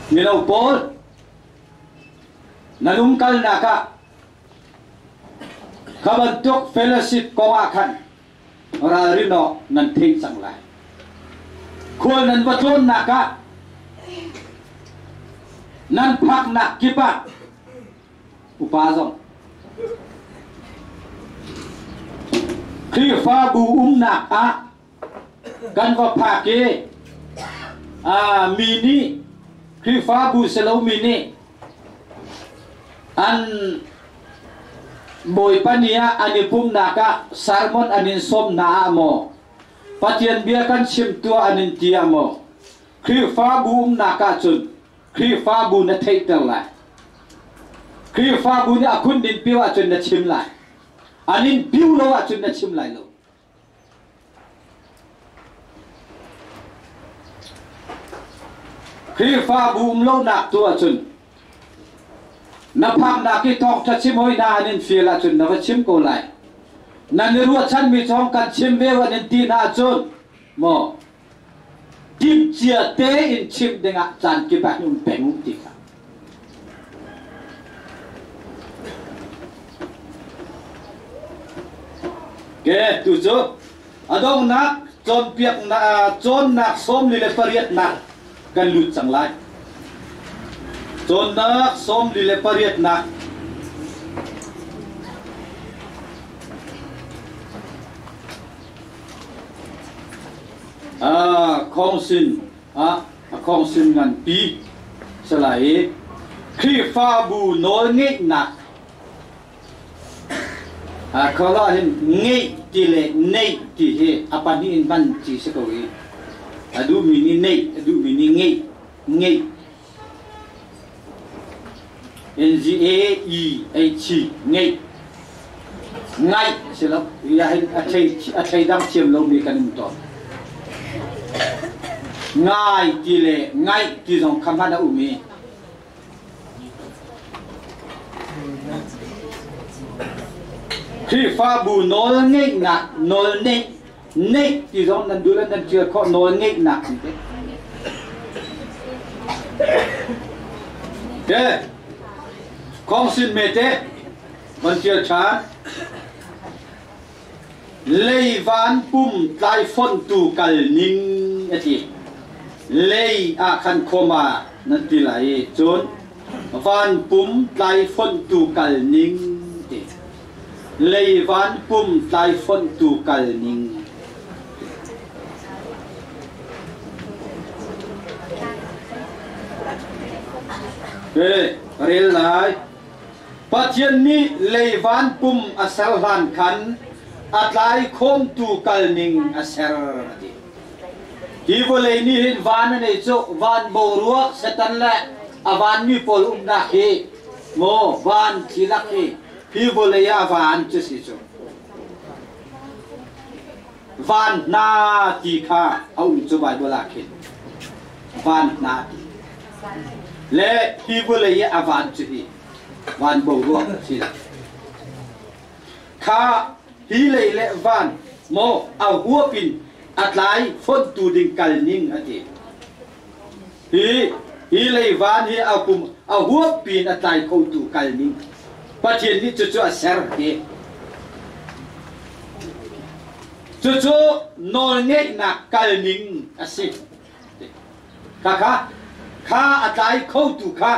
Speaker 1: Mino pawl na lumkalnak ah kha bantuk fellowship kong ah khan ralrin awk nan theih cang lai. Khual nan va tlawnnak ah nan phaknak kip ah upa zong Khrihfabu umnak ah kan va phak i mi nih Khrihfabu si lomi nih an Bawipa ni ah an i pumnak ah sermon an in sawm hna ah maw Pathian bia kan chim tuah an in ti ah maw Khrihfabu umnak ahcun Khrihfabu na theihter lai. Khrihfabu nih a khun din pio ahcun na chim lai. An in piu lo ahcun na chim lai lo. Khrihfabu um lonak tu ahcun na phaknak i thawngṭha chim hoi hna an in fial ahcun na va chim ko lai. Nan i ruahchanmi thawng kan chim ve an in ti hna ahcun maw timhcia tein chimh dingah caan kip ah hin um peng u ti kha. Ke tu cu a donghnak cawnpiaknak cawnnak 48nak kan lut cang lai. Cawnnak 48nak Khawngsin ah a khawngsin nganpi si lai i Khrihfabu nawlngeihnak kho hin ngeih ti le neih ti hi a pahnih in hman ci si ko i a duhmi nih neih a duhmi nih ngeih ngeih N G A E H ngeih ngaih si lo hi ah hin a thei a thleidang thiam lomi kan um tawn ngai ti le ngaih ti zong kha hman a um i Khrihfabu nawl ngeihnak nawl neih neih ti zong nan duh le nan ṭial khawh nawl ngeihnak an ti. Te Kongsin mete van ṭial ṭhan leivan pum tlaifonhtu kal ning a ti. Lei ah khan khoma nan ti lai i cun van pum tlai fonhtu kal ning ti. Lei van pum tlai fonhtu kal ning. Rel lai. Pathian nih lei van pum a ser hlan khan a tlai khawmtu kal ning a ser a ti. Hi vawlei nih hin van a nei cu van boruak Satan le a vanmi pawl umnak hi maw van thilak hi hi vawlei ah van cu si cu. Van hna ti kha a um cu Baibal ah khin van hna ti le hi vawlei i a van cu hi van boruak a si la kha hi lei le van maw a huap in a tlai fonhtu ding kal ning a ti hi hi lei van hi a kum a huap pin a tlai khotu kal ning Pathian nih cucu a ser ti cucu nawlngeihnak kal ning a si kha kha kha a tlai khotu kha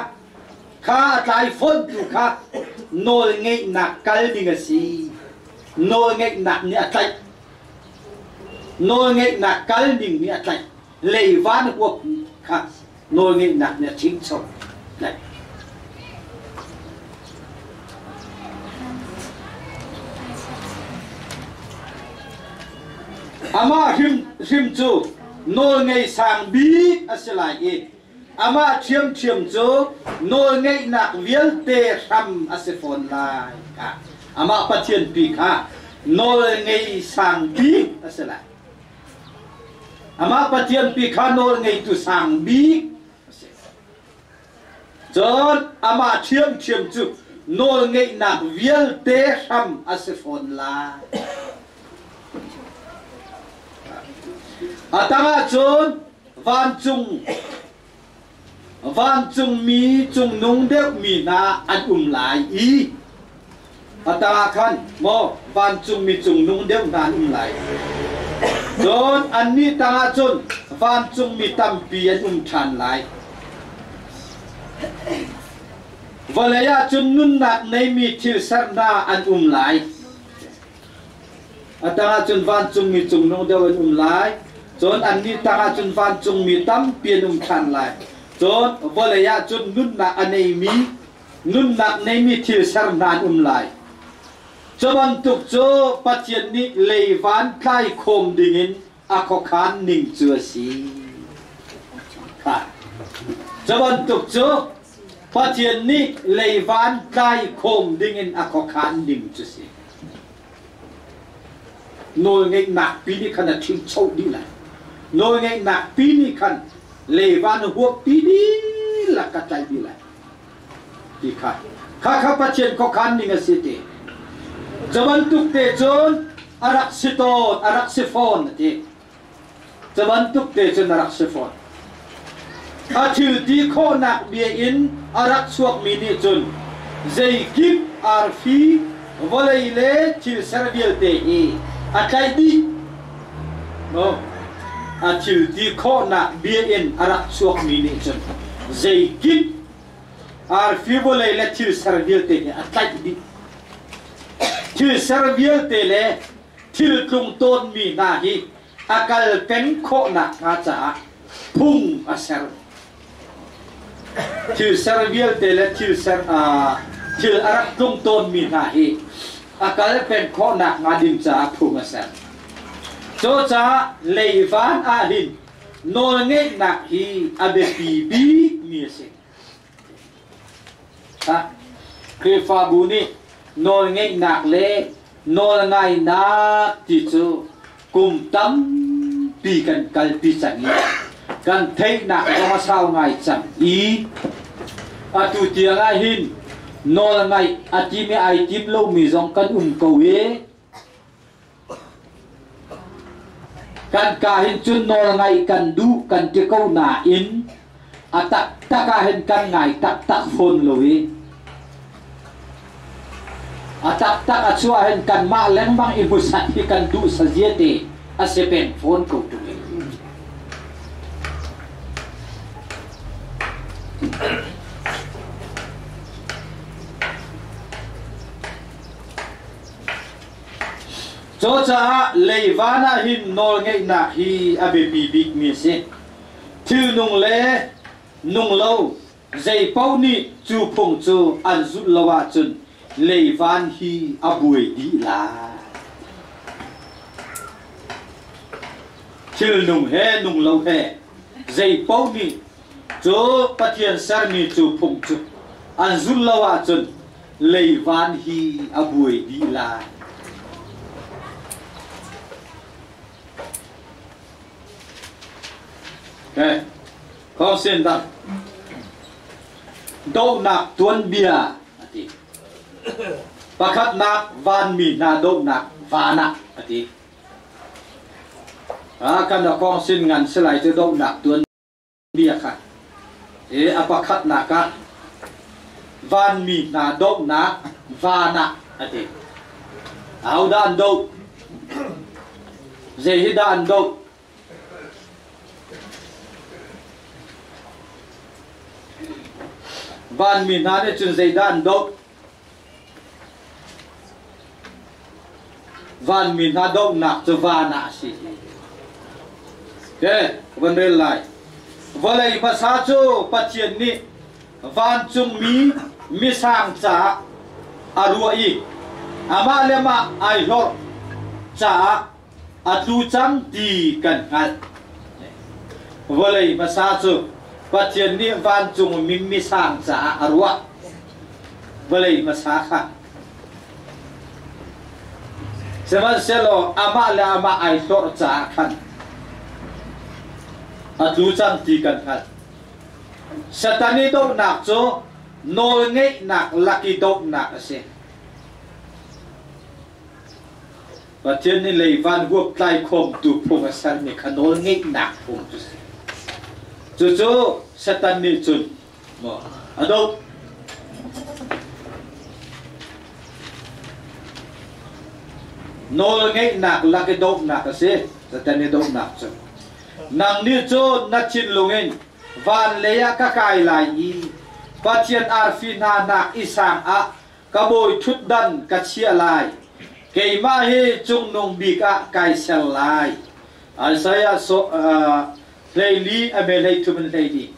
Speaker 1: kha a tlai fontu kha nawlngeihnak kal ding a si nawlngeihnak nih a tlaih nawlngeihnak kal ning nih a tlaih leivan huap kha nawlngeihnak nih a chingcho tlaih Amah hrim cu nawlngei sang bik a si lai i amah ṭhiamṭhiam cu nawlngeihnak vialte hram a si fawn lai kha amah Pathian pi kha nawlngei sang bik a si lai. Amah Pathian pi kha nawlngeitu sang bik a si. Cun amah ṭhiamṭhiam cu nawlngeihnak vialte hram a si fawn lai. A tangah cun vancung vancungmi cungnung deuhmi hna an um lai i a tangah khan maw vancungmi cungnung deuh hna an um lai. Cun annih tangah cun vancungmi tampi an um ṭhan lai. Vawlei ah cun nunnak neimi thil ser hna an um lai. A tangah cun vancungmi cungnung deuh an um lai. Cun annih tangah cun vancungmi tampi an um ṭhan lai. Cun vawlei ah cun nunnak a neimi nunnak neimi thil ser hna an um lai. Cu bantuk cu Pathian nih leivan tlai khawm dingin a khuakhan ning cu a si. Cu bantuk cu Pathian nih leivan tlai khawm dingin a khuakhan ning cu si. Nawlngeihnak pi nih khan a ṭhingcho dih lai. Nawlngeihnak pi nih khan leivan huap pi dihlak a tlaih dih lai. Ti kha kha kha Pathian khuakhan ning a si ti. Cu bantuk te cun a rak si tawn, a rak si fawn a ti. Cu bantuk te cun a rak si fawn. A thil ti khawhnak bia in a rak chuakmi nih cun zeikip arfi, vawlei le thil ser vialte hi a tlaih dih. No. A thil ti khawhnak bia in a rak chuakmi nih cun zeikip arfi, vawlei le thil ser vialte hi a tlaih dih. Thil ser vialte le thil tlung tawnmi hna hi a kal peng khawh nakhnga caah phung a ser. Thil ser vialte le thil ser thil a rak tlung tawnmi hna hi a kal peng khawh nakhnga ding caah phung a ser. Cucaah leivan ah hin nawlngeihnak hi a biapi bikmi a si. Khrihfabu nih nawlngeihnak le nawlngainak ti cu kum tampi kan kalpi cang i kan theihnak zong a sau ngai cang i atu tiang ah hin nawlngaih a tim i ai tim lomi zong kan um ko i Kan ka hin cun nawlngaih kan duh kan ti ko nain a taktak ah hin kan ngai taktak fawn lo i a taktak a chuah hin kanmah lengmang i hmusat hi kan duh saziate a si peng fawn ko ṭung i. Cucaah leivan ah hin nawlngeihnak hi a biapi bikmi a si. Thilnung le nunglo zeipaoh nih cu phung cu an zulh lo ahcun leivan hi a buai dih lai. Thilnung he nunglo he zeipaoh nih cu Pathian sermi cu phung cu an zulh lo ahcun leivan hi a buai dih lai. Okay. Kong dang. Dohnak tuanbia a ti. Pakhatnak vanmi hna dohnak van ah a ti. Ah kan kong sin ngan silai cu dohnak tuan bia kha i a pakhatnak ah vanmi hna dohnak van ah a ti. Ahodah an doh? Zei hi dah an doh? Vanmi hna nih cun zeidah an doh? Vanmi hna dohnak cu van ah a si. Okay, van rel lai. Vawlei hmasa cu Pathian nih vancungmi misang caah a ruah i amah le mah ai hlorh caah a tlu cang ti kan hngalh. Vawlei hmasa cu Pathian nih vancung mi misang caah a ruah. Vawlei hmasa kha. Sihmanhsehlaw amah le amah ai hlorh caah khan a tlu cang ti kan hngalh. Satan i dohnak cu nawlngeihnak lak i dohnak a si. Pathian nih lei van huap tlai khawmtu phung a sermi kha nawlngeihnak phung cu si. Cucu Satan nih cun maw a doh. Nawlngeihnak lak i dohnak a si. Satan i dohnak cu. Nang nih cun na thinlung in van lei ah ka kai lai i Pathian arfi hna nak i sang ah ka bawi ṭhutdan ka chiah lai. Keimah hi cungnung bik ah kai ser lai. Isaiah so, 12 a me 33 in 14.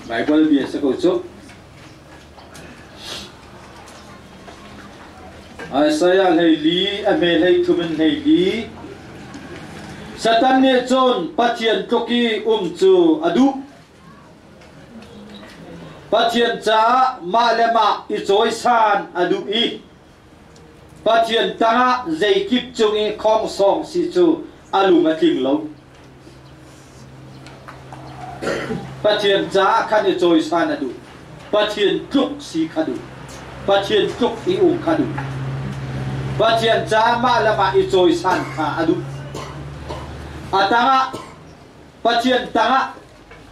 Speaker 1: Bible bia si ko cu. Isaiah 14 a me 33 in 14. Satan nih cun Pathian tluk i um cu a duh. Pathian caah mah le mah i cawisan a duh i Pathian tangah zeikip cung i khongsawng si cu a lung a tling lo. Pathian caah khan i cawisan a duh. Pathian tluk si kha duh. Pathian tluk i um kha duh. Pathian caah mah le mah i cawisan kha a duh. A tangah Pathian tangah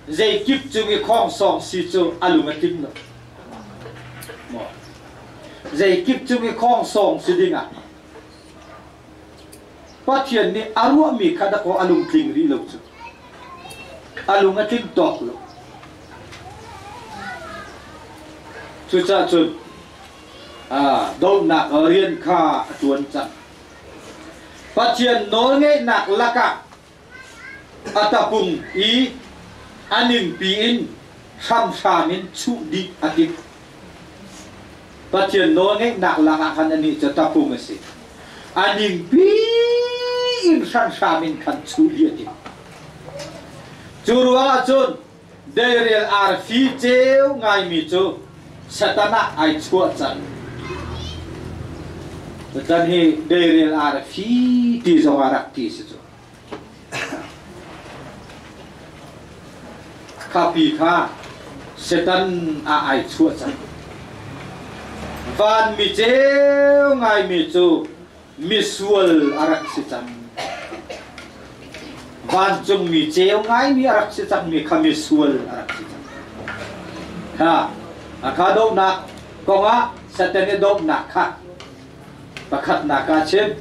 Speaker 1: zeikip cung i khongsawng si cu a lung a tling lo. Zeikip cung i khongsawng si dingah Pathian nih a ruahmi kha dakaw a lungtling rih lo cu. A lung a tling tawk lo. Cucaah cun dohnak rian kha a ṭuan cang. Pathian nawlngeihnak lakah a tapung i a ningpi in hramhram in chuh dih a timh. Pathian nawlngeihnak lakah khan anih cu tapung a si. A ningpi in hramhram in khan chuh dih a timh. Cu ruangah cun deirel arfi ceu ngaimi cu Satan ah ai chuah cang. Satan hi deirel arfi ti zong ah rak ti si cu. Khapi kha Satan ah ai chuah cang. Vanmi ceu ngaimi cu misual a rak si cang. Vancungmi ceu ngaimi a rak si cangmi kha misual a rak si cang. Kha a kha dohnak kongah Satan i dohnak kha pakhatnak ah chim.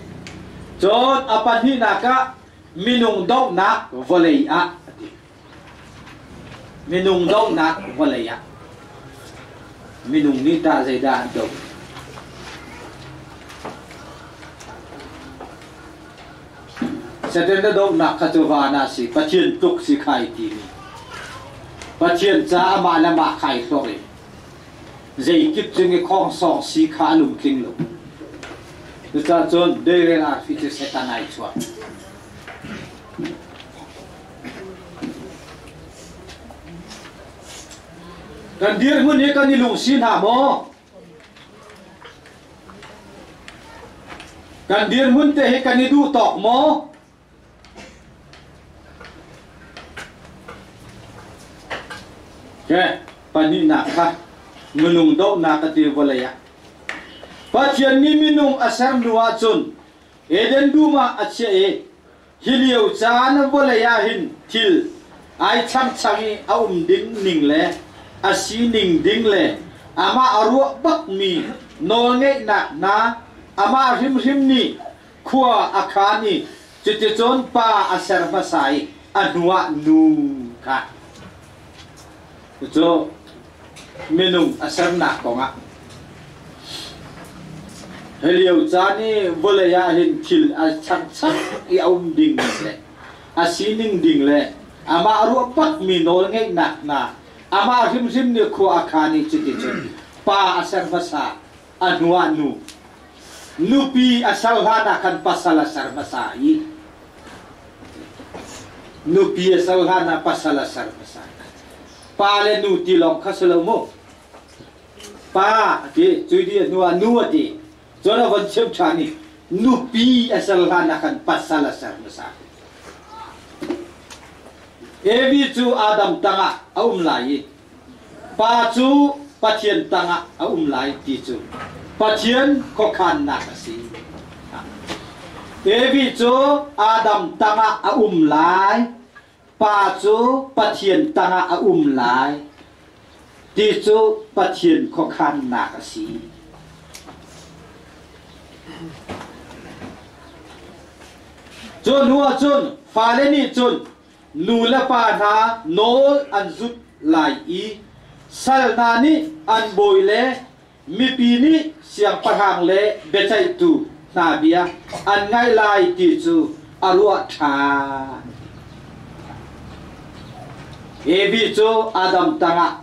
Speaker 1: Cun a pahnihnak ah minung dohnak vawlei ah a ti. Minung dohnak vawlei ah minung nih tah zeidah an doh? Satan na dohnak kha cu van ah si, Pathian tluk si kha ai timi. Pathian ca amah le mah kha ai hlorh i zeikip cung i khawngsawng si kha a lungtling lo. Cucaah cun deirel arfi cu Satan ai chuah. Kan dirhmun hi kan i lungsi hna maw? Kan dirhmun te hi kan i duh tawk maw? Okay, pahnihnak kha minung dohnak a ti vawlei ah. Pathian nih minung a ser hnu ahcun Eden dum ah a chiah i hi lio caan vawlei ah hin thil ai changchang i a um ding ning le a sining ding le amah a ruah bakmi nawlngeihnak hna amah hrimhrim nih khua a khaan i cuticun pa a ser hmasa i a hnuah nu kha cucu minung a sernak kongah hi lio caan i vawlei ah hin thil a changchang i a um ding le a sining ding le amah ruah bakmi nawl ngeihnak hna amah hrimhrim nih khua a khaan i cuticun pa a ser hmasa a hnuah nu nupi a ser hlan ah khan pasal a ser hmasa i nupi a ser hlan ah pasal a ser hmasa. Pa le nu ti lawng kha si lo mu. Pa a ti, cui di a hnu ah nu a ti. Cun a von chim ṭhan i nupi a ser hlan ah khan pasal a ser hmasa. Evi cu Adam tangah a um lai i pa cu Pathian tangah a um lai ti cu Pathian khuakhannak a si. Evi cu Adam tangah a um lai, pa cu Pathian tangah a um lai ti cu Pathian khuakhannak a si. Cu hnu ah cun fale nih cun nu le pa hna nawl an zut lai i sal hna nih an bawi le mipi nih siangpahrang le biaceihtu hna bia an ngaih lai ti cu a ruah ṭhan. Evi cu Adam tangah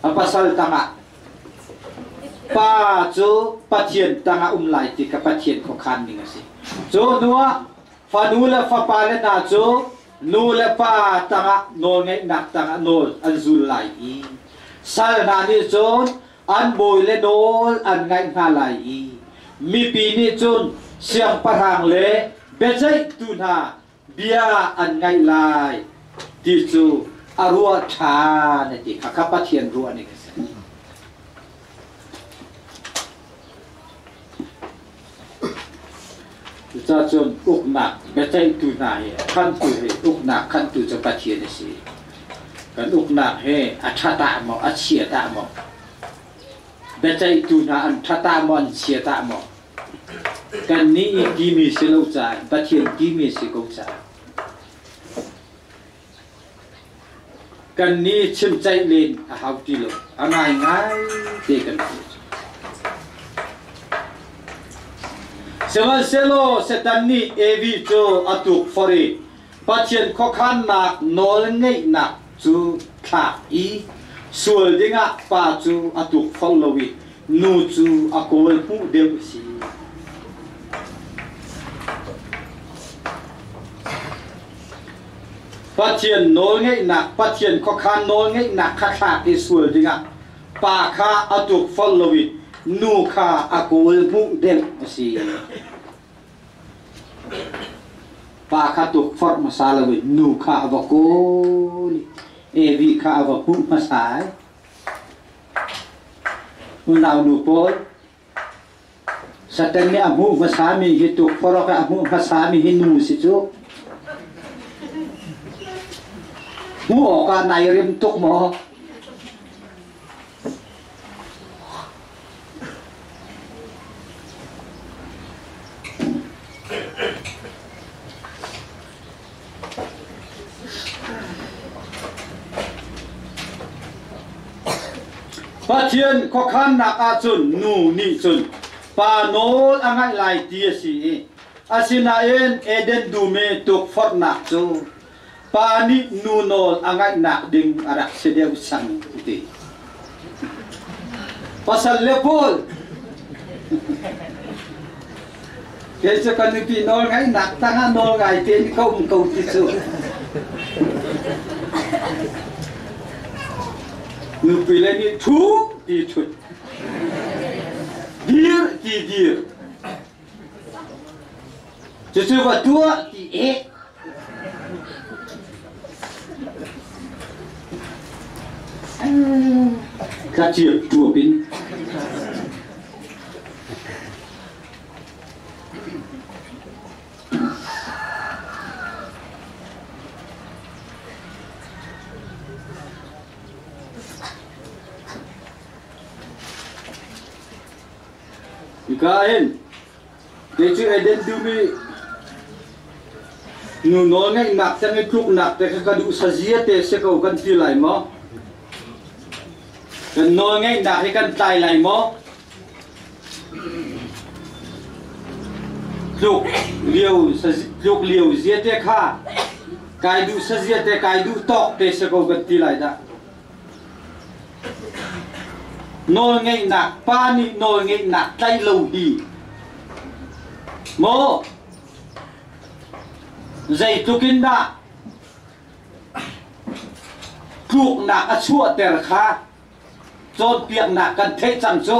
Speaker 1: a pasal tangah pa cu Pathian tangah um lai ti kha Pathian khuakhan ning a si. Cu hnuah fanu le fapa le hna cu nu le pa tangah nawlngeihnak tangah nawl an zul lai i sal hna nih cun an bawi le nawl an ngaih hna lai i mipi nih cun siangpahrang le biaceihtu hna bia an ngaih lai ti cu a ruah ṭhan a ti kha kha Pathian ruah ning a si. Cucacun uknak biaceihtu hna hi khantu hi uknak khantu cu Pathian a si. Kan uknak hi a ṭha dah maw a chia dah maw? Biaceihtu hna an ṭha dah maw an chia dah maw? Kannih i timi si lo caah Pathian timi a si ko caah Kannih chimceih len a hau ti lo. A ngaingai te kan ti. Sihmanhsehlaw Satan nih Evi cu a tukforh i Pathian khuakhannak nawl ngeihnak cu thlak i sual dingah pa cu a tukforh lo i nu cu a kawl hmuh deuh a si. Pathian nawlngeihnak, Pathian khuakhan nawlngeihnak kha thlak i sual dingah pa kha a tukforh lo i nu kha a kawl hmuh deuh a si. Pa kha tukforh hmasa lo i nu kha a va kawl i Evi kha a va hmuh hmasa ai. Unau nu pawl, Satan nih a hmuh hmasami hi tukforh awk ah a hmuh hmasami hi nu si cu. Hmuh awkah nai rim tuk maw? Pathian khuakhannak ahcun nu nih cun pa nawl a ngaih lai ti a si i Asinain Eden dum i tukforhnak cu pa nih nu nawl a ngaihnak ding a rak si deuh sang ti. Pasal le pawl kei cu ka nupi nawl ngaihnak tangah nawl ngai tein ka um ko ti cu. Nupi le nih thu ti thut. Dir ti dir. Cucu va tuah ti eh. Ka ciap tuap in. Hika hin kei cu Eden dum i nu nawlngeihnak tang i tluknak te kha ka duh sazia te si ko kan ti lai maw? Kan nawlngeihnak hi kan tlai lai maw? Tluk lio tluk lio zia te kha kai duh sazia te kai duh tawk te si ko kan ti lai dah. Nawlngeihnak pa nih nawlngeihnak tlaih lo hi maw zeitluk in dah tluknak a chuahter kha cawnpiaknak kan theih cang cu.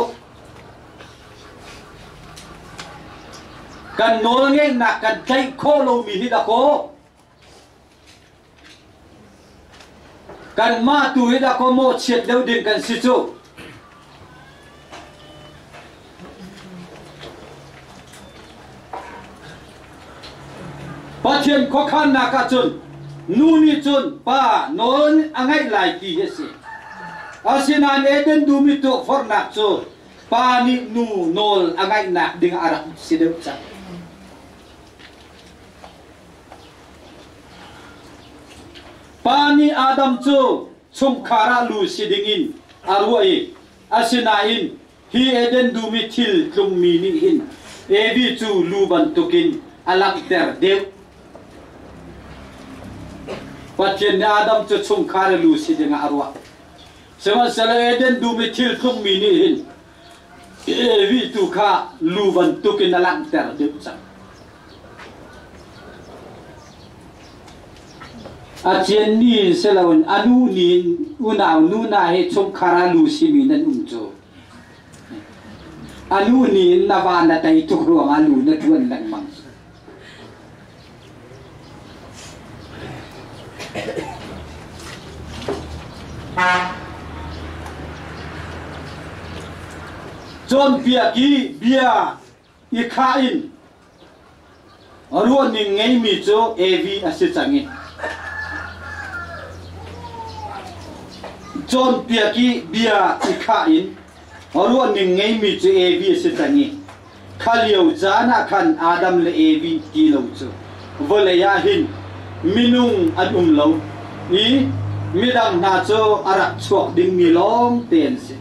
Speaker 1: Kan nawlngeihnak kan tlaih khawh lomi hi dakaw Kanmah tu hi dah mawhchiat deuh ding kan si cu. Pathian khuakhannak ahcun nu nih cun pa nawl a ngeih lai ti hi a si. Asinain Eden dum i tuahforhnak cu pa nih nu nawl a ngaihnak ding a rak si deuh cang. Pa nih Adam cu chungkhar ah lu si dingin a ruah i asinain hi Eden dum i thil tlungmi nih hin Evi cu lu bantukin a langhter deuh. Pathian nih Adam cu chungkhar i lu si dingah a ruah. Sihmanhsehlaw Eden dum i thil tlungmi nih hin Evi tu kha lu bantukin a langhter deuh cang. A cian ni in si loin a nu ni in unau nu na he chungkhar ah lu simi nan um cu. A nu ni in na va na tei tuk ruangah lu na ṭuan lengmang. Cawnpiak i bia i khah in ruahning ngeimi cu Evi a si cang i cawnpiak i bia i khah in ruahning ngeimi cu Evi a si cang i kha lio caan ah khan Adam le Evi ti lo cu vawlei ah hin minung an um lo i midang hna cu a rak chuak dingmi lawng te an si.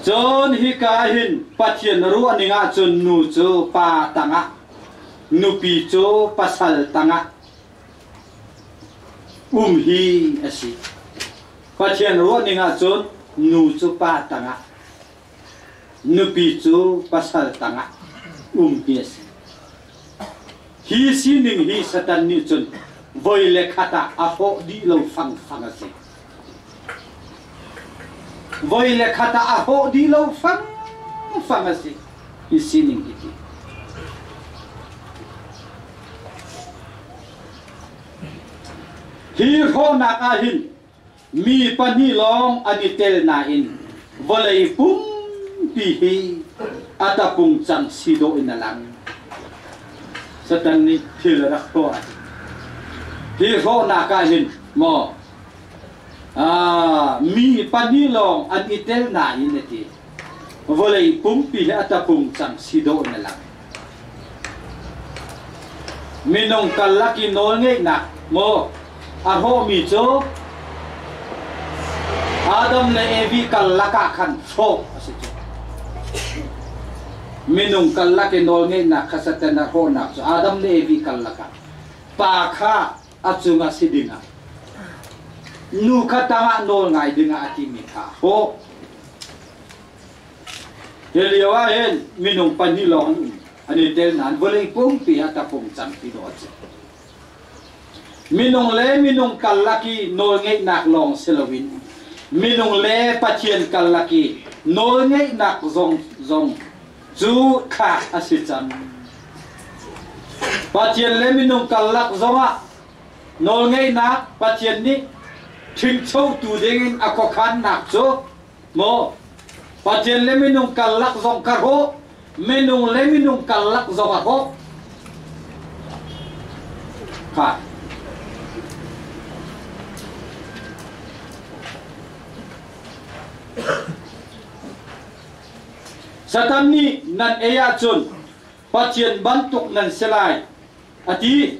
Speaker 1: Cun hika hin Pathian ruahning ahcun nu cu pa tangah, nupi cu pasal tangah um hi a si. Pathian ruahning ahcun nu cu pa tangah, nupi cu pasal tangah um hi a si. Hi sining hi Satan nih cun voi le khat ah a hrawh dih lo fangfang a si. Voi le khat ah a hrawh dih lo fangfang a si. Hi sining hi ti. Hi hrawhnak ah hin mi pahnih lawng an i tel nain vawlei pumpi hi a tapung cang si dawh in a lang. Satan nih thil a rak tuah. Hi hrawhnak ah hin maw mi pahnih lawng an i tel nain a ti. Vawlei pumpi hi a tapung cang si dawh in a lang. Minung karlak i nawlngeihnak maw a hrawhmi cu Adam le Evi kal lakah khan hrawh a si cu. Minung kal lak i nawlngeihnak kha Satan a hrawhnak cu Adam le Evi kal lakah pa kha a cungah si dingah nu kha tangah nawl ngai dingah a timi kha a hrawh. Hi lio ah hin minung pahnih lawng an um. An i tel nain vawlei pumpi ah tapung cangpi dawh a si. Minung le minung karlak i nawlngeihnak lawng si loin minung le Pathian karlak i nawlngeihnak zong zong cu thlak a si cang. Pathian le minung karlak zongah nawlngeihnak Pathian nih ṭhingchotu dingin a khuakhannak cu maw Pathian le minung karlak zong ka hrawh, minung le minung karlak zong a hrawh. Kha. Satan nih nan ei ahcun Pathian bantuk nan si lai a ti.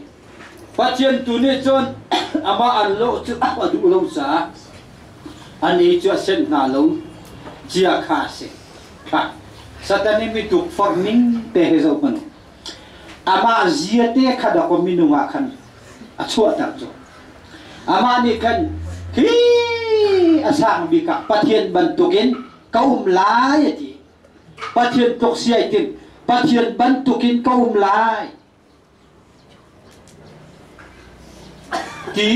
Speaker 1: Pathian tu nih cun amah an lawh cu a duh lo caah an ei cu a senh hna lo cia kha a si. Kha Satan i mi tukforh ning te he zoh hmanh u. Amah zia te kha dakaw minung ah khan a chuahter cu. Amah nih khan hi a sang bik ah Pathian bantukin ka um lai a ti. Pathian tluk si ai tim. Pathian bantukin ka um lai. Ti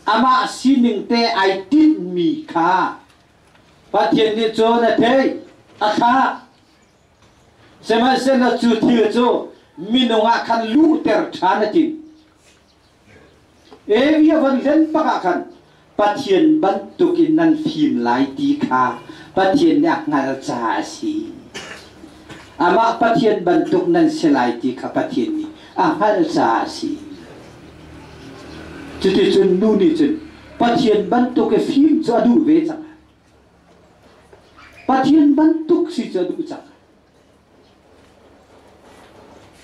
Speaker 1: amah sining te ai tinhmi kha Pathian nih cun a theih, a thlah. Sihmanhsehlaw cu thil cu minung ah khan luhter ṭhan a timh. Evi a von hlen bak ah khan Pathian bantukin nan fim lai ti kha Pathian nih a hngalh caah a si. Amah Pathian bantuk nan si lai ti kha Pathian nih a hngalh caah a si. Cuticun nu nih cun Pathian bantuk i fim cu a duh ve cang. Pathian bantuk si cu a duh cang.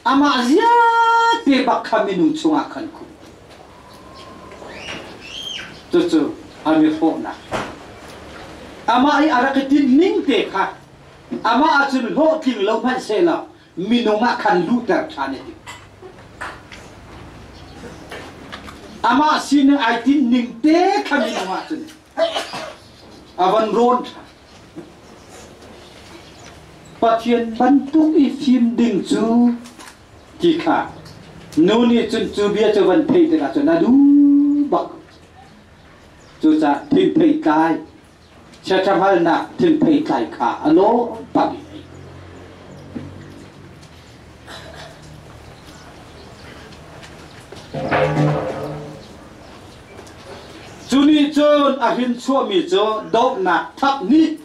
Speaker 1: Amah vialte bak kha minung chungah khan khumh. Cucu a mi hrawhnak. Amah i a rak i tinh ning te kha amah ahcun hlawhtling lo hmanh sehlaw minung ah khan luhter ṭhan a timh. Amah sining ai tinh ning te kha minung ahcun a van rawn ṭhan. Pathian bantuk i fim ding cu ti kha nu nih cun cu bia cu van theih tikah cun a duh bak. Cucaah thingthei tlai, chiaṭha hngalhnak thingthei tlai kha a lawh bak i ei. Cu nih cun a hrin chuahmi cu dohnak thap nih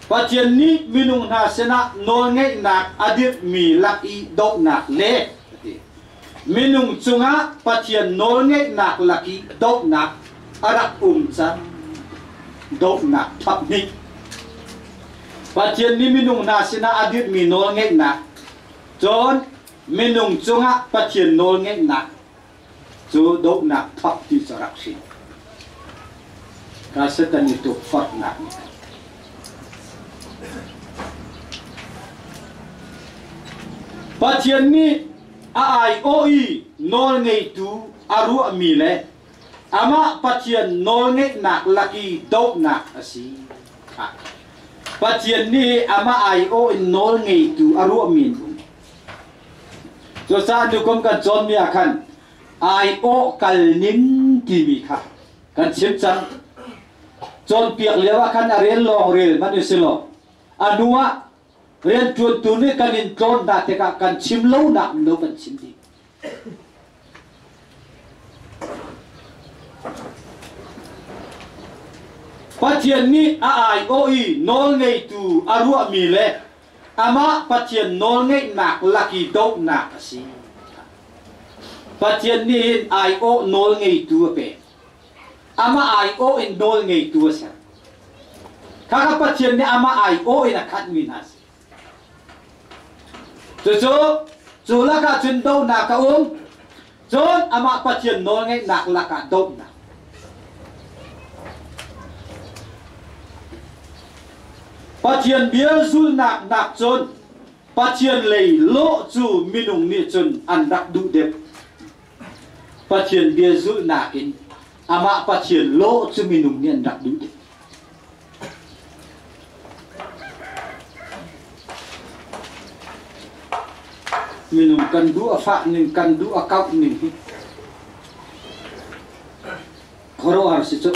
Speaker 1: Pathian nih minung hna sinah nawlngeihnak a dirhmi lak i dohnak le minung cungah Pathian nawlngeihnak lak i dohnak a rak um cang. Dohnak thap nih Pathian nih minung hna sinah a dirhmi nawlngeihnak cun minung cungah Pathian nawlngeihnak cu dohnak thawk ti cu a rak si. Ka Satan i tukforhnak nih Pathian nih a aiawh i nawlngeitu a ruahmi le amah Pathian nawlngeihnak lak i dohnak a si. Pathian nih amah aiawh in nawlngeitu a ruahmi an um. Cucaah tukum kan cawnmi ah khan aiawh kal ning timi kha kan chim cang. Cawnpiak lio ah khan a rel lawng rel hmanh u si law a hnu ah rianṭuantu nih kan in tlawn hna tikah kan chim lonak lo kan chim dih. Pathian nih a aiawh i nawlngeitu a ruahmi le amah Pathian nawlngeihnak lak i dohnak a si. Pathian nih hin aiawh nawlngeitu a pek. Amah aiawh in nawlngeitu a ser. Khakha Pathian nih amah aiawh in a khanhmi hna a si. Cucu cu lakah cun dohnak a um. Cun amah Pathian nawlngeihnak lakah dohnak. Pathian bia zulnak nak cun Pathian lei lawh cu minung nih cun an rak duh deuh. Pathian bia zulhnak in amah Pathian lawh cu minung nih an rak duh deuh. Minung kan duh a fah ning, kan duh a kauh ning hi khuaruahhar si cu.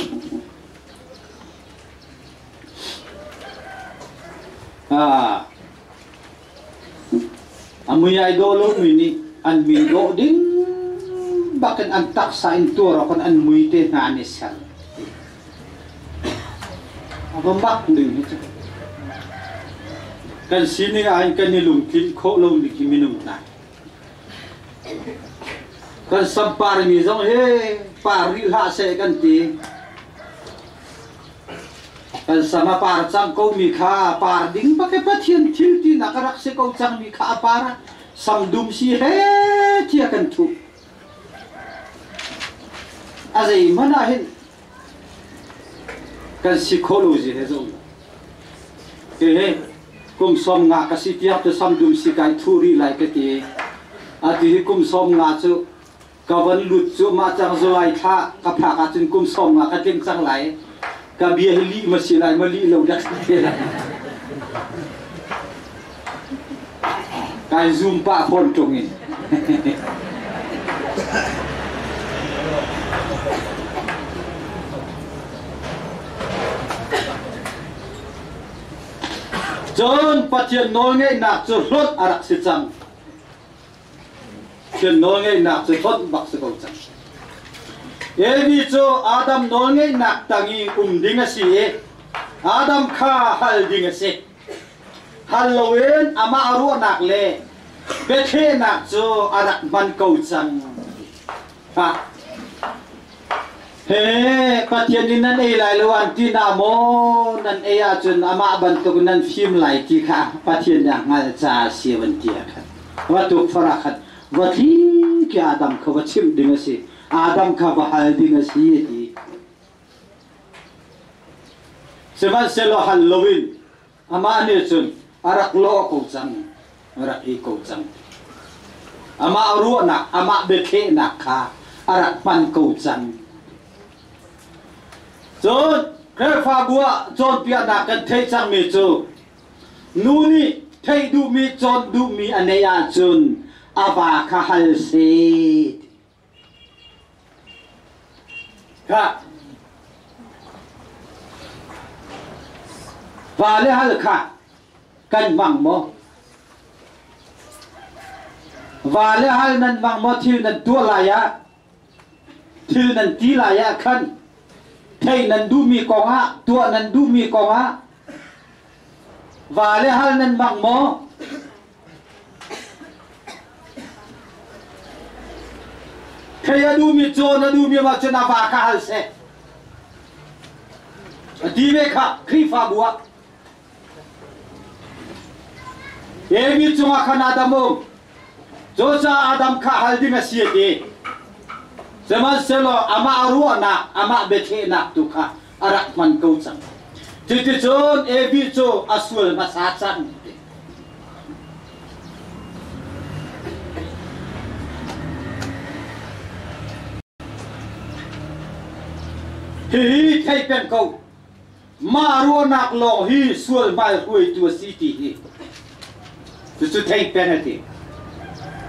Speaker 1: A mui ai dawh lomi nih an mi dawh ding bakin an taksa in tuar awk in an mui te hna an i ser. A va mak ning hi cu. Kan sining ah hin kan i lungtlin khawh lo ning hi minung hna. Kan sampar mi zong hi par rih hlah seh kan ti. Kan sam a par cang ko mi kha par ding bak i Pathian thil tinak a rak si ko cang mi kha a par ah sam dum si he thia kan thuh. A zeihmanh ah hin kan si kho lo zi he zong. Hihi kum 50 ka si tiang cu sam dum si kai thu rih lai ka ti. Atu hi kum 50 cu ka van lut cu mah cang July thla ka phak ahcun kum 50 ka tling cang lai. Ka bia hi lih ma si lai ma lih lo dak te lai. Kai zoom pah fawn ṭung in. Cun Pathian nawlngeihnak cu hlonh a rak si cang. Pathian nawlngeihnak cu hlonh bak si ko cang. Evi cu Adam nawlngeihnak tang i um ding a si i Adam kha hal ding a si. Hal loin amah ruahnak le biathlehnak cu a rak hman ko cang. He Pathian nih nan ei lai lo an ti na maw nan ei ahcun amah bantuk nan fim lai ti kha Pathian nih a hngalh caah a si van ti ah khan va tukforh ah khan va tli ki Adam kha va chimh ding a si Adam kha va hal ding a si a ti sihmanhsehlaw hal loin Amah nih cun a rak lawh ko cang, a rak i ko cang. Amah ruahnak, amah biathlehnak kha a rak hman ko cang. Cun Khrihfabu ah cawnpiaknak kan theih cangmi cu nu nih theih duhmi, cawn duhmi a neih ahcun a va kha hal seh. Khah. Vale hal kha kan hmang maw? Vale hal nan hmang maw thil nan tuah lai ah thil nan ti lai ah khan thei nan duhmi kong ah tuah nan duhmi kong ah vale hal nan hmang maw? Thei a duhmi cawn a duhmi ah cun a va kha hal seh. A ti ve kha Khrihfabu ah. Amy cungah khan Adam um. Cucaah Adam kha hal ding a si a ti. Sihmanhsehlaw amah ruahnak, amah biathlehnak tu kha a rak hman ko cang. Cuticun Evi cu a sual hmasa cang. Hihi thei peng ko. Mah ruahnak lawng hi sual hmai hruaitu a si ti hi. Cucu thei peng a ti.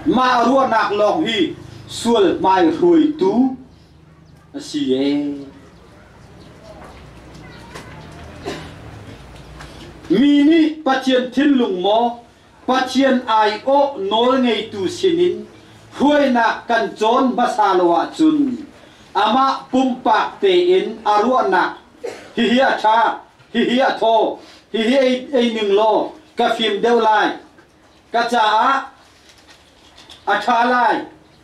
Speaker 1: Mah ruahnak lawng hi sual hmai hruaitu a si ee. Mi nih Pathian thinlung maw Pathian aiawh nawlngeitu sinin hruainak kan cawn hmasa lo ahcun amah pumpak tein a ruahnak hihi a ṭha, hihi a thaw, hihi ei ning law ka fim deuh lai, ka caah a ṭha lai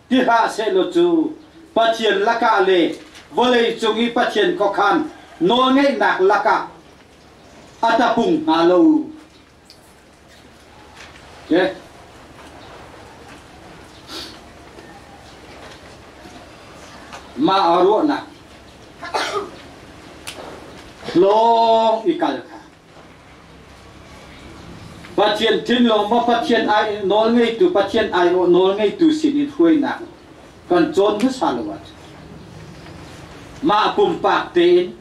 Speaker 1: ti hlah sehlaw cu Pathian lakah le vawlei cung i Pathian khuakhan nawlngeihnak lakah a tapung hnga lo. Okay. Mah a ruahnak lawng i kal kha. Pathian thinlung maw Pathian ai nawl ngeitu Pathian aiawh nawl ngeitu sin in hruainak kan cawn hmasa lo ahcun mah pumpak tein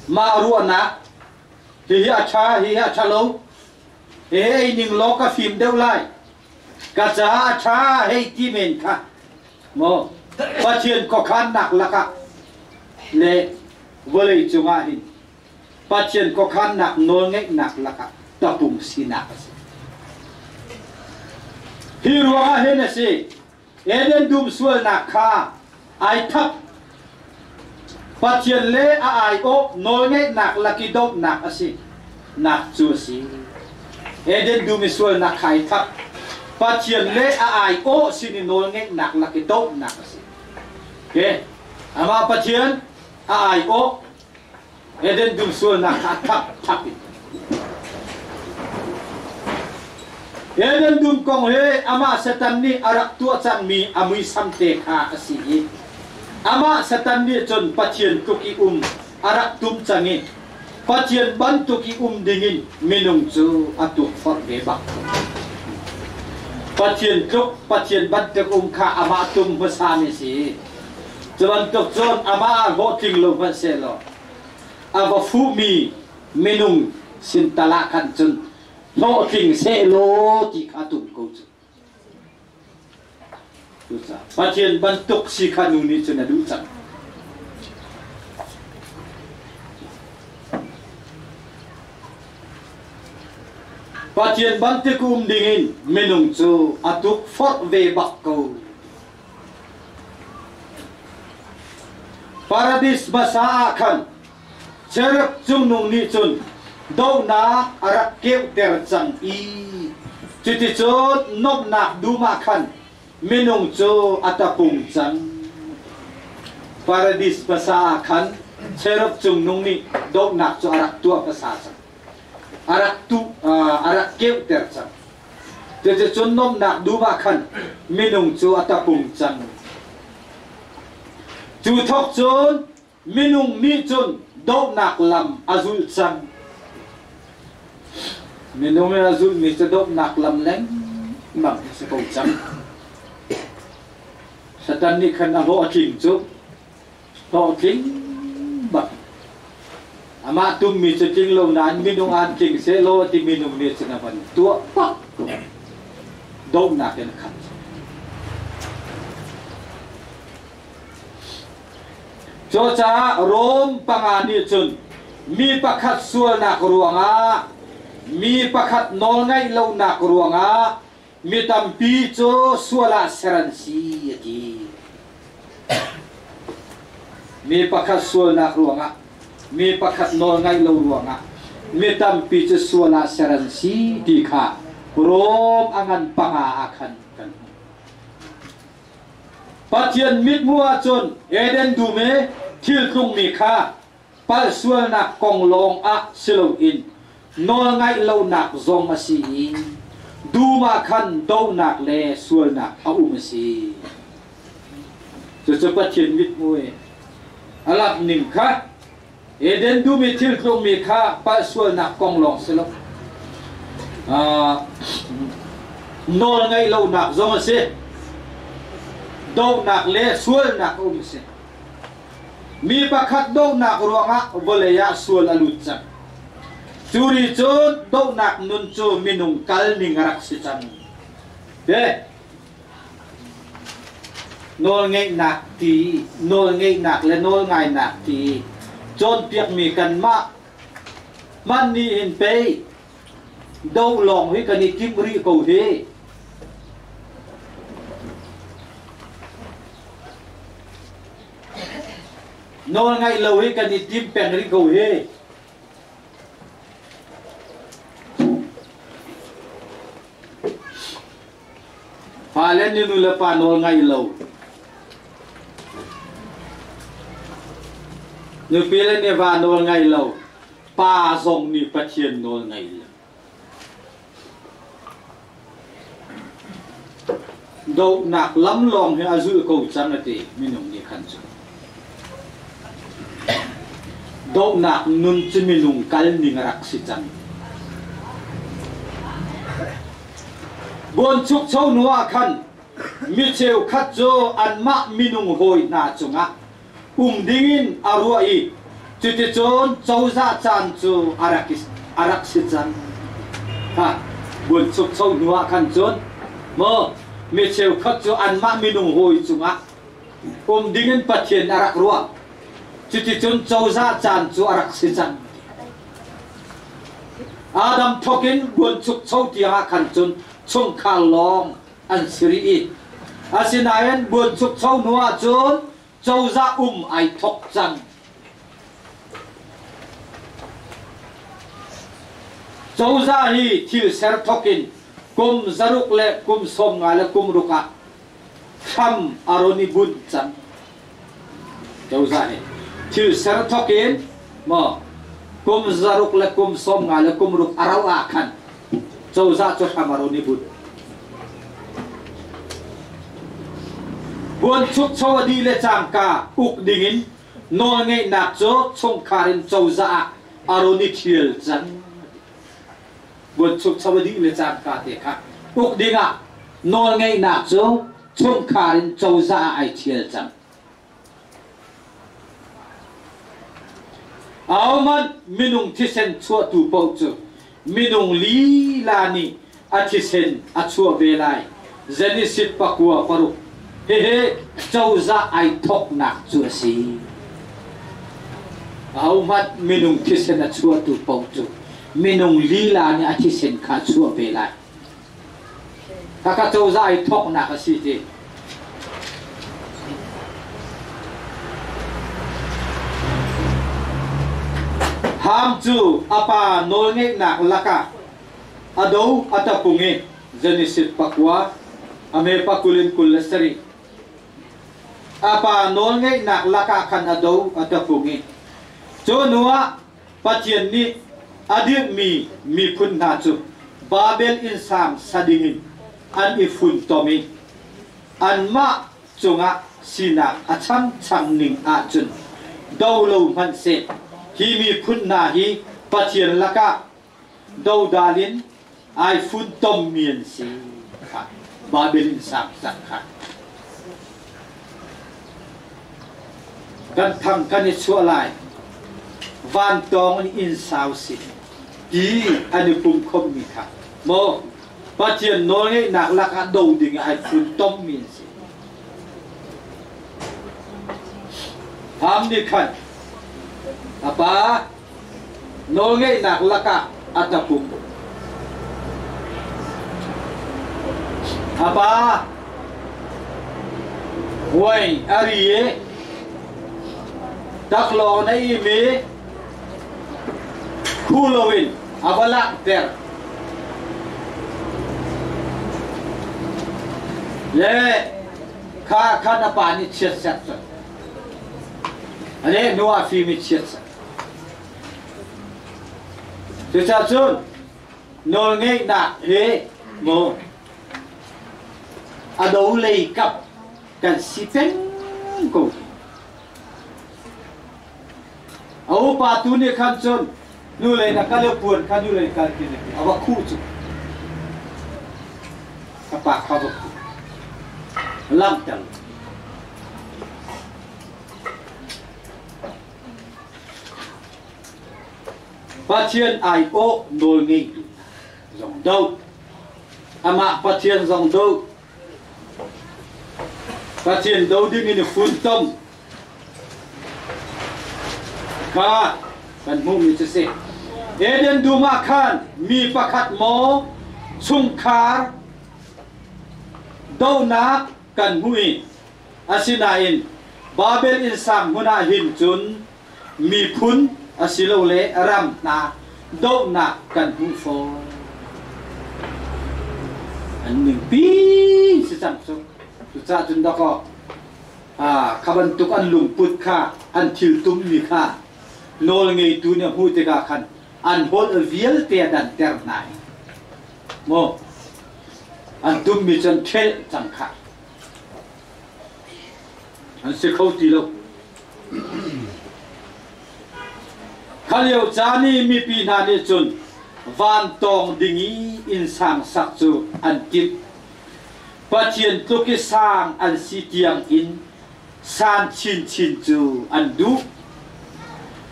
Speaker 1: mah ruahnak hihi a ṭha hihi a ṭha lo hihi ei ning law ka fim deuh lai ka caah a ṭha hei ti men kha maw Pathian khuakhannak lakah le vawlei cungah hin Pathian khuakhannak nawlngeihnak lakah tapung sinak a si. Hi ruangah hin a si, Eden dum sualnak kha ai thap. Pathian le a aiawh nawlngeihnak lak i dohnak a si nak cu a si. Eden dum i sualnak kha ai thap. Pathian le a aiawh sin i nawlngeihnak lak i dohnak a si. Okay. Amah Pathian a aiawh Eden dum sualnak kha thap thap in. Eden dum kong hi amah Satan nih a rak tuah cangmi a muisam te kha a si i amah Satan nih cun Pathian tluk i um a rak tum cang i Pathian bantuk i um dingin minung cu a tukforh ve bak. Pathian tluk Pathian bantuk um kha amah tum hmasa mi si. Cu bantuk cun amah ah hlawhtling lo hmanh sehlaw a va fuhmi minung sin tal ah khan cun hlawhtling sehlaw ti kha tum ko cu. Cucaah Pathian bantuk si kha nu nih cun a duh cang. Pathian bantuk um dingin minung cu a tukforh ve bak ko. Paradis hmasa ah khan cherub cungnung nih cun dohnak a rak keuhter cang i cuticun nuamhnak dum ah khan minung cu a tapung cang. Paradis hmasa ah khan cherub cungnung nih dohnak cu a rak tuah hmasa cang. A rak tuh a rak keuhter cang. Cuticun nuamhnak dum ah khan minung cu a tapung cang. Cu thawk cun minung nih cun dohnak lam a zulh cang. Minung nih a zulhmi cu dohnak lam lengmang a si ko cang. Satan nih khan a hlawh a tling cu hlawhtling bak. Amah tummi cu tling lo nain minung aan tling sehlaw ti minung nih cun a van tuah bak ko. Dohnak in a khat. Cucaah Rom panga nih cun mi pakhat sualnak ruangah mi pakhat nawlngaih lonak ruangah mi tampi cu sual ah ser an si a ti. Mi pakhat sualnak ruangah, mi pakhat nawl ngaih lo ruangah mi tampi cu sual ah ser an si ti kha Rom a ngan panga ah khan kan hmuh. Pathian mithmuh ahcun Eden dum i thil tlungmi kha palhsualnak kong lawng ah si loin nawlngaih lonak zong a si i dum ah khan dohnak le sualnak a um a si. Cucu Pathian mithmuh i a lak ning kha Eden dum i thil tlungmi kha palhsualnak kong lawng si lo. Nawl ngaih lonak zong a si. Dohnak le sualnak a um a si. Mi pakhat dohnak ruangah vawlei ah sual a lut cang. Cu ri cun dohnak nun cu minung kal ning a rak si cang. Te nawlngeihnak ti, nawlngeihnak le nawlngainak ti cawnpiakmi kanmah hmanh nih hin pei do lawng hi kan i timh rih ko hi. Nawl ngaih lo hi kan i tim peng rih ko hi. Fale nih nu le pa nawl ngaih lo. Nupi le nih va nawl ngaih lo. Pa zong nih Pathian nawl ngaih lo. Dohnak lam lawng hi a zulh ko cang a ti minung nih khan cu. Dohnak nun cu minung kal ning a rak si cang. Buanchukcho hnu ah khan mi cheukhat cu anmah minung hawi hna cungah um dingin a ruah i cuticun cozah caan cu a rak a rak si cang. Ha, buanchukcho hnu ah khan cun maw mi cheukhat cu anmah minung hawi cungah um dingin Pathian a rak ruah. Cuticun cozah caan cu a rak si cang. Adam thokin buanchukcho tiangah khan cun chungkhar lawng an si rih i asinain buanchukcho hnu ah cun cozah um ai thok cang. Cozah hi thil ser thokin kum 6 le kum 50 le kum ruk ah hram a ron i bunh cang. Cozah nih thil ser thok in maw kum 6 le kum 50 le kum ruk a rauh ah khan cozah cu hram a ron i bunh. Buanchukcho a dih le cangka uk dingin nawlngeihnak cu chungkhar in cozah ah a ron i ṭhial cang. Buanchukcho a dih le cangka te kha uk dingah nawlngeihnak cu chungkhar in cozah ah ai ṭhial cang. Ahohmanh minung thisen chuahtu paoh cu minung lila nih a thisen a chuah ve lai. Genesis 9:6 Hihi cozah ai thawknak cu a si. Ahohmanh minung thisen a chuahtu paoh cu minung lila nih a thisen kha a chuah ve lai. Khakha cozah i thawknak a si ti. Ham cu a pa nawlngeihnak lakah a do a tapung i Genesis 9 a me pakul in 27. A pa nawlngeihnak lakah khan a do a tapung i cu hnuah Pathian nih a dirhmi miphun hna cu Babel innsang sa dingin an i funtom i anmah cungah sinak a chamchang ning ahcun do lo hmanhseh hi miphun hna hi Pathian lakah dodal in ai funtommi an si kha Babel innsang sak kha kan thang kan i chuah lai vantawng in inn sau si ti an i pumkhommi kha maw Pathian nawlngeihnak lakah do ding ah ai funtommi an si. Ham nih khan a pa nawlngeihnak lakah a tapum. A pa huai a ri i taklawng na im i khu loin a va langhter. Le kha khan a pa nih chiatserh cun. Ale nu a fim i chiatserh. Cucaah nawlngeihnak hi mu a do lei kap kan si peng ko. A upa tu nih khan cun nu lei na kal puan kha nu lei kal ti a va khuh cu. Ka pa kha va khuh. Langhter. Pathian aiawh nawlngeitu zong doh. Amah Pathian zong doh. Pathian do ding in i funtom. Kha kan hmuhmi cu si. Eden dum ah khan mi pakhat maw chungkhar dohnak kan hmuh i asinain Babel innsang hmun ah hin cun miphun asilole ram hna dohnak kan hmuh fawn. An ningpi si cang cu. Cucaah cun dakaw kha bantuk an lungput kha an thil tummi kha nawl ngeitu nih a hmuh tikah khan an holh vialte a danter hna i maw an tummi cu an ṭhelh cang kha An si kho ti lo. Kha lio caan i mipi hna nih cun Vantawng ding i innsang sak cu an timh. Pathian tluk i sang an si tiang in san chinchin cu an duh.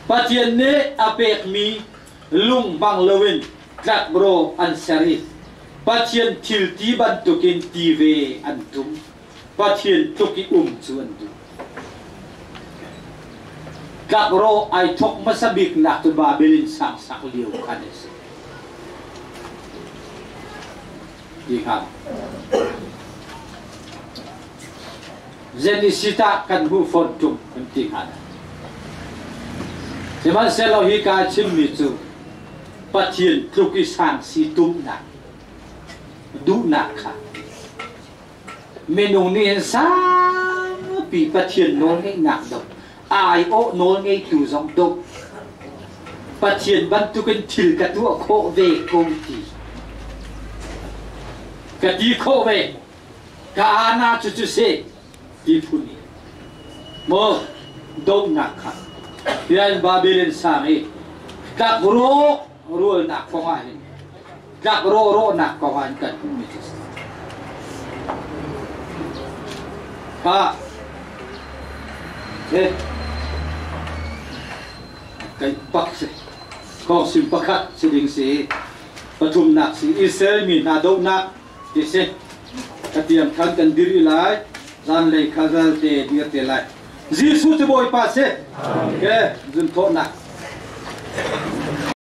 Speaker 1: Pathian nih a pekmi lung hmang loin tlakrawh an ser i Pathian thilti bantukin ti ve an tum. Pathian tluk i um cu an duh. Tlakrawh ai thawk hmasa biknak cu Babel in sang sak lio khan a si. Ti hnga. Zenisita kan hmuh fawn ṭung kan ti hnga dah. Sihmanhsehlaw hi ka chimmi cu Pathian tluk i sang si tumnak duhnak kha minung nih hin saupi Pathian nawlngeihnak do aiawh nawlngeitu zong do Pathian bantukin thil ka tuah khawh ve ko ti ka ti khawh ve ka ana cu cu si ti phun i maw dohnak kha tian Babylon sang i tlak rawk rualnak kong ah hin tlak rawh rawhnak kong ah hin kan hmuhmi cu si. Kha he kai pak si kong sim pakhat si ding si pathumnak si Israel mi hna dohnak ti si katiam khan kan dir i lai zanlei kha zalte dir te lai Jesuh cu Bawipa si ke zunthawhnak.